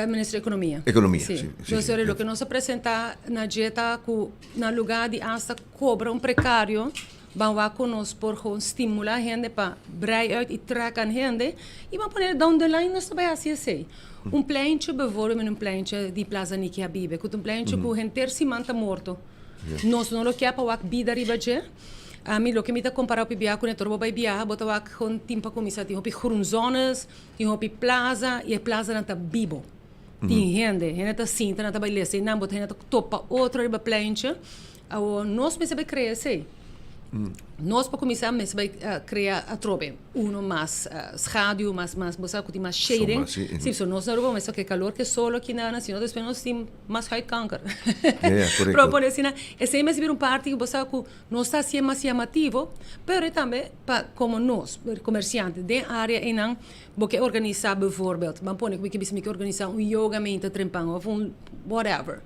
Minister di Ekonomia. Ekonomia, si. Si. Entonces loke nos a presentá na dje ta ku na lugá di asta kobra un prekario, Ban wak ku nos por gewoon stimulá hende pa brei uit i trek aan hende i ban pone down the line nos ta bai hasi esei. Un pleintje bijvoorbeeld un pleintje di Plaza Niki Habibe ku ta un pleintje ku henter siman ta morto. Nos no lo kia pa wak bida riba dje. Ami loke mi ta kompará hopi biaha kuné tor bo bai biaha bo ta wak gewoon tin pa kuminsá tin hopi groenzones, tin hopi plaza i e plazanan ta bibo. Tin hende, hende ta sinta nan ta bai lesa einan bo ta hende ta topa otro riba pleintje. Awor nos mester bai krea esei. Nos pa kuminsá mester bai krea atrobe uno mas schaduw, mas mas bo sa ku tin mas shading. Sombra, si. Si, so nos na Aruba mester ke kalor ke solo aki na sino despues nos tin mas huidkanker. Ja, ja, korekto. Pero pone asina, esei mester bira un parti ku bo sa ku nos ta hasié mas yamativo, pero tambe pa komo nos komersiante den área einan bo ke organisá bijvoorbeeld, ban pone ku mi ke bisa mi ke organisá un yoga meinta trempan òf un whatever.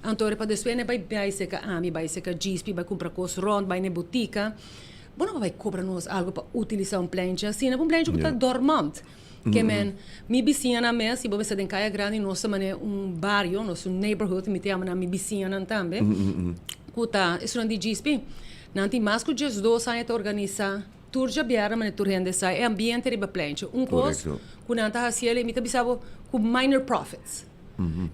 Anto pa despues ne bai bai seka ami, bai seka Djispi, bai kumpra kos rònt, bai na e botika. Bo no por bai kobra nos algu pa utilisá un pleintje asina, un pleintje ku ta dormant. Ke men, mi bisiñanan mes, si bo mester den Kaya Grandi nos ta manera un bario, nos un neighborhood, mi ta yama nan mi bisiñanan tambe, ku ta esunnan di Djispi. Nan tin mas ku diesdos aña ta organisá tur djabièrnè manera tur hende sa e ambiente riba pleintje. Un kos ku nan ta hasi el, mi ta bisa bo ku minor profits.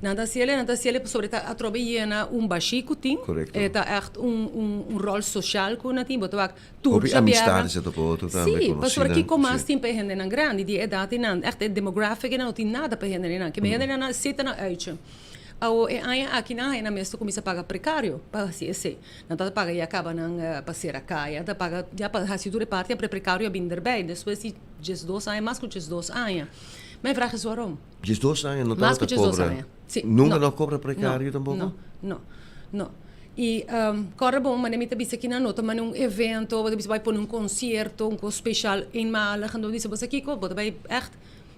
Nan ta hasiel, nan ta hasiel pasobra e ta atrobe yena un bashí ku tin. Korekto. E ta ègt un un un ròl sosial ku nan tin. Bo ta wak tur Hopi djabièrnè. amistades e ta por otro tambe, Sí, pasobra konosínan. kiko mas Sí. tin pa e hendenan grandi di e edat einan? Ègt e demographic einan no tin nada pa e hendenan einan. Ke hendenan nan seta nan uitje. Awo e aña aki nan haña nan mes ta kuminsá paga prekario pa hasi esei. Nan ta paga ya kaba nan pa sera kaya, ta paga ya pa hasi tur e parti, pero e prekario a bini derbei despues di diesdos aña, mas ku diesdos aña. Mijn vraag is waarom? 12 aña no Mas tabata ku 12 cobra. aña. Sí, Nunca no. no cobra precario No, tampoco? no, no, no. I um, kòrda bon, manera mi ta bisa kinan no ta mane un evento, bo ta bisa bai pone un concierto, un kos special eenmalig, anto bo bisa bo sa kiko, bo ta bai ègt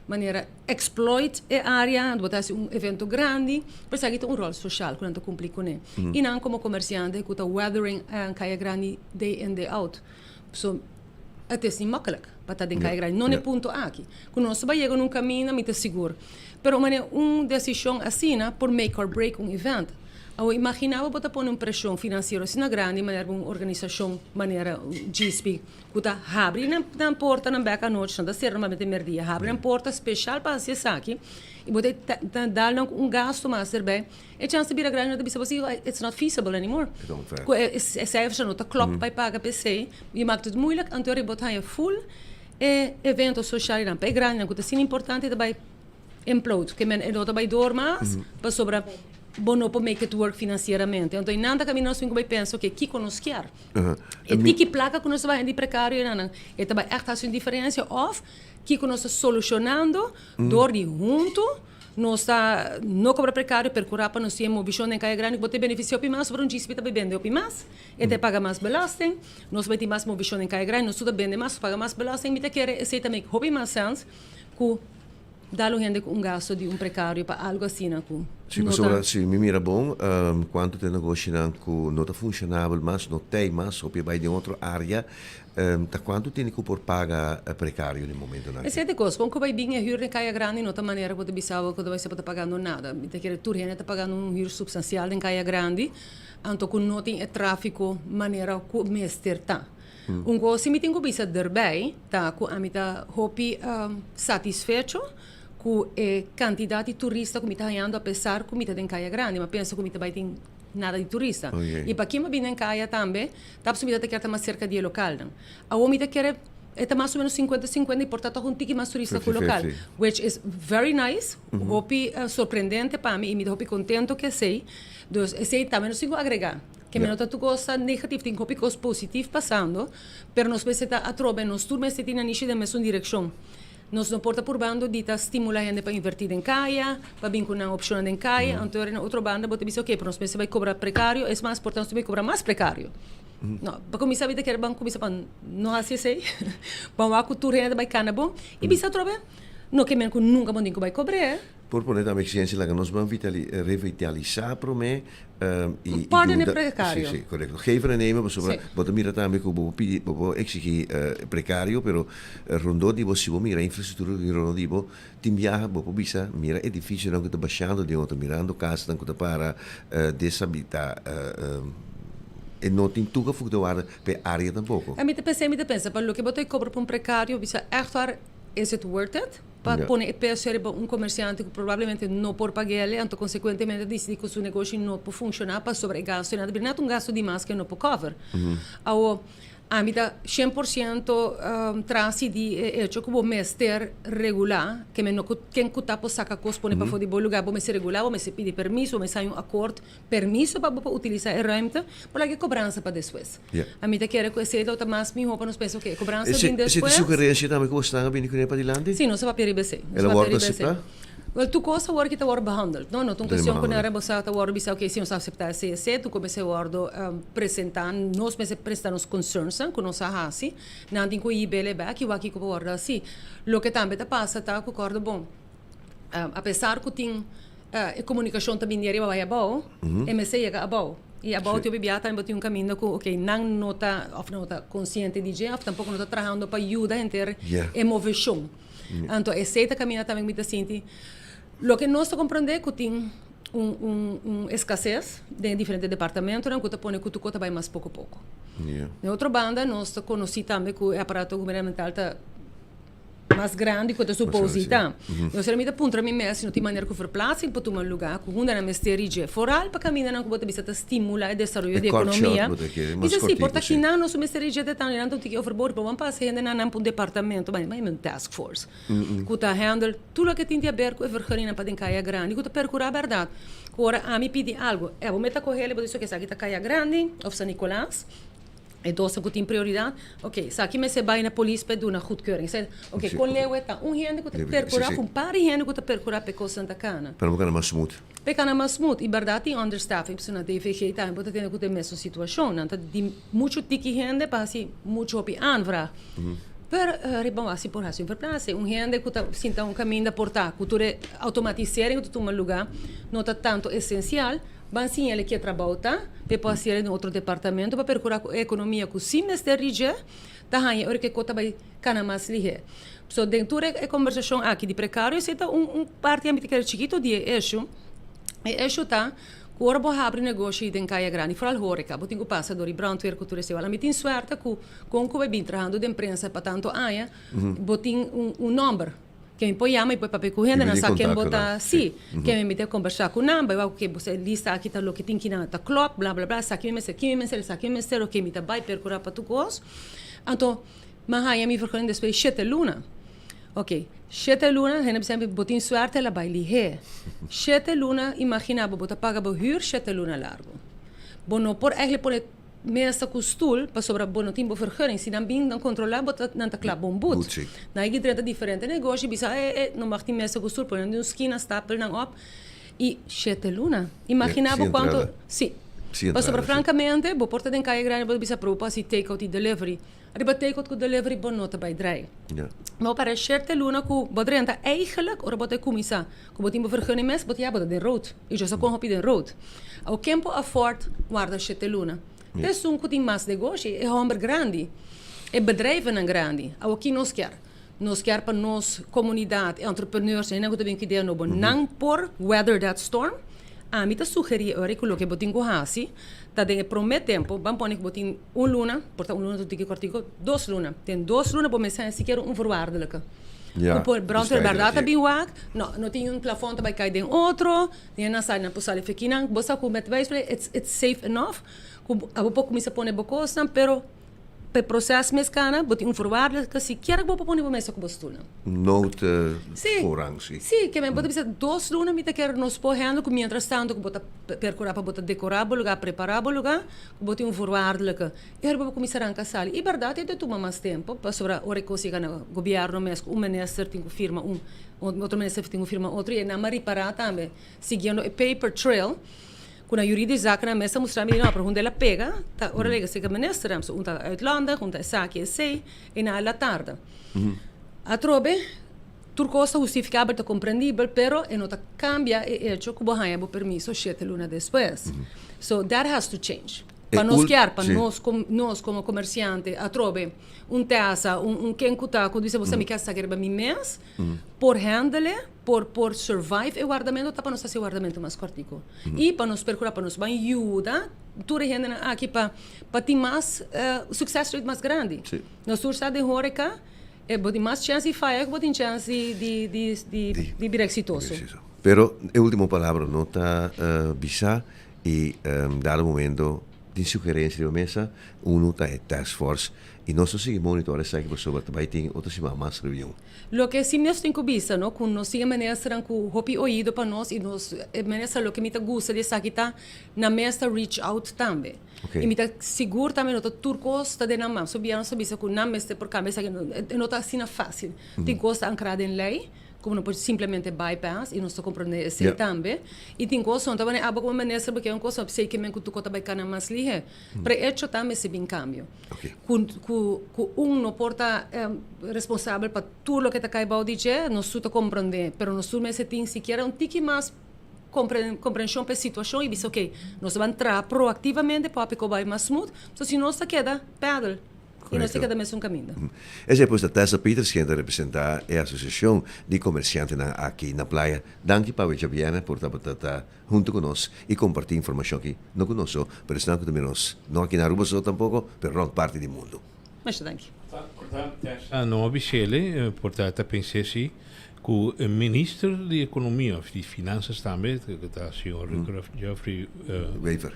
manera exploit e área, anto bo ta hasi un evento grandi, pero esaki ta un ròl social ku nan ta kumpli kuné. I nan komo komersiante ku ta weathering Kaya Grandi day in day out. So, het is niet makkelijk pa ta den Kaya Grandi, no na e punto aki. Ku nos ta bai yega na un kaminda mi ta sigur. Pero manera un desishon asina por make or break un event. Awor imagina bo bo ta pone un preshon finansiero asina grandi manera bo un organisashon manera GSP ku ta habri nan nan portanan bek anochi, nan ta sera normalmente merdia, habri nan porta speshal pa hasi esaki i bo ta dal nan ku un gasto mas erbij. E chans ta bira grandi, nan ta bisa bo si it's not feasible anymore. Ku e cijfers no ta klop pa e paga p'esei. Je maakt het moeilijk, anto bo ta haña full e evento social nan pa e grandinan ku ta asina importante ta bai implode. Ke men e no ta bai door mas pasobra bo no por make it work financieramente. Anto einan ta kaminda nos tin ku bai pensa oke kiko nos kier. E tiki plaka ku nos ta bai haña di prekario einan e ta bai ègt hasi un diferensia òf kiko nos ta solushonando dor di huntu. Nos ta no cobra precario, percura pa nos tin e movicion den Caya Grandi cu bo ta beneficia hopi mas, ora un djispi ta bay bende hopi mas, e ta paga mas belasting, nos bay tin mas movicion den Caya Grandi, nos tur ta bende mas, paga mas belasting, mi ta kere esey ta make hopi mas sense cu dal un hende cu un gasto di un precario pa algo asina cu Si, no ta. pasobra si mi mira bon, cuanto ta e negoshinan cu no ta funcionabel mas, no tey mas, hopi a bay den otro area, Ta cuanto tene cu por paga precario den momentonan aki? Esei ta e cos. Con cu bay bin e huur den Caya Grandi no ta manera cu bo ta bisa bo cu ta bay ser bo ta pagando nada. Mi ta kere tur hende ta pagando un huur substancial den Caya Grandi, anto cu no tin e trafico manera cu mester ta. Un cos si mi tin cu bisa derbij ta cu ami ta hopi satisfecho cu e cantidad di turista cu mi ta hañando apesar cu mi ta den Caya Grandi. Mi a pensa cu mi ta bay tin nada di turista. Y pa kin bo bini den caya tambe, ta pasobra mi ta kier ta mas cerca di e localnan. Awor mi ta kere e ta mas o menos cincuenta cincuenta y por ta toch un tiki mas turista cu local. Which is very nice, hopi sorprendente pa mi y mi ta hopi contento cu esey. Dus esey tambe nos tin cu agrega. Ke mi no ta tur cos ta negatief, tin hopi cos positief pasando, pero nos mester ta atrobe, nos tur mester tin nanishi den mesun direccion. Nos no por ta purbando di ta stimula hende pa inverti den kaya, pa bin ku nan opshonnan den kaya, anto na otro banda bo ta bisa oke, pero nos mester bai kobra prekario, es mas por ta nos ta bai kobra mas prekario. No, pa kuminsá mi ta kere ban kuminsá pa no hasi esei, ban wak ku tur hende ta bai kana bon, i bisa atrobe, no ke men ku nunka bo tin ku bai kobr'é. Por pone tambe exigencia laga nos ban revitalisá promé i Parti den e yuda. prekario. Sí, sí, korekto. Geven en nemen pasobra Sí. bo ta mira tambe ku bo por pidi, bo por exigí prekario, pero rondó di bo si bo mira infrastruktura ku tin rondó di bo, tin biaha bo por bisa mira edifisionan ku ta bashando den otro, mirando kasnan ku ta para deshabitá, e no tin toegevoegde waarde pa e área tampoko. Mi ta pensa, mi ta pensa pa loke bo ta kobra pa un prekario, bisa ègt waar is it worth it? Pa pone e peso riba un komersiante ku probablemente no por pag'el, anto konsekuentemente disidí ku su negoshi no por funshoná pasobra e gasto ei nan ta bira nèt un gasto di mas ku e no por kòver. Awor, ami ta 100% trasi di e echo ku bo mester regulá, ke men no ku ken ku ta por saka kos pone pafó di bo lugá, bo mester regulá, bo mester pidi permiso, bo mester haña un akort permiso pa bo por utilisa e ruimte, por laga e cobransa pa despues. Ja. Ami ta kere cu esey lo ta mas miho pa nos pensa, ok, e cobransa Ese, bin ese ta despues. sugerencia tambe cu bosnan a bini cune padilanti? Si, nos a papia riba esey. Nos El a a papia wordo riba esey. acepta? Wel, tur cos awor ki ta wordo behandeld, no? No ta un Ta cuestion cu behandeld. nan rebosa ta wordo bisa, ok, si nos ta acepta esey, esey, tur cu mester wordo presenta, nos mester presenta nos concernsnan cu nos a haci, nan tin cu yib'el e bek y wak kico por wordo haci. Loke tambe ta pasa ta cu corda bon, apesar cu tin E komunikashon ta bini di ariba bai abou, e mester yega abou. I abou tin hopi bia tambe bo tin un kaminda ku oke nan no ta òf no ta konsiente di dje òf tampoko no ta trahando pa yuda henter e moveshon. Anto esei ta kaminda tambe ku mi ta sinti loke nos ta komprondé ku tin un un un eskases den e diferente departamentonan ku ta pone ku tur kos ta bai mas poko poko. Den otro banda nos ta konosí tambe ku e aparato gubernamental ta mas grandi ku ta suposita. Nos mi ta puntra mi mes si no tin manera ku verplaatsing por tuma lugá ku hunda nan mester i dje. Foral pa kaminda nan ku bo ta bisa ta stimulá e desaroyo di ekonomia. Bisa si por ta kinan nos mester i dje te tantu nan ta un tiki overboord pero bo pasa hende nan nan pa un departamento bai bai un task force ku ta handle tur loke tin di aber ku e vergunningnan pa den kaya grandi ku ta perkurá bèrdat ku ora ami pidi algu e bo mester kohe bo di esaki ta kaya grandi òf San Nicolas. E dosnan ku tin prioridat, ok, esaki mester bai na polis pa e duna goedkeuring. Esei, ok, kon leu e ta? Un hende ku ta perkurá, òf un par di hende ku ta perkurá pa e kosnan ta kana. Pero bo kana mas smooth. Pa e kana mas smooth. I bèrdat tin understaffing, pasobra na DVG tambe bo ta tende ku ta e mesun situashon. Nan ta di muchu tiki hende pa hasi muchu hopi aanvraag. Pero riba un asi por hasi un verplaatsing. Un hende ku ta sinta un kaminda por ta ku tur e automatisering ku ta tuma lugá no ta tantu esensial. Ban siña el ke trabou ta, p'e por hasiel den otro departamento pa percura cu e economia cu si mester di dje ta haña ora cu e cos ta bay cana mas lihe. So den tur e conversacion aki di precario esey ta un un parti ami ta kere chikito di e issue. E issue ta cu ora bo habri negoshi den caya grandi, foral horeca, bo tin cu pasa door di brandweer cu tur esey. Wal ami tin suerte cu con cu bo a bin trahando den prensa pa tanto aña, bo tin un un nomber. Ken mi por yama i por papia ku hende, nan sa ken bo ta, sí, ken mi mester kombersá ku nan, bai wak oke bo sa e lista aki ta loke tin ki nan ta klòp, bla bla bla, esaki mi mester, ki mi mester, esaki mi mester, oke mi ta bai perkurá pa tur kos. Anto mi a haña mi vergunning despues di shete luna. Oke, shete luna, hende bisa mi bo tin suerte el a bai lihé. Shete luna, imaginá bo, bo ta paga bo hür shete luna largu. Bo no por eigenlijk pone. mesa ku stul pasobra bo no tin bo vergunning. Si nan bin nan kontrolá bo ta nan ta klap bo un but. But, si. Nan a drenta diferente negoshi i bisa e e no mag tin mesa ku stul pone nan den un skina stapel nan op i shete luna. Imaginá bo Sin kuantu entrada. si. Sin Pasobra entrada, si. frankamente bo por ta den kaya grandi bo ta bisa pero bo por hasi take out i delivery. Riba take out ku delivery bo no ta bai drai. Ja. Bo para shete luna ku bo drenta eigenlijk ora bo ta kuminsá Ku bo tin bo vergunning mes, bo ta ya bo ta den rood. I yo sa kon hopi den rood. Awo ken por afford warda shete luna? Ta esun ku tin mas negoshi, e hòmber grandi, e bedrijvennan grandi. Awo ki nos kier? Nos kier pa nos komunidat, e entrepreneurs, hendenan ku ta bin ku idea nobo, nan por weather that storm? Ami ta sugerí ora ku loke bo tin ku hasi ta den e promé tempu, ban pone ku bo tin un luna, por ta un luna ta un tiki kòrtiku, dos luna. Den dos luna bo mester haña sikiera un voorwaardelijke. Ja, Ku por brandweer dus bèrdat ta sí. bin wak, no, no tin un plafòn ta bai kai den otro, den nan sa nan por sali fekinan, bo sa ku met wijs it's it's safe enough ku abo por kuminsá pone bo kosnan, pero pa e proses mes kana bo tin un voorwaardelijke sikiera ku bo por pone bo mesa ku bo stulnan. Nood Sí, voorrang, sí. sí, ke men bo ta bisa dos luna mi ta kere nos por handle ku mientras tanto ku bo ta perkurá pa bo ta dekorá bo lugá, prepará bo lugá, ku bo tin un voorwaardelijke. E ora bo kuminsá ranka sali. I bèrdat e ta tuma mas tempu, pasobra ora e kos yega na gobièrnu mes ku un minister tin ku firma un, otro minister tin ku firma otro, i e nan a ripará tambe, siguiendo e paper trail, ku nan juridisch zakennan mes ta mustra mi, no, pero hunde el a pega, ta ora el a yega serka minister, so un ta uitlandig, un ta esaki, esei, i nan a la tarda. Atrobe, tur kos ta hustifikabel, ta komprendibel, pero e no ta kambia e echo ku bo haña bo permiso shete luna despues. So, that has to change. Pa nos kier, pa nos, nos como comerciante, atrobe un tesa, un, un ken cu ta, cu bisa bo sa mi kier saca riba mi mes, por handle, por, por survive e wardamento, ta pa nos haci e wardamento mas cortico. Y pa nos percura, pa nos ban yuda tur e hendenan aki pa, pa tin mas success rate mas grandi. Nos tur sa den horeca, e bo tin mas chance di faya cu bo tin chance di, di, di, di, di bira exitoso. Pero e ultimo palabra no ta bisa I dado momento tin sugerencia riba mesa, uno ta e task force i nos ta sigui monitor esaki pasobra ta bai tin otro siman mas reunion. Loke si nos tin ku bisa no, ku nos tin e ministernan ku hopi oido pa nos i nos e minister loke mi ta gusta di esaki ta nan mes ta reach out tambe. I mi ta sigur tambe no ta tur kos ta den nan man. So bia nos ta bisa ku nan mester por kambia esaki, e no ta asina fácil. Tin kos ta ankrá den lei. Como no por simplemente bypass y nos ta comprende esey tambe. Y tin cos no ta bane abo como minister porque un cos no p'esey ke men cu tu co ta bay cana mas lihe. Pero e hecho ta mester bin cambio. Cu cu cu un no por ta responsabel pa tur loke ta cay bao di dje, nos tur ta comprende, pero nos tur mester tin sikiera un tiki mas comprension pa e situacion y bisa ok, nos ta ban traha proactivamente pa aplico bay mas smooth, so si nos ta keda paddle. I nos ta keda mesun kaminda. Esei pues ta Tessa Peters ken ta representa e asosiashon di komersiantenan aki na Playa. Danki pa awe djabièrnè por tabata ta huntu ku nos i kompartí informashon aki, no ku nos so, pero esnan ku ta mira nos, no aki na Aruba so tampoko, pero rònt parti di mundu. Masha danki. Tessa no a bis'ele, por ta ta pens'é si ku e minister di ekonomia òf di finansas tambe, ku ta señor Geoffrey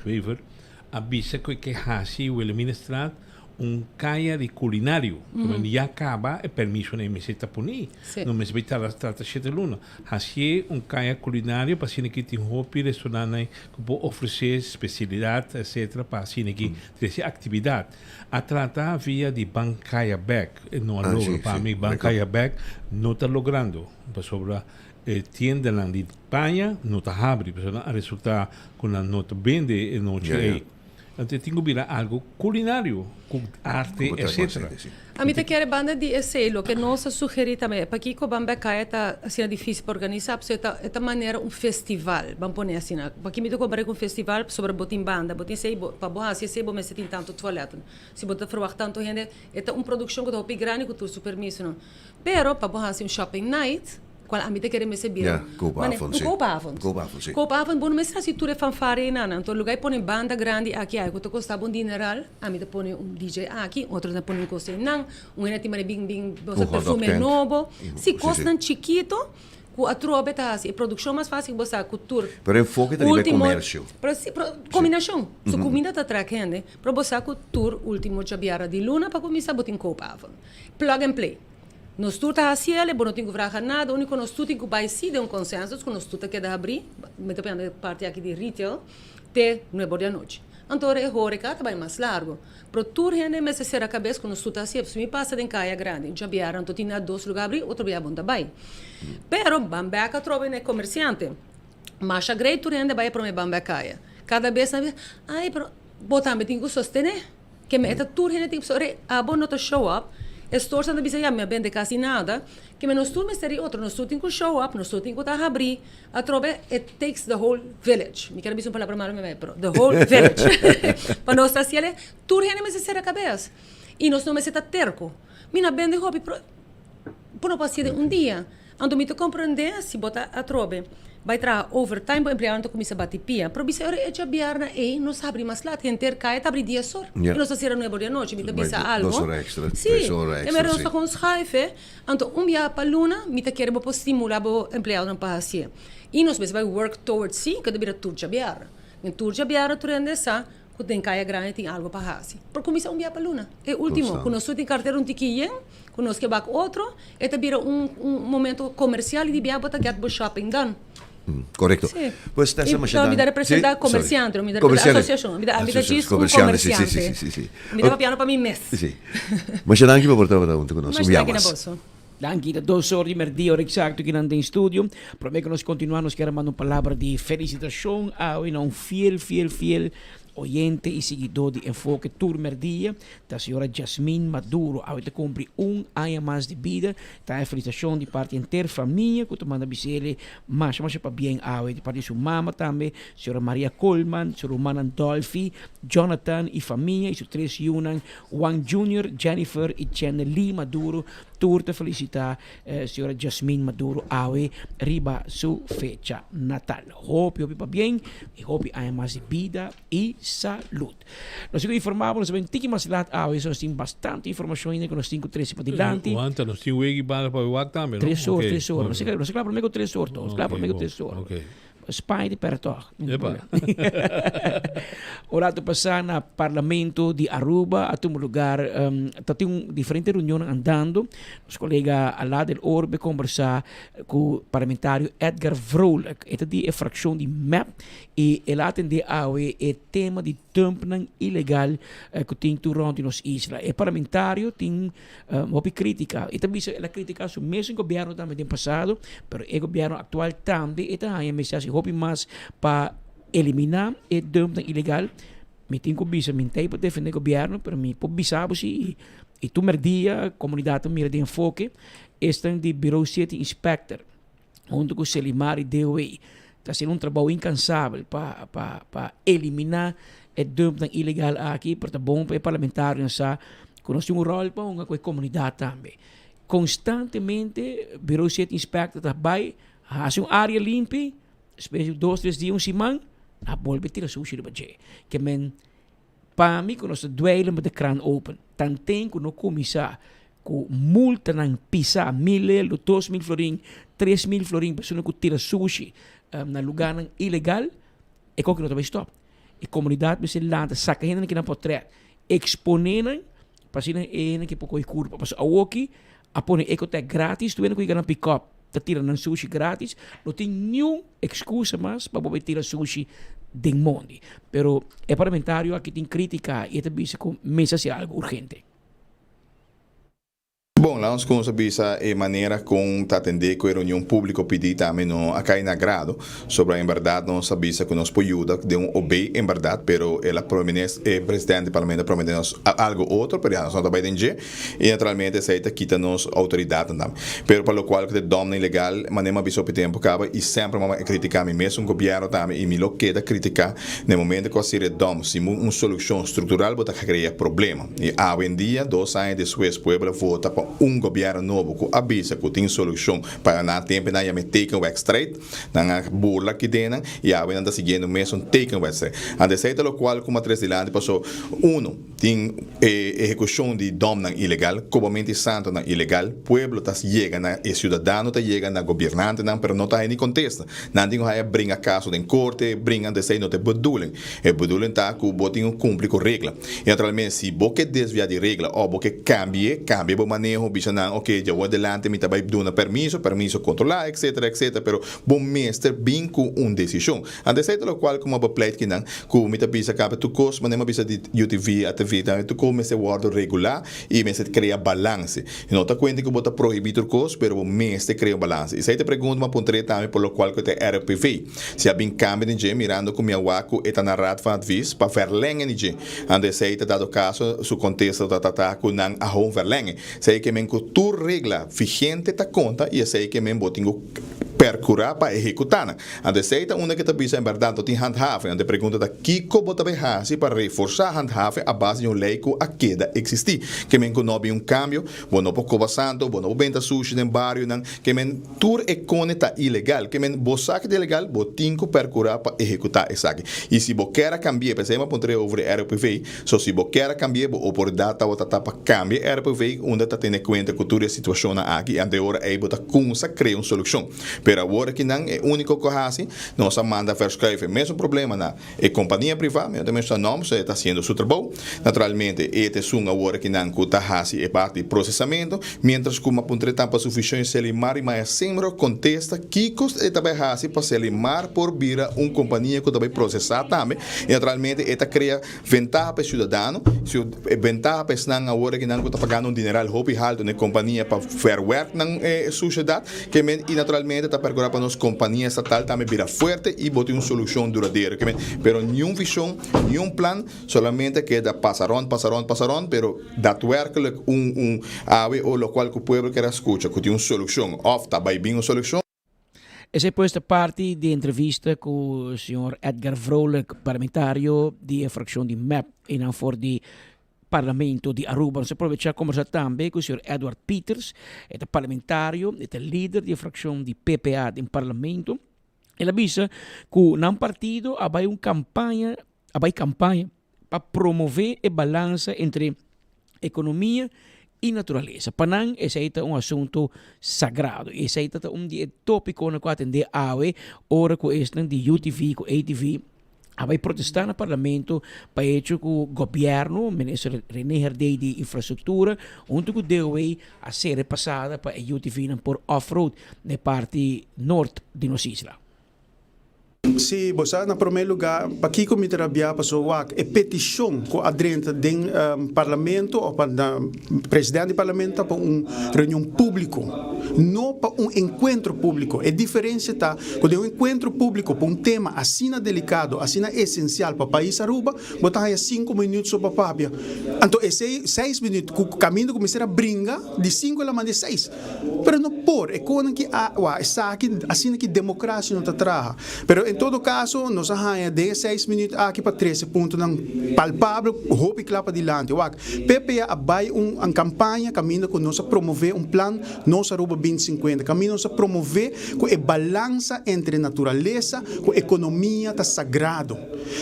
Wever, a bisa ku e ke hasi Wilhelminastraat un kaya di kulinario. Mm. Ya kaba e permiso na mester ta poni. Sí. No mester bai tarda trata shete luna. Hasié un kaya kulinario pa asina ki tin hopi restaurantnan ku por ofresé spesialidat etcetera pa asina ki trese aktividat. A trata via di ban kaya bek. E no a logra. Pa mi ban kaya bek no ta logrando pasobra e tiendanan di paña no ta habri pasobra nan a resulta ku nan no ta bende e nochi ei. Anto e tin ku bira algu kulinario, ku arte, etcetera. Ami ta kere banda di esei, loke nos a sugerí tambe, pakiko Ban Bek Kaya ta asina difísil pa organisá, pasobra e ta e ta manera un festival, ban pone asina. Paki mi ta kompar'é ku un festival, pasobra bo tin banda, bo tin esei, bo pa bo hasi esei bo mester tin tantu tualèt. Si bo ta ferwagt tantu hende, e ta un produkshon ku ta hopi grandi ku tur su permisonan. Pero pa bo hasi un shopping night, Cual ami ta kere mester bira. Ja, koopavond, un si. Koopavond. Koopavond, si. Koopavond, bo no mester hasi tur e fanfare einan. Anto lugar e pone banda grandi aki ai cu ta costa bo un dineral, ami ta pone un DJ aki, otro ta pone un cos einan, un hende tin mane bin bin bo sa perfume nobo. Si, cosnan chikito cu atrobe ta hasi e produccion mas facil cu bo sa cu tur. Pero enfoke ta riba e comercio. Pero si, pero combinacion. Su cuminda ta trek hende, pero bo sa cu tur ultimo djabiara di luna pa cuminsa bo tin koopavond. Plug and play. Nos tur ta hasi el, e bo no tin ku vraga nada, úniko nos tur tin ku bai sí den un konsensus ku nos tur ta keda habrí, mi ta pende parti aki di retail, te nuebe or di anochi. Anto ora e horeca ta bai mas largo. Pero tur hende mester sera cabes cu nos tur ta hacié. Si mi pasa den caya grandi, djabièrnè anto tin na dos lugar abrí, otro bia bon ta bai. Pero ban bek atrobe na e comerciante. Masha grei tur hende bai e prome ban bek caya. Cada bes nan bisa, ay pero bo tambe tin cu sostené. Ke me eta tur hende tin ku bisa, abo no ta show up, e storsnan ta bisa ya mi a bende kasi nada, ke me nos tur mester di otro, nos tur tin ku show up, nos tur tin ku ta habrí, atrobe it takes the whole village, mi kier a bisa un palabra malo mi pero the whole village pa nos ta hasiel, tur hende mester sera kabes i nos no mester ta terko, mi na bende hopi pero bo no por hasiel den un dia. Anto mi ta comprende si bo ta atrobe bay traha overtime bo empleadonan ta cuminsa bati pia pero bisa ora e djabiarna ey nos habri mas lat henter caya ta habri dies or y nos ta cera nuebe or di anochi mi ta bisa algo si e mera nos ta con schuif anto un biaha pa luna mi ta kere bo por stimula bo empleadonan pa hacié y nos mester bay work towards si cu ta bira tur djabiarna den tur djabiarna tur hende sa cu den caya grandi tin algo pa haci por cuminsa un biaha pa luna e ultimo cu nos tur tin cartera un tiki yen Ku nos ke bak otro, e ta bira un un momento komersial i di bia bo ta get bo shopping done. Korekto. Sí. Pues Tessa I masha no, mi ta danki. representá Sí, sorry. komersiante, no mi ta representá Komersiante. asosiashon. Mi ta mi ta Asosiashon, djis un komersiante, sí, sí, sí, komersiante. sí, sí. Mi ta papiando pa mi mes. Sí. Masha danki pa por tabata huntu ku nos. Un Masha bia danki na mas. boso. Danki, ta dos or di merdia, ora eksakto kinan den studio. Promé ku nos kontinuá nos kier a manda un palabra di felisitashon awe na un fiel, fiel, fiel Oyente y siguidó di Enfoke tur merdia ta señora Jasmine Maduro. Awe ta cumpli un aña mas di bida. Ta e felicitacion di parti henter famia cu ta manda bisele masha masha pabien awe. Di parti di su mama tambe, señora Maria Coleman, su rumannan Dolphy, Jonathan y famia y su tres yunan Juan Junior, Jennifer y Chenely Maduro. Tur ta felicita Señora Jasmine Maduro awe riba su fecha natal. Hopi hopi pabien y hopi aña mas di bida y salud. Nos sigue informa bo, nos ta ben tiki mas laat awe, so nos tin bastante informacion ainda cu nos tin cu trece padilanti. Wanta, nos tin wegi bala pa wak tambe, no? Tres or, Ok, tres or. Nos ok. nos a cla prome cu tres or, toch. Nos cla Ok, prome cu bon, tres or. ok. Spaña di perde toch. Epa. Un rato pasá na Parlamento di Aruba a tuma lugar, ta tin un diferente reunionnan andando. Nos colega Alaa del Orbe combersa cu parlamentario Edgar Vrolijk. E ta di e fraccion di mep y el a atende awe e tema di dumpnan ilegal cu tin tur rond di nos isla. E parlamentario tin Hopi critica. E ta bisa el a critica su mesun gobierno tambe den pasado, pero e gobierno actual tambe e ta haña mester haci hopi mas pa elimina e dumpnan ilegal. Mi tin cu bisa mi n'tey pa defende gobierno, pero mi por bisa bo si y tur merdia comunidad ta mira den enfoke esnan di Bureau City Inspector hunto cu Selimar y DOW ta haciendo un trabou incansabel pa pa pa elimina e dumpnan ilegal aki, pero ta bon pa e parlamentarionan sa cu nos tin un rol pa hunga cu e comunidad tambe. Constantemente Bureau City Inspector ta bay haci un area limpi, despues di dos tres dia un siman a bolbe tira sushi riba dje. Ke men pa mi cu nos ta dweilen met de kraan open, tanten cu no cuminsa Ku multanan pisá, mil euro, 2000 florin, 3000 florin, persona ku tira sushi na lugarnan ilegal, e koki no ta bai stòp. E komunidat mester lanta, saka hendenan ki nan potrèt, eksponé nan pa asina e hendenan ke por kohe kurpa. Pasobra awoki a pone Ecotec gratis, tur hende ku yega nan pikòp ta tira nan sushi gratis, no tin niun ekskusa mas pa bo bai tira sushi den mondi. Pero e parlamentario aki tin krítika i e ta bisa ku mester hasi algu urgente. Bon, laat ons cuminsa bisa e manera con ta atende cu e reunion publico pidi tambe no a cay na agrado, sobra en berdad nos a bisa cu nos por yuda den un obey en berdad, pero el a promene, e presidente di parlamento a promete nos algo otro, pero ya nos no ta bay den dje, y naturalmente esey ta kita nos autoridadnan tambe. Pero pa locual cu ta e domnan ilegal, manera mi a bisa hopi tempo caba y semper mi a critica mi mesun gobierno tambe y mi lo keda critica na e momento cu a cera e dom sin un solucion structural bo ta crea problema. I awendia, dos aña despues, pueblo a vota pa un gobièrnu nobo ku a bisa ku tin solushon pa nan tempu nan yama e tekenwedstrijd. Nan a burla kidenan i awe nan ta siguiendo mesun tekenwedstrijd. Anto esei ta lokual ku matres dilanti paso, uno, tin e ehekushon di dòmnan ilegal, kobamentu di santonan ilegal, pueblo ta yega na e siudadano ta yega na gobiernantenan pero no ta haña ni kontesta. Nan tin ku haña bringa kaso den korte, bringa anto esei no ta e bedoeling. E bedoeling ta ku bo tin ku kumpli ku regla. I naturalmente si bo ke desviá di regla òf bo ke kambi'é, kambia bo maneho. maneho bisa nan ok djawo adelante mi ta bai duna permiso, permiso kontrolá etcetera etcetera pero bo mester bin ku un desishon. Anto esei ta lokual ku mi a bepleit kinan ku mi ta bisa kaba tur kos manera mi a bisa di UTV, ATV tambe tur kos mester wòrdu regulá i mester krea balanse. No ta kuenta ku bo ta prohibí tur kos pero bo mester krea un balanse. Esei ta e pregunta mi a puntr'é tambe por lokual ku ta e RPV. Si a bin kambio den dje mirando ku mi a wak ku e ta na Raad van Advies pa verlengen di dje. Anto esei ta dado kaso su kontesta ta ta ku nan a hon verlengen. Esei ke men ku tur regla vigente ta konta i esei ke men bo tin ku perkurá pa ehekutá nan. Anto esei ta unda ke ta bisa en bèrdat no tin handhaving. Anto e pregunta ta kiko bo ta bai hasi pa reforsá handhaving a base di un lei ku a keda eksistí. Ke men ku no bin un kambio, bo no por koba santo, bo no por benta sushi den barionan, ke men tur e kone ta ilegal. Ke men bo sa ke ta ilegal, bo tin ku perkurá pa ehekutá esaki. I si bo kier a kambi'é, p'esei mi a puntra over e ROPV, so si bo kier a kambi'é bo oportunidat tabata ta pa kambia e ROPV unda ta tene kuenta ku tur e situashonnan aki, anto e ora ei bo ta kumsa krea un solushon. Pero awor aki nan e úniko ku a hasi, nos a manda verschuiven mesun problema na e kompania privá, mi no ta menshoná nòmber, so e ta hasiendo su trabou. Naturalmente e ta esun awor aki nan ku ta hasi e parti di prosesamentu, miéntras ku mi a puntra e tampa su vishon i Selimar i Maya Simro kontesta kiko e ta bai hasi pa Selimar por bira un kompania ku ta bai prosesá tambe i naturalmente e ta krea Ventaha pa e ciudadano, si e ventaha pa esnan awor aki nan cu ta pagando un dineral hopi halto na e compania pa verwerk nan suciedad, ke men y naturalmente ta percura pa nos compania estatal tambe bira fuerte y bo tin un solucion duradero, ke men, pero niun vision, niun plan, solamente a keda pasa rond, pasa rond, pasa rond, pero daadwerkelijk un un awe o locual cu pueblo kier a scucha cu tin un solucion of ta bay bin un solucion. Esei pues ta parti di entrevista ku señor Edgar Vrolijk, parlamentario di e frakshon di mep einan for di Parlamento di Aruba. Nos a aprovecha kombersa tambe ku señor Edward Pieters, e ta parlamentario, e ta lider di e frakshon di PPA den Parlamento. El a bisa ku nan partido a bai un kampaña, a bai kampaña pa promove e balansa entre ekonomia i naturalesa. Pa nan esei ta un asuntu sagrado i esei ta un di e topikonan ku a atendé awe ora ku esnan di UTV ku ATV a bai protestá na parlamento pa hecho ku gobièrnu, minister Rene Herdé di Infrastruktura huntu ku DOW a sera e pasada pa e UTV-nan por off-road na e parti nort di nos isla. Sí, bo sa, na promé lugá, pakiko mi ta rabiá? Pasobra wak, e petishon ku a drenta den parlamento òf pa na presidènt di parlamento ta pa un reunion públiko, no pa un enkuentro públiko. E diferensia ta ku den un enkuentro públiko pa un tema asina delikado, asina esensial pa pais Aruba, bo ta haña sinku minüt so pa papia. Anto esei seis minüt ku kaminda ku mester a bringa di sinku el a manda e seis. Pero no por, e konan ki a wak esaki asina ki demokrasia no ta traha. Pero en todo kaso nos a haña den e seis minüt aki pa trese puntonan palpabel hopi kla padilanti. Wak, PPA a bai un kampaña kaminda ku nos a promové un plan Nos Aruba binti sinkuenta, kaminda nos a promové ku e balansa entre naturalesa ku ekonomia ta sagrado.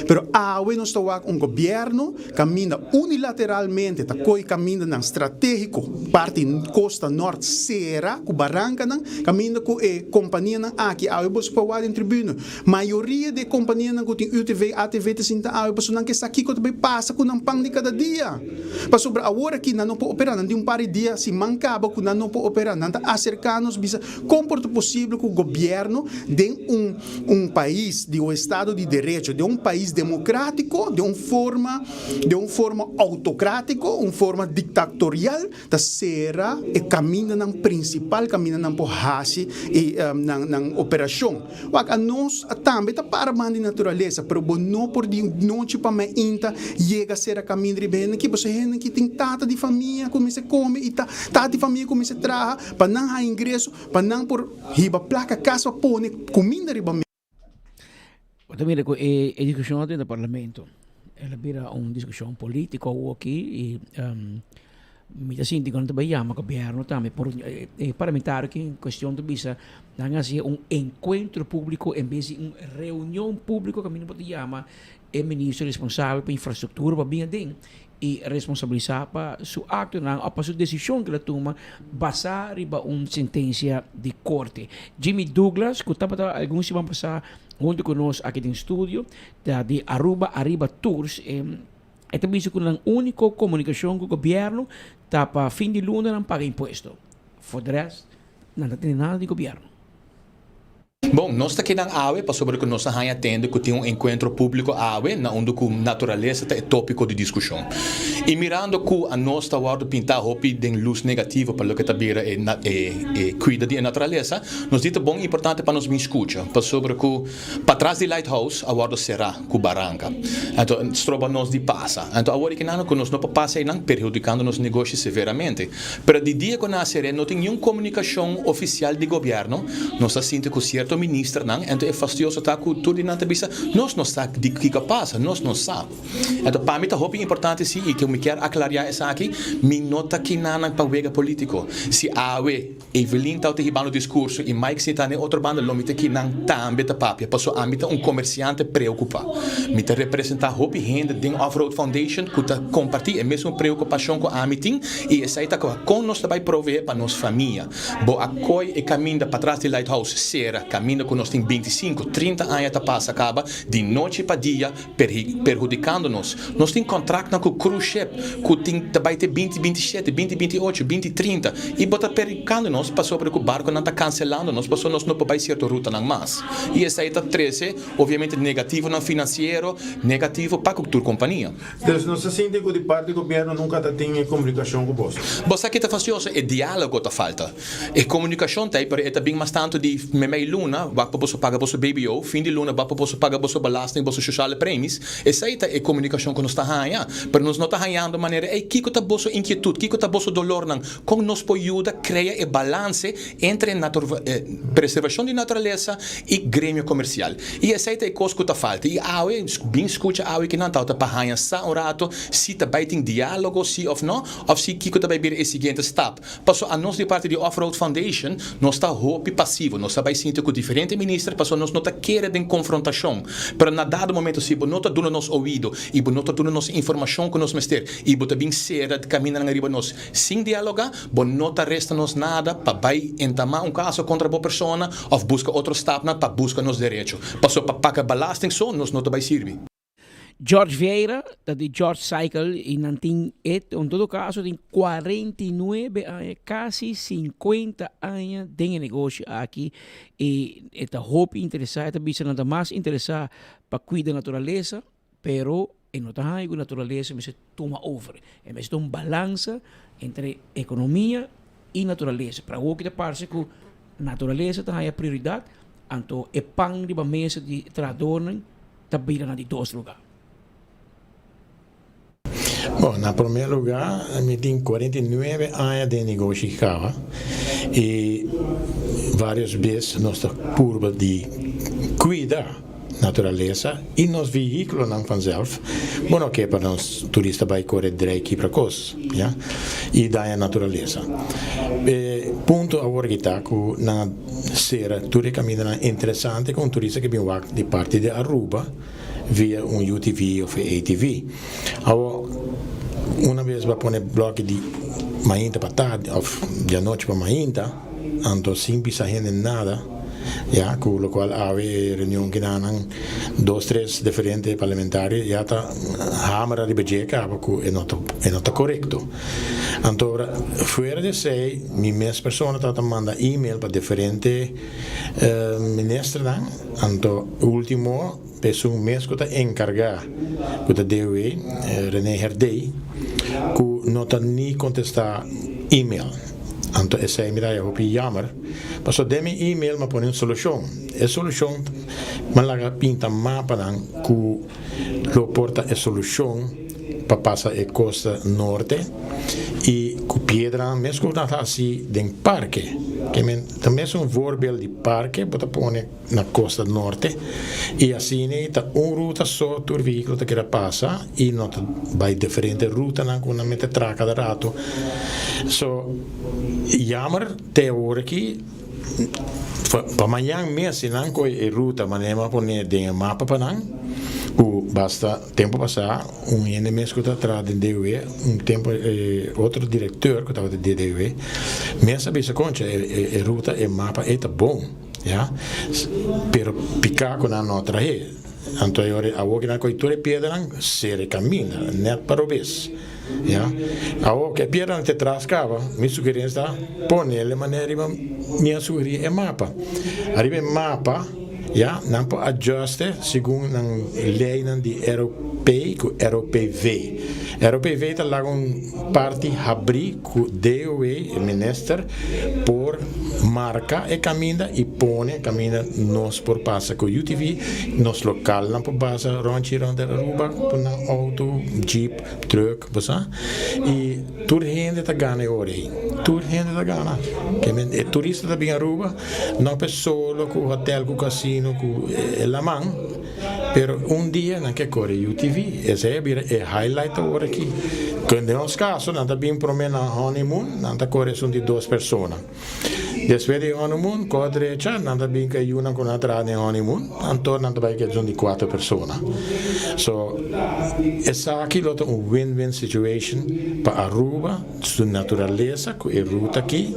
Pero awe nos ta wak un gobièrnu Kaminda unilateralmente ta koe kamindanan stratégiko parti kosta nòrt sera ku barankanan, kaminda ku e kompanianan aki awe boso por wak den tribuna. Mayoria di e kompanianan ku tin UTV, ATV ta sinta awe pasobra nan ke sa kiko ta bai pasa ku nan pan di kada dia. Pasobra awor aki nan no por operá, nan tin un par di dia, siman kaba ku nan no por operá. Nan ta aserká nos bisa kon por ta posibel ku gobièrnu den un un pais di un estado di derecho, den un pais democratico, den un forma, den un forma autocratico, un forma dictatorial, ta cera e camindanan principal, caminda nan por haci e nan nan operacion. Wak, anos tambe ta para banda di naturalesa, pero bo no por di nochi pa mainta yega cera caminda riba hende aki, pasobra hende aki tin tata di famia cu mester come y ta tata di famia cu mester traha pa nan haña ingreso. Pa nan por hiba plaka kas pa pone kuminda riba mesa. Bo ta mira ku e e diskushon den parlamento el a bira un diskushon politiko awoki i mi ta sinti ku nan ta bai yama gobièrnu tambe por e parlamentario ki en kuestion ta bisa nan a hasi un enkuentro públiko en bes di un reunion públiko kaminda bo ta yama e minister responsabel pa infrastruktura pa bin aden i responsabilisá pa su aktonan òf pa su desishon ku el a tuma basá riba un sentensia di korte. Jimmy Douglas, ku tabata algun siman pasá huntu ku nos aki den studio, ta di Aruba Ariba Tours, e E ta bisa ku nan úniko komunikashon ku gobièrnu ta pa fin di luna nan paga impuesto. For de rest, nan ta tene nada di gobièrnu. Bon, nos ta kinan awe pasobra ku nos a haña tende ku tin un enkuentro públiko awe na unda ku naturalesa ta e tópiko di diskushon. I mirando ku anos ta wòrdu pintá hopi den lus negativo pa loke ta bira e e kuida di e naturalesa, nos di ta bon importante pa nos bin skucha pasobra ku patras di Lighthouse a wòrdu será ku baranka. Anto stroba nos di pasa. Anto awor e kinan ku nos no por pasa einan perhudikando nos negoshi severamente. Pero di dia ku nan a ser'é no tin niun komunikashon ofisial di gobièrnu. Nos ta sinti ku sierto ministernan, anto e fastioso ta ku tur di nan ta bisa, nos no sa di kiko a pasa, nos no sa. Anto pa mi ta hopi importante si i ku mi kier aklariá esaki, mi no ta kinanan pa wega polítiko. Si awe Evelyn tawata hibando diskurso i Mike sintá na e otro banda lo mi ta kinan tambe ta papia pasobra ami ta un komersiante preokupá. Mi ta representá hopi hende den Off Road Foundation ku ta kompartí e mesun preokupashon ku ami tin i esei ta kon nos ta bai proveé pa nos famia. Bo a koi e kaminda patras di Lighthouse sera kaminda ku nos tin bintisinku, trinta aña ta pasa kaba di nochi pa dia perhudikando nos. Nos tin kontraktnan ku cruise ship ku tin ta bai te binti 27, binti 28, binti 30 i bo ta perhudikando nos pasobra ku barkonan ta kanselando nos pasobra nos no por bai sierto rutanan mas. I esei ta trese obviamente negativonan finansiero negativo pa ku tur kompania. Dus nos ta sinti ku di parti gobièrnu nunka ta tin e komunikashon ku boso. Bo sa ke ta fastioso? E diálogo ta falta. E komunikashon ta ei, pero e ta bin mas tantu di meimei luna, wak pa boso paga boso BBO, fin di luna wak pa boso paga boso belasting, boso sociale premies. Esei ta e komunikashon ku nos ta haña. Pero nos no ta hañando manera, ei, kiko ta boso inkietut, kiko ta boso dolornan, kon nos por yuda krea e balanse entre preservashon di naturalesa i gremio komersial. I esei ta e kos ku ta falta. I awe, bin skucha awe ki nan tabata pa haña sa un rato si ta bai tin diálogo si òf no, òf si kiko ta bai bira e siguiente stap. Paso anos di parti di Off Road Foundation nos ta hopi pasivo, nos ta bai sinti ku diferente minister paso nos no ta kere den konfrontashon. Pero na dado momento si bo no ta duna nos oido i bo no ta duna nos informashon ku nos mester i bo ta bin sera kamindanan riba nos sin dialoga, bo no ta resta nos nada pa bai entamá un kaso kontra bo persona òf buska otro stapnan pa buska nos derecho. Paso pa paga belasting so nos no ta bai sirbi. George Vieira ta di George Cycle y nan tin e en todo caso tin 49 aña, casi 50 aña den e negocio aki y e ta hopi interesa, e ta bisa nan ta mas interesa pa cuida naturalesa, pero e no ta haña cu naturalesa mester tuma over. E mester ta un balansa entre economia y naturalesa. Pero awo ki ta parce cu naturalesa ta haña prioridad, anto e pan riba mesa di trahadornan ta bira na di dos lugá? Bon, na promé lugá mi tin 49 aña den negoshi kaba i vários bes nos ta purba di kuida naturalesa i nos vehíkulonan vanzelf. Bo no ke pa nos turista bai kore drei kibra kos, ya, i daña naturalesa. E punto awor aki ta ku nan a Sera tur e kamindanan interesante ku un turista ke bin wak di parti di Aruba via un UTV of e ATV. Awor, una bes bo a pone bloki di mainta pa tardi of di anochi pa mainta, anto sin bisa hende nada, ya, ku lokual awe e reunion kinanan dos tres diferente parlamentario ya ta hamera riba dje kaba ku e no ta e no ta korekto. Anto ora fuera di esei mi mes persona tabata manda email pa diferente ministernan, anto ultimo esun mes ku ta enkargá ku ta DOW, Rene Herdé, ku no ta ni kontestá email. Anto esei mi ta haya hopi jammer, pasobra den mi email mi a pone un solushon. E solushon mi a laga pinta mapanan ku lo por ta e solushon pa pasa e costa norte y cu piedranan mes cu nan ta haci den parke ke men ta mes un voorbeeld di parke bo ta pone na costa norte y asina ta un ruta so tur vehiculo ta keda pasa y no ta bay diferente rutanan cu nan mester traha cada rato so jammer te awor aki Pa mañan mes si nan koe e ruta manera mi a pone den e mapa pa nan, ku basta tempu pasá un hende mes ku ta traha den DOW, un tempu e otro direkteur ku tabata di DOW mes a bisa koncha e ruta e mapa ei ta bon ya, pero piká ku nan no a trah'é. Anto e ora awor ki nan kohe tur e piedranan sera e kaminda nèt pa robes. Ya. Awor ku e piedranan te tras kaba, mi sugerensia ta ponele manera riba mi a sugerí e mapa. Ariba e mapa, ya, nan por adjuste segun nan leinan di ROP ku ROPV. ROPV ta laga un parti habrí ku DOW, e minister, por marka e kaminda i pone kaminda nos por pasa ku UTV, nos lokalnan por pasa ròntchi rònt Aruba ku nan outo, jeep, truck, bo sa. I tur hende ta gana e ora ei. Tur hende ta gana. Ke men e turista ta bin Aruba no pa e solo ku hotel, ku kasino, ku e laman, pero un dia nan ke kore UTV. Esei a bira e highlight awor aki. Den nos kaso nan ta bin prome na honeymoon, nan ta kore esun di dos persona. Despues di honeymoon, koh drecha, nan ta bin ku e yunan ku nan a traha den honeymoon, anto nan ta bai ku esun di kuater persona. So, esaki lo ta un win-win situation pa Aruba, su naturalesa ku e ruta aki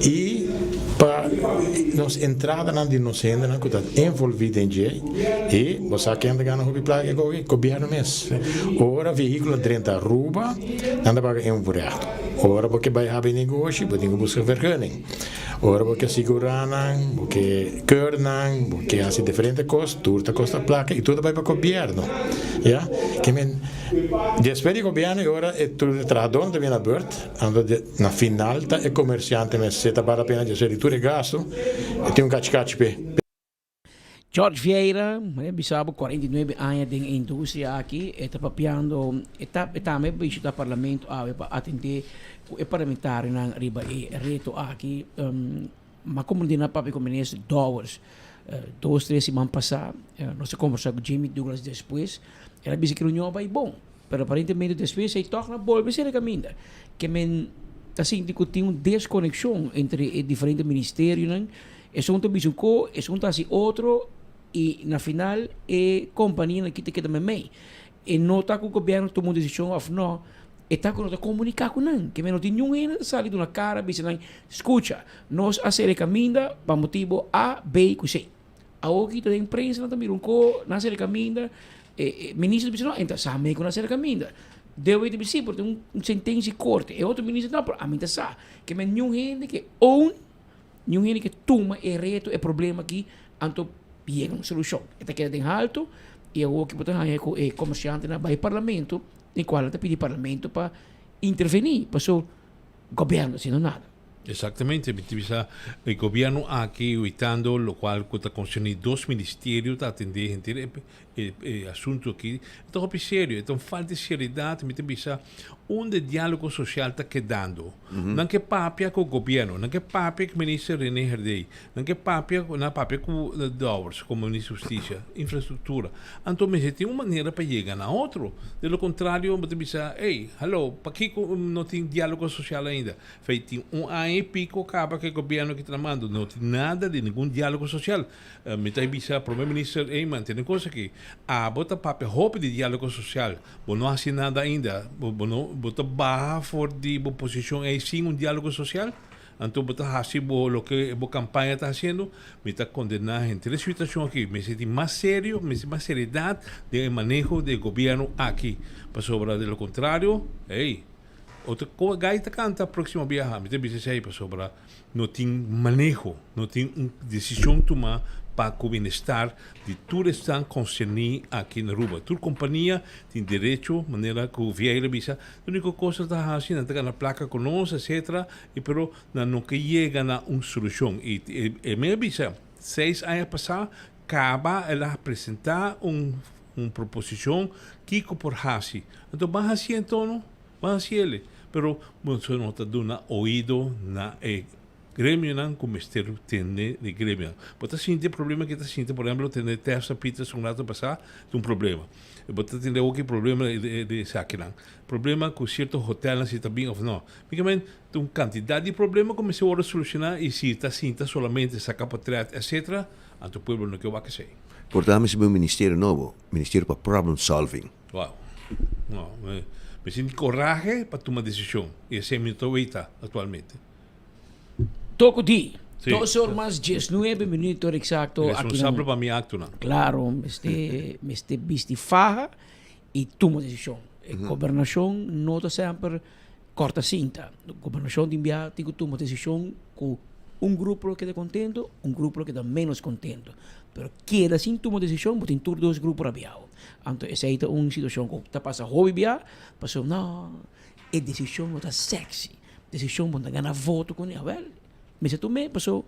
i pa nos entradanan di nos hendenan ku ta envolvi den dje i bo sa ken ta gana hopi plaka e koki? Gobièrnu mes. Ora vehíkulo drenta Aruba, nan ta paga invoerrecht. Ora bo ke bai habi negoshi, bo tin ku buska vergunning. Ora bo ke sigurá nan, bo ke keur nan, bo ke hasi diferente kos, tur ta kosta plaka i tur ta bai pa gobièrnu. Ya? Ke men, despues di gobièrnu e ora e tur e trahadónan ta bini na bùrt, anto na final ta e komersiante mes se ta bal la pena despues di tur e gastu, e tin un kachi kachi p'e. George Vieira, mi a bisa bo 49 aña den e industria aki, e ta papiando, e ta e tambe bishita parlamento awe pa atende ku e parlamentarionan riba e reto aki. M'a komprendé nan papia ku minister Dowers dos tres siman pasá, nos a kombersá ku Jimmy Douglas despues, el a bisa ku reunion a bai bon, pero aparentemente despues ei tòg nan bolbe sera kaminda. Ke men ta sinti ku tin un deskonekshon entre e diferente ministerionan. Esun ta bisa un ko, esun ta hasi otro y na final e companianan aki ta keda memey. E no ta cu gobierno tuma un decision of no, e ta cu no ta comunica cu nan. Ke men no tin niun hende ta sali duna cara bisa nan, scucha, nos a cera e caminda pa motibo A, B cu C. Awoki ta den prensa nan ta mira un ko, nan a cera e caminda, e minister ta bisa no, e ta sa mey cu nan a cera e caminda. Dewey ta bisa si, pero tin un sentencia di corte. E otro minister no, pero ami ta sa. Ke men niun hende ke own. Niun hende ke tuma e reto, e problema aki, anto yega un solushon. E ta keda den halto i awor ki bo ta haña ku e komersiantenan a bai parlamento, den kual nan ta pidi parlamento pa intervení, paso gobièrnu no hasiendo nada. Exactamente, mi ta bisa e gobierno aki uitando locual cu ta concerni dos ministerio ta atende henter e E e asunto aki ta hopi serio, e ta un falta di seriedad, mi ta bisa unda e dialogo social ta kedando. Nan ke papia ku gobierno, nan ke papia ku minister Rene Herdé, nan ke papia, nan a papia ku Dowers komo minister di Hustisia, Infrastruktura. Anto mester tin un manera pa yega na otro. De lo kontrario bo ta bisa, ey, hallo, pakiko no tin dialogo social ainda? Fei tin un aña y pico kaba ku e gobierno aki ta na mando, no tin nada di ningun dialogo social. Mi ta bisa Prome Minister Eman, tene cosa aki, abo ta papia hopi di dialogo social, bo no haci nada ainda, bo no, bo ta baha for di bo posicion ey sin un dialogo social, anto bo ta haci bo loke bo campaña ta haciendo, mi ta condena henter e situacion aki, mester tin mas serio, mester mas seriedad den e maneho di e gobierno aki, pasobra de lo contrario, ey, otro gai ta canta proximo biaha, mi ta bisa esey pasobra. No tin maneho, no tin un desishon tumá pa ku bienestar di tur esnan konserní aki na Aruba. Tur kompania tin derecho, manera ku Vieira bisa, e úniko kos nan ta hasi, nan ta gana plaka ku nos, etcetera, i pero nan no ke yega na un solushon. I e mes a bisa, seis aña pasá kaba el a presentá un un proposishon kiko por hasi. Anto ban hasié anto no? Ban hasiel, pero boso no ta duna oido na e gremionan ku mester tende di gremionan. Bo ta sinti e problema ke ta sinti, por ehemplo, tende Tessa Peters un rato pasá, ta un problema. Bo ta tende hopi problema di esakinan. Problema ku sierto hotelnan si ta bin òf no. Bíkamente ta un kantidat di problema ku mester wòrdu solushoná i si ta sinta solamente saka potret etcetera, anto pueblo no ke wak esei. Por ta mester bin un ministerio nobo, ministerio pa problem solving. Wow. No, mi, mi sinti corahe pa tuma decision. Y esey mi ta weta actualmente. Toko di. Dos or mas 19 minuut or exacto. Responsabel pa mi actonan. Claro, mester mester bisti faha y tuma decision. E gobernacion no ta semper corta cinta. Gobernacion tin bia tin cu tuma decision cu un grupo lo keda contento, un grupo lo keda menos contento. Pero keda sin tuma decision bo tin tur dos grupo rabiao. Anto esey ta un situacion cu ta pasa hopi bia pasobra no e decision no ta sexy. Decision bo no ta gana voto cune. Awel, mester tum'e pasobra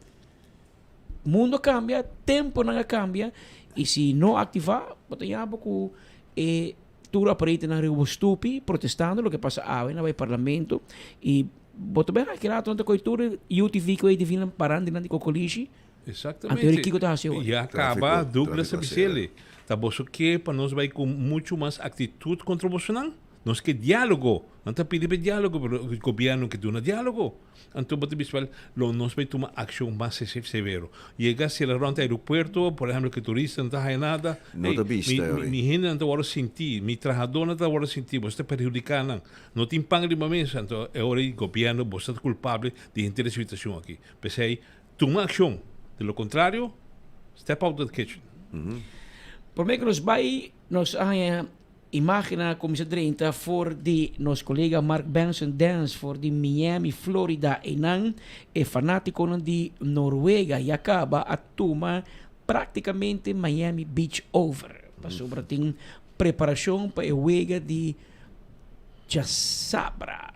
mundo a cambia, temponan a cambia y si no activa bo ta yaba cu e tur aparentenan riba bo stupi protestando loke pasa awe na bay parlamento y bo ta bay aki rato nan ta coy tur e UTV cu ATV nan paran dilanti cocolishi. Exactamente. Anto kico ta haci awor? Ya caba Douglas a bisele, ta boso ke pa nos bay cu mucho mas actitud contra bosonan? Nos ke dialogo. Nan ta pidi pa e dialogo pero gobierno ke duna dialogo. Anto bo ta bisa wel, lo nos bay tuma accion mas severo. Yega cera rond aeropuerto, por ehemplo, ke turista no ta haya nada. No ta bista, Mi, Yori. mi hendenan ta worde sinti, mi trahadornan ta worde sinti, bo ta perhudica nan. No tin pan riba mesa, anto e ora ei gobierno, bo ta culpable di henter e situacion aki. P'esei, tuma accion. De lo contrario, step out of the kitchen. Prome ku nos bai, nos a haña Imágennan a kuminsá drenta for di nos kolega Mark Benson Dance for di Miami, Florida. Einan e fanátikonan di Noruega ya kaba a tuma práktikamente Miami Beach over, pasobra tin preparashon pa e wega di djasabra.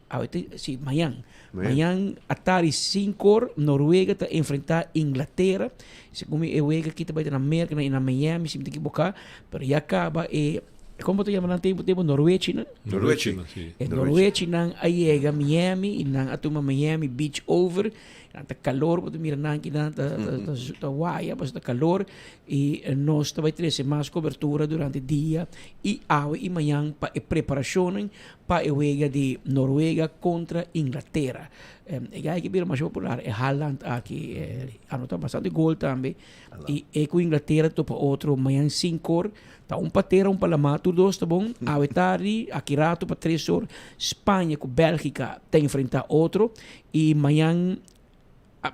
Awe ta, si, mañan. Mañan atari sinkor Noruega ta enfrentá Inglatera. Segun mi e wega aki ta bai ta na Merka, na Miami si mi ta ekiboká. Pero ya kaba e, kon bo ta yama nan tempu tempu? Norwechinan? Norwechinan, si. E norwechinan a yega Miami i nan a tuma Miami Beach over. Nan ta kalor, bo ta mira nan ki nan ta ta waya pasobra ta kalor. I nos ta bai trese mas kobertura durante dia i awe i mañan pa e preparashonnan pa e wega di Noruega kontra Inglatera. E guy aki bira masha popular, e Haaland aki anota bastante gol tambe. I e ku Inglatera topa otro mañan sinkor. Ta un pa tera un pa lamá, tur dos ta bon. Awe tardi, aki rato pa tres or, Spaña ku Bèlgika ta enfrentá otro. I mañan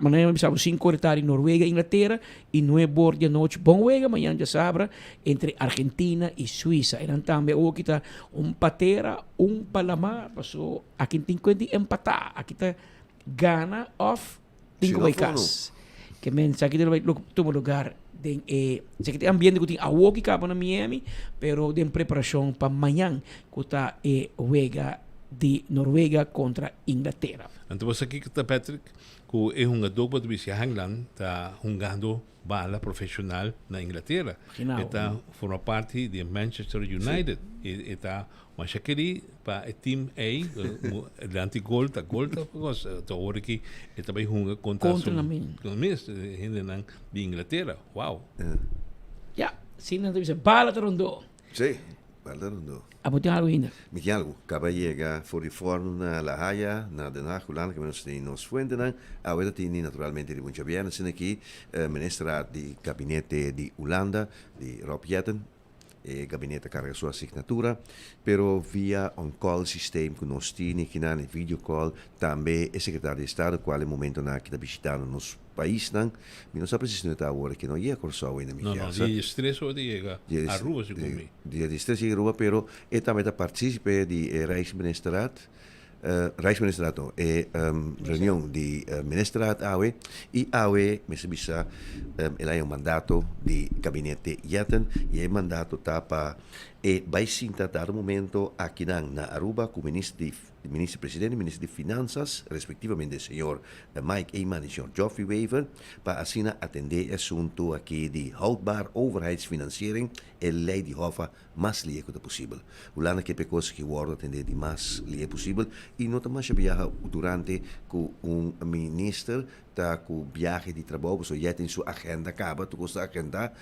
Mañana mi bisa bo 5 ora tardi Noruega Inglatera y 9 or di anochi bon wega mañana djasabra entre Argentina y Suiza. Enan tambe awoki ta un pa tera un pa lama paso aki tin cu di empata aki ta gana of tin cu bay cas. Ke men esaki ta lo tuma lugar den e esaki ta e ambiente cu tin awoki caba na Miami pero den preparacion pa mañan cu ta e wega di Noruega contra Inglatera. Anto bo sa kiko ta Patrick? Ku e hungadó ku bo ta bisa Haaland ta hungando bala profeshonal na Inglatera. E ta forma parti di Manchester United. E ta masha kerí pa e team ei. Dilanti gol ta gol ta kos. Ta ora ki e ta bai hunga kontra su mes hendenan di Inglatera. Wow! Ya, si nan ta bisa bala ta rondó. Sí, bala ta rondó. Abo tin algu ainda? Mi tin algu. Kaba yega for di Fòrnu na La Haya, na Den Haag, Hulanda, kaminda nos tin nos fuentenan. Awe ta tini naturalmente riba un djabièrnè asina aki Ministerraad di Gabinete di Hulanda, di Rob Jetten. E gabinete a karga su asignatura, pero via on call systeem ku nos tini akinan, e video call, tambe e Sekretario di Estado kual e momentonan aki ta bishitando nos paisnan. Mi no sa presis no e ta awor aki no yega Kòrsou ainda mi No, no, kier sa. dia diestres ora ta yega Aruba segun mi. Dia diestres yega Aruba pero e tambe ta participe di e Rijksministerraad, Rijksministerraad no, e reunion di Ministerraad awe y awe mester bisa el a haña un mandato di Gabinete Jetten y e mandato ta pa e bay sinta dado momento akinan na Aruba cu Minister di Minister Presidente y Minister di Finanzas respectivamente señor Mike Eman y señor Geoffrey Wever pa asina atende e asunto aki di houdbaar overheidsfinanciering e ley di Hoffa mas lihe ku ta posibel. Hulanda ke p'e kos ki wòrdu atendé di mas lihe posibel i no ta masha biaha durante ku un minister ta ku biahe di trabou pasobra ya tin su agenda kaba, tur kos ta agendá,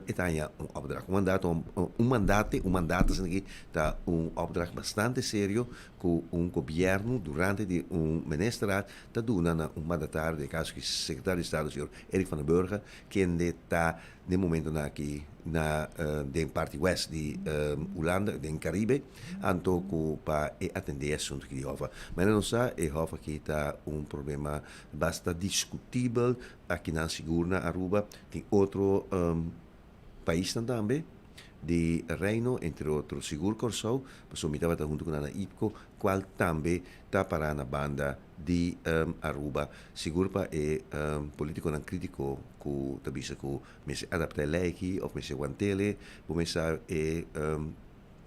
e ta haña un opdracht. Un mandato, un mandate, un mandato asina aki ta un opdracht bastante serio ku un gobièrnu durante di un ministerraad ta duna na un mandatario, den e kaso aki Sekretario di Estado señor Eric van den Burger, kende ta. den momentonan aki na den parti west di Hulanda, den Caribe, anto ku pa e atendé e asuntu aki di Hof. Manera nos sa e Hof aki ta un problema basta diskutibel akinan sigur na Aruba, tin otro paisnan tambe di Reino, entre otro sigur Kòrsou, pasobra mi tabata huntu ku nan na IPCO, kual tambe ta pará na banda di Aruba. Sigur pa e politikonan kritiko ku ta bisa ku mester adaptá e lei aki òf mester want'ele, bo mester sa e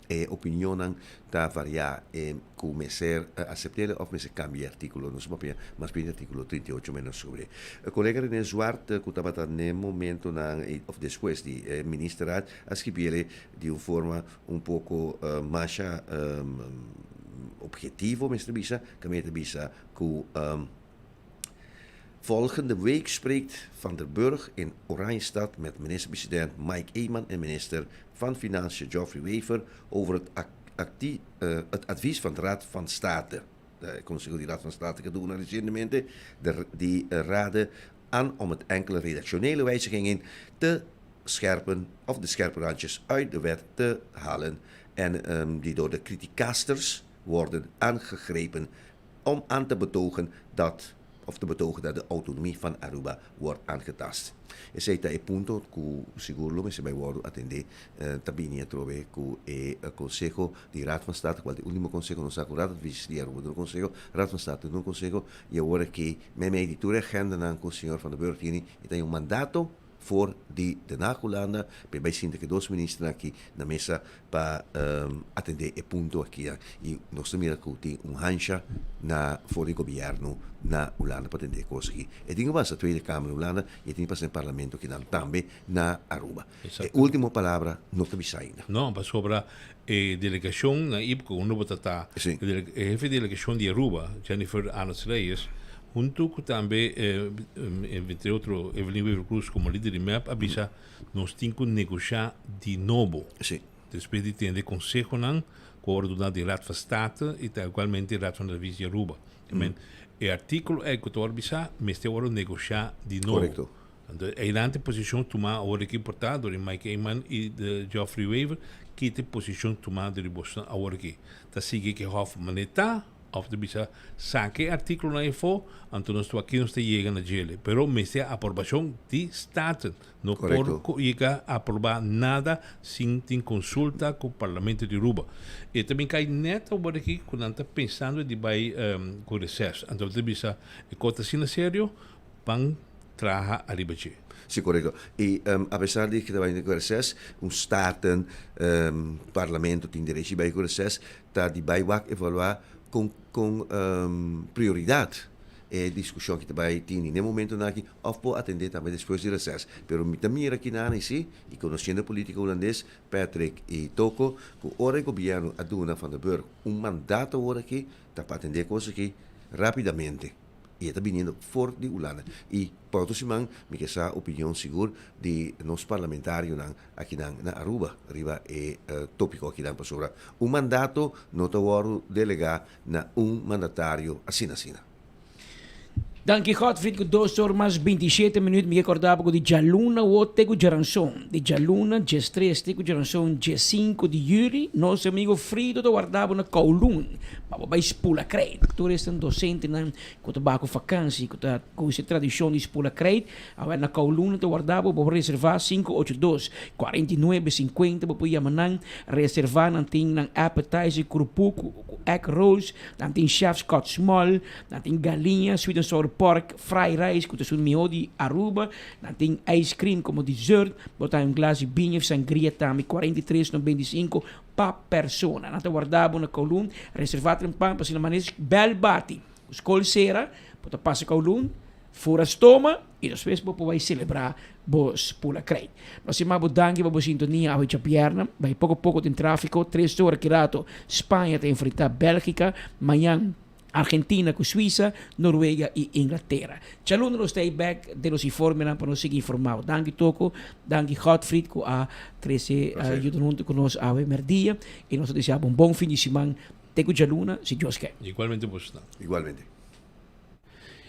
E opinionnan ta variá e ku mester asept'el òf mester kambia e artíkulo. Nos a papia mas bien di artíkulo 38 menos sobre. Kolega René Zwart ku tabata n'e momentonan òf despues di e ministerraad a skibi'el di un forma un poko masha objetivo mester bisa, kaminda ta bisa ku. Volgende week spreekt Van der Burg in Oranjestad met minister-president Mike Eman en minister van Financiën Geoffrey Wever over het, het advies van de Raad van State. De Consejo di Raad van State ku duna recientemente de, die raden aan om het enkele redactionele wijzigingen te scherpen of de scherpe randjes uit de wet te halen en um, die door de criticasters worden aangegrepen om aan te betogen dat of te betogen dat de autonomie van Aruba wordt aangetast. Esei ta e punto ku sigur lo mester bai wòrdu atendé. Ta bini atrobe ku e konseho di Raad van State, kual ta e último konseho, nos sa ku Raad Advies di Aruba duna konseho, Raad van State duna konseho i awor aki meimei di tur e agendanan ku señor Van der Burg tini e ta un mandato for di Den Haag Hulanda pa e bai sinta ku e dos ministernan aki na mesa pa atendé e punto aki i nos ta mira ku tin un hansha na for di gobièrnu na Hulanda pa atendé e kos aki. E tin ku pasa Tweede Kamer na Hulanda i e tin ku pasa den parlamento akinan tambe na Aruba. E último palabra no ta bisa ainda. No, pasobra e delegashon na IPCO unda bo ta ta, e hefe di delegashon di Aruba, Jennifer Arends Reyes, huntu ku tambe entre otro Evelyn Wever Croes komo lider di mep a bisa nos tin ku negoshá di nobo. Despues di tende konsehonan ku a wòrdu duna di Raad van State i ta igualmente Raad van Advies di Aruba. E artíkulo ei ku ta wòrdu bisá mester wòrdu negoshá di nobo. Anto einan ta e posishon tumá awor aki por ta dor di Mike Eman i Geoffrey Wever, ki ta e posishon tumá dor di bosnan awor aki? Ta sigui ke hòf manera ta òf ta bisa saka e artíkulonan efo, anto nos ta wak nos ta yega na djele. Pero mester aprobashon di Staten. No por yega aprobá nada sin tin konsulta ku Parlamento di Aruba. E ta bin kai nèt awor aki ku nan ta pensando di bai ku reses. Anto ta bisa e kos ta asina serio, Ban traha ariba dje. Si, korekto. I apesar di ku ta bai ku reses, un Staten, Parlamento tin derechi di bai ku reses, ta di bai wak evaluá kon kon prioridat e diskushon ki ta bai tini n'e momentonan aki òf por atendé tambe despues di reses. Pero mi ta mira kinan i si, i konosiendo e polítika hulandes, Patrick i Toko, ku ora e gobièrnu a duna Van der Burg un mandato awor aki, ta pa atendé e kos aki rápidamente. i e ta biniendo for di Hulanda. I pa otro siman mi ke sa opinion sigur di nos parlamentarionan akinan na Aruba riba e topiko akinan pasobra un mandato no ta wòrdu delegá na un mandatario asina asina. Danki Godfried ku dos or mas 27 minuut mi ke korda bo ku di djaluna wo te ku djaranson di djaluna djestres te ku djaranson djesinku di juli nos amigo Frido ta warda bo na Kowloon Pa bo bai spula krijt. Tur esnan dosentenan ku ta baha ku fakansi, ku ta konosé tradishon di spula krijt, awor na Kowloon nan ta warda bo, bo por reservá sinku ocho dos, 49 50, bo por yama nan, reservá, nan tin nan appetizer, krupu ku egg rolls, nan tin chef's cut small, nan tin galiña, sweet and sour pork, fried rice ku ta esun mihó di Aruba, nan tin ice cream komo dessert, bo ta haña un glas di biña of sangria tambe, 43 95. Pa persona. Nan ta warda bo na Kowloon, reserva trempan pa asina manes bel bati. Ku skol sera, bo ta pasa Kowloon, fura stoma i despues bo por bai selebrá bo spula krei. Nos stima bo danki pa bo sintonia awe djabièrnè. Bai poko poko den tráfiko, tres ora ki rato Spaña ta enfrentá Bèlgika, mañan Argentina ku Suisa, Noruega i Inglatera. Djaluna nos ta ei bek den nos informenan pa nos sigui informá bo. Danki Toko, danki Godfried ku a trese yuda huntu ku nos awe merdia i nos ta desea bo un bon fin di siman te ku djaluna si Dios ke. Igualmente bosnan. Igualmente.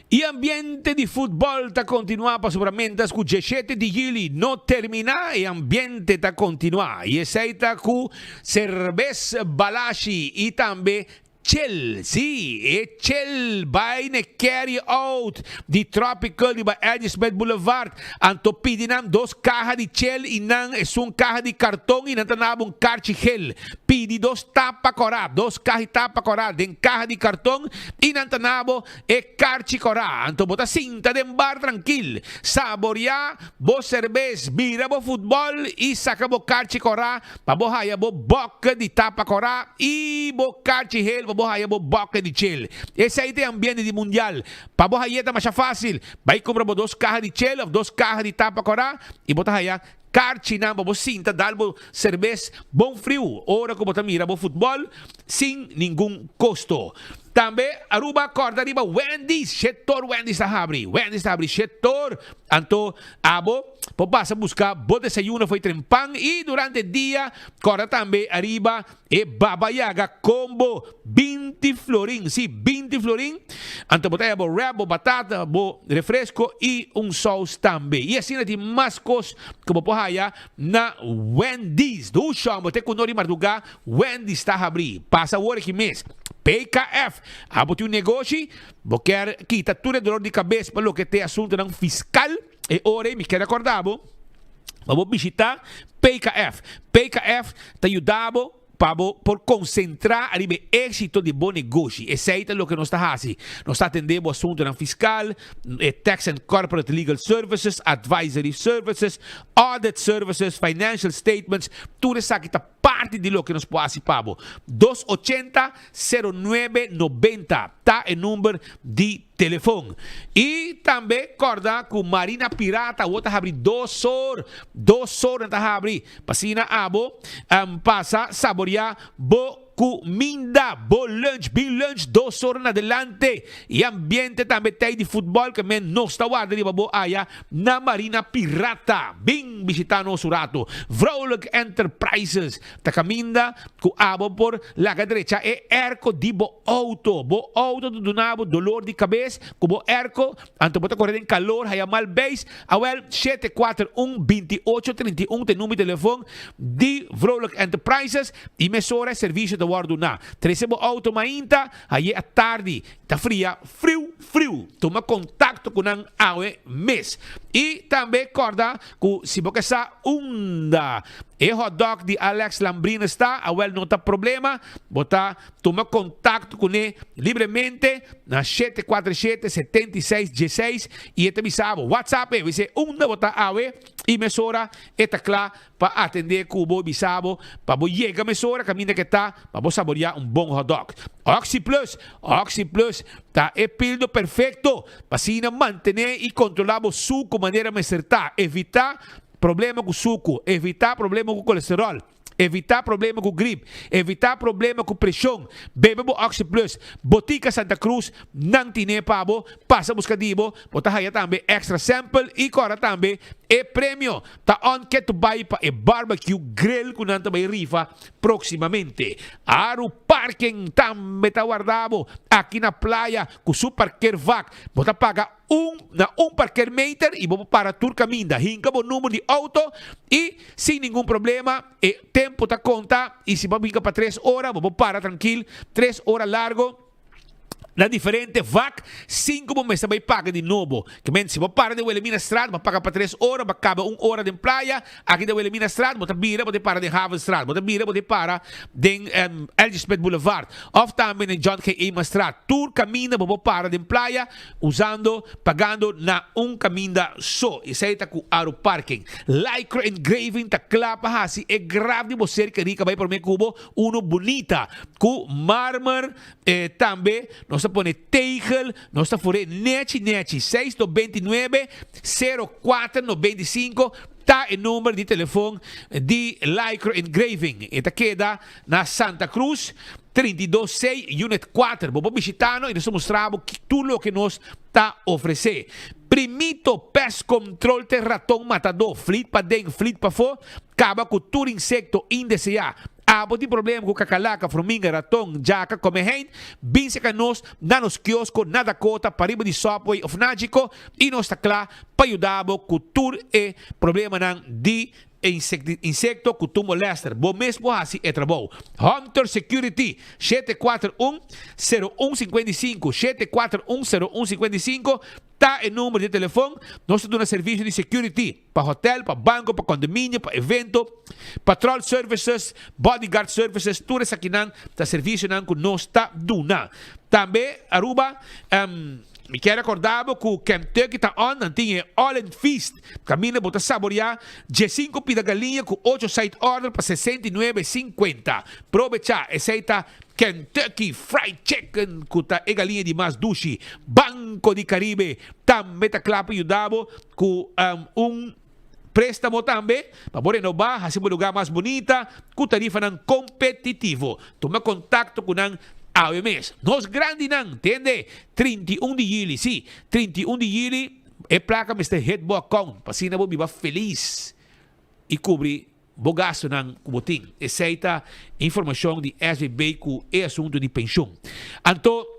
E ambiente di futbol ta continua pasobra mientras cu djeshete di juli no termina e ambiente ta continua y esey ta cu Cerbes Balashi y tambe Chel, sí, e Chel bai n'e carry out di Tropical riba Eddy Smith Boulevard. Anto pidi nan dos caha di Chel y nan esun caha di carton y nan ta naba un carchi gel. Pidi dos tapa cora, dos caha di tapa cora den caha di carton y nan ta nabo e carchi cora. Anto bo ta sinta den bar trankil, saborea bo cerbes, mira bo futbol y saca bo carchi cora Pa bo haya bo bòkke di tapa kòrá i bo karchi hel pa bo haya bo bòkke di chel. Esei ta e ambiente di mundial. Pa bo hay'é ta masha fásil. Bai kumpra bo dos kaha di chel òf dos kaha di tapa kòrá i bo ta haya karchinan pa bo sinta dal bo serbes bon friu ora ku bo ta mira bo futbòl sin ningun kosto. Tambe Aruba kòrda riba Wendy's. Shetor Wendy's ta habri. Wendy's ta habri shetor. Anto abo por pasa busca bo desayuno fo'i trempan y durante dia corda tambe ariba e Baba Yaga combo binti florin, si binti florin, anto bo ta haya bo wrap, bo batata, bo refresco y un saus tambe. Y asina tin mas cos cu bo por haya na Wendy's. Dushon bo te cu no di marduga Wendy's ta habri. Pasa awor aki mes. PKF, abo tin un negoshi? Bo kier kita tur e dolor di kabes pa loke t'e asuntunan fiskal? E ora ei mi kier rekordá bo pa bo bishitá PKF. PKF ta yuda bo pa bo por konsentrá ariba e éksito di bo negoshi. Esei ta loke nos ta hasi. Nos ta atendé bo asuntunan fiskal, e tax and corporate legal services, advisory services, audit services, financial statements, tur esaki ta parti di loke nos por hasi pa bo. Dos ochenta, sero nuebe, nobenta ta e number di telefon. I tambe kòrda ku Marina Pirata awor ta habri dos or, dos or nan ta habri pa asina abo pasa saboreá bo kuminda, bo lunch, bin lunch dos or na adelante. I ambiente tambe tei di futbòl ke men nos ta warda riba bo aya na Marina Pirata. Bin bishitá nos un rato. Vrolijk Enterprises ta kaminda ku abo por laga drecha e airco di bo auto. Bo auto ta duna bo dolor di kabes ku bo airco, anto bo ta kore den kalor, haya mal beis. Awel, shete kuater un, binti ocho, 31 ta e number di telefon di Vrolijk Enterprises i mesora e servisio ta wòrdu duna. Trese bo auto mainta, haye atardi. Ta fria friu friu. Tuma kontakto ku nan awe mes. I tambe kòrda ku si bo ke sa unda e hotdog di Alex Lambrines ta, awel no ta problema, bo ta tuma kontakto kuné libremente na shete kuater shete, 76, dieseis i e ta bisa bo. Whatsapp e, bis'é unda bo ta awe i mesora e ta kla pa atendé ku bo bisa bo pa bo yega mesora kaminda ke ta pa bo saboreá un bon hotdog. Oxi Plus, Oxi Plus ta e pildo perfekto pa asina mantené i kontrolá bo suku manera mester ta, evitá problema ku suku, evitá problema ku kolesteròl, evitá problema ku grip, evitá problema ku preshon. Bebe bo Oxi Plus. Botica Santa Cruz nan tine pa bo, pasa buska di bo, bo ta haya tambe extra sample i kòrda tambe e premio Ta on ke tu bai pa e barbecue grill ku nan ta bai rifa próksimamente. Aru Parking tambe ta warda bo aki na playa ku su parkeervak. Bo ta paga un na un parkeermeter i bo por para tur kaminda. Hinka bo number di outo i sin ningun problema e tempu ta konta i si bo a hinka pa tres ora bo por para trankil tres ora largo. Na diferente vak, sin ku bo mester bai paga di nobo. Ke men, si bo para den Wilhelminastraat, bo paga pa tres ora, bo kaba un ora den playa, aki den Wilhelminastraat, bo ta bira, bo ta para den Havenstraat, bo ta bira, bo ta para den L. G. Smith Boulevard, òf tambe den John G. Emanstraat. Tur kaminda bo por para den playa usando, pagando na un kaminda so. Esei ta ku Aru Parking. Lycra Engraving ta kla pa hasi e graf di bo ser kerí ka bai promé ku bo unu bunita ku marmer. E tambe nos ta pone tegel, nos ta fur'é nechi nechi. Seis 99, 04 95 ta e number di telefon di Lycra Engraving. E ta keda na Santa Cruz, 32 C, Unit 4. Bo por bishita no i nos ta mustra bo tur loke nos ta ofresé. Primito Pest Control te raton matadó, flit paden, flit pafó, kaba ku tur insekto indeseá. Abo tin problema ku kakalaka, fruminga, raton, djaka, komehein? Bin seka nos na nos kiosko na Dakota, pariba di Subway of Nagico i nos ta kla pa yuda bo ku tur e problemanan di insekto ku tur molester. Bo mes por hasi e trabou. Hunter Security, 741 0155, 741 0155, Ta e number di telefon. Nos ta duna servisio di security pa hotel, pa banco, pa condominio, pa evento, patrol services, bodyguard services, tur esakinan ta servicionan cu nos ta duna. Tambe Aruba, mi kier recorda bo cu Kentucky ta on, nan tin e All In Feast, caminda bo ta saborea diescinco pida galiña cu ocho side order pa 69.50. Probecha, esey ta Kentucky Fried Chicken ku ta e galiña di mas dushi. Banco di Caribe tambe ta kla pa yuda bo ku un préstamo tambe pa bo renobá, hasi bo lugá mas bunita ku tarifanan kompetitivo. Tuma kontakto ku nan awe mes. Nos grandinan, tende, 31 di yüli, sí, 31 di yüli e plaka mester hit bo account pa asina bo biba felis i kubri Bo gastunan ku bo tin. Esei ta informashon di SVB ku e asuntu di penshun. Anto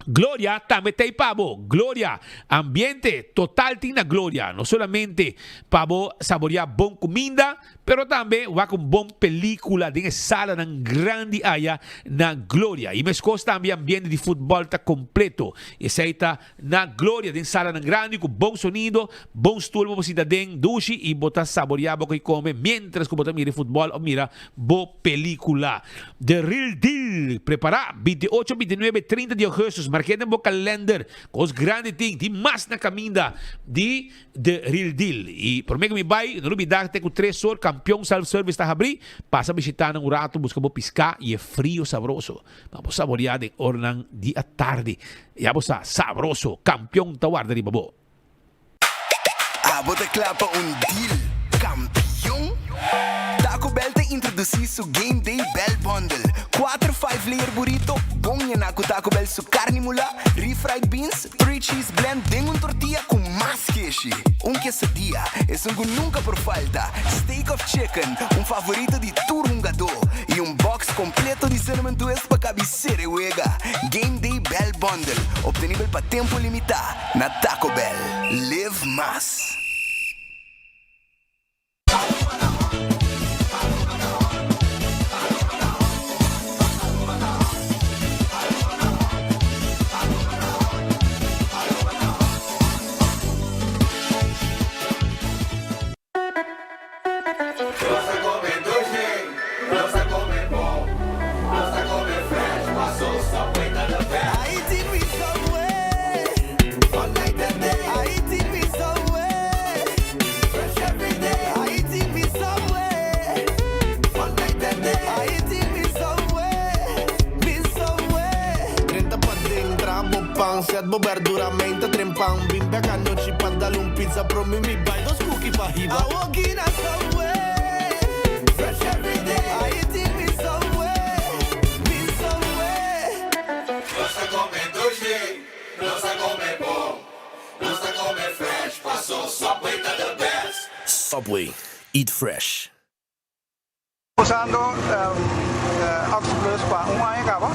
Gloria tambe ta ei pa bo. Gloria, ambiente total tin na Gloria. No solamente pa bo saboreá bon kuminda, pero tambe wak un bon pelíkula den e salanan grandi aya na Gloria. I meskos tambe ambiente di futbòl ta kompleto. Esei ta Na Gloria den salanan grandi ku bon sonido, bon stul bo por sinta den dushi i bo ta saboreá bo koi kome miéntras ku bo ta mira e futbòl òf mira bo pelíkula. The Real Deal! Prepará! 28, 29, 30 di ougùstùs, mark'é den bo kalènder. Kos grandi tin, tin mas na kaminda di The Real Deal. I promé ku mi bai, no lubidá te ku tres or Kampion Self Service ta habrí. Pasa bishitá nan un ratu, buska bo piská i e frio sabroso. Pa bo saboreá den oranan di atardi. Ya bo sa, sabroso! Kampion ta warda riba bo. Abo ta kla pa un deal kampion? Taco Bell ta introdusí su Game Day Bell Bundle, kuater five layer burrito bon yená ku Taco Bell su karni mulá, refried beans, three cheese blend den un tortilla ku mas keshi, un quesadilla, esun ku nunka por falta, steak of chicken, un favorito di tur hungadó, i un box kompleto di cinnamon twist pa kabisera e wega. Game Day Bell Bundle, obtenibel pa tempu limitá na Taco Bell. Live mas! Nos ta come dushi, nos ta come bon, nos ta come fresh, paso Subway ta the best. I eating with Subway, all night and day. I eating with Subway, fresh every day. I eating with Subway, all night and day. I eating with Subway, with Subway. Drenta paden, traha bo pan, set bo berdura, meinta trempan. Bin bek anochi pa dal un pizza, promi mi bai dos cookie pa hiba. I walk in a Subway, fresh every day. I eating with Subway, with Subway. Nos ta come dushi, nos ta come bon, nos ta come fresh, paso Subway ta the best. Subway, eat fresh. Usando Oxyplus pa un aña caba,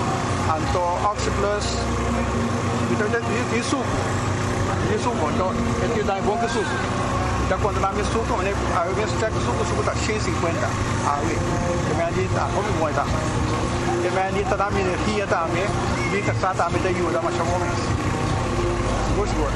anto Oxyplus mi ta tin sucu, tin sucu, anto e tin dai bon ki sucu. Mi ta controla mi sucu, mi awe mes check sucu, sucu ta 150 awe, e men di ta hopi bon e ta. E men di ta da mi energia tambe, mi casa tambe ta yuda masha bon mes, sigur sigur.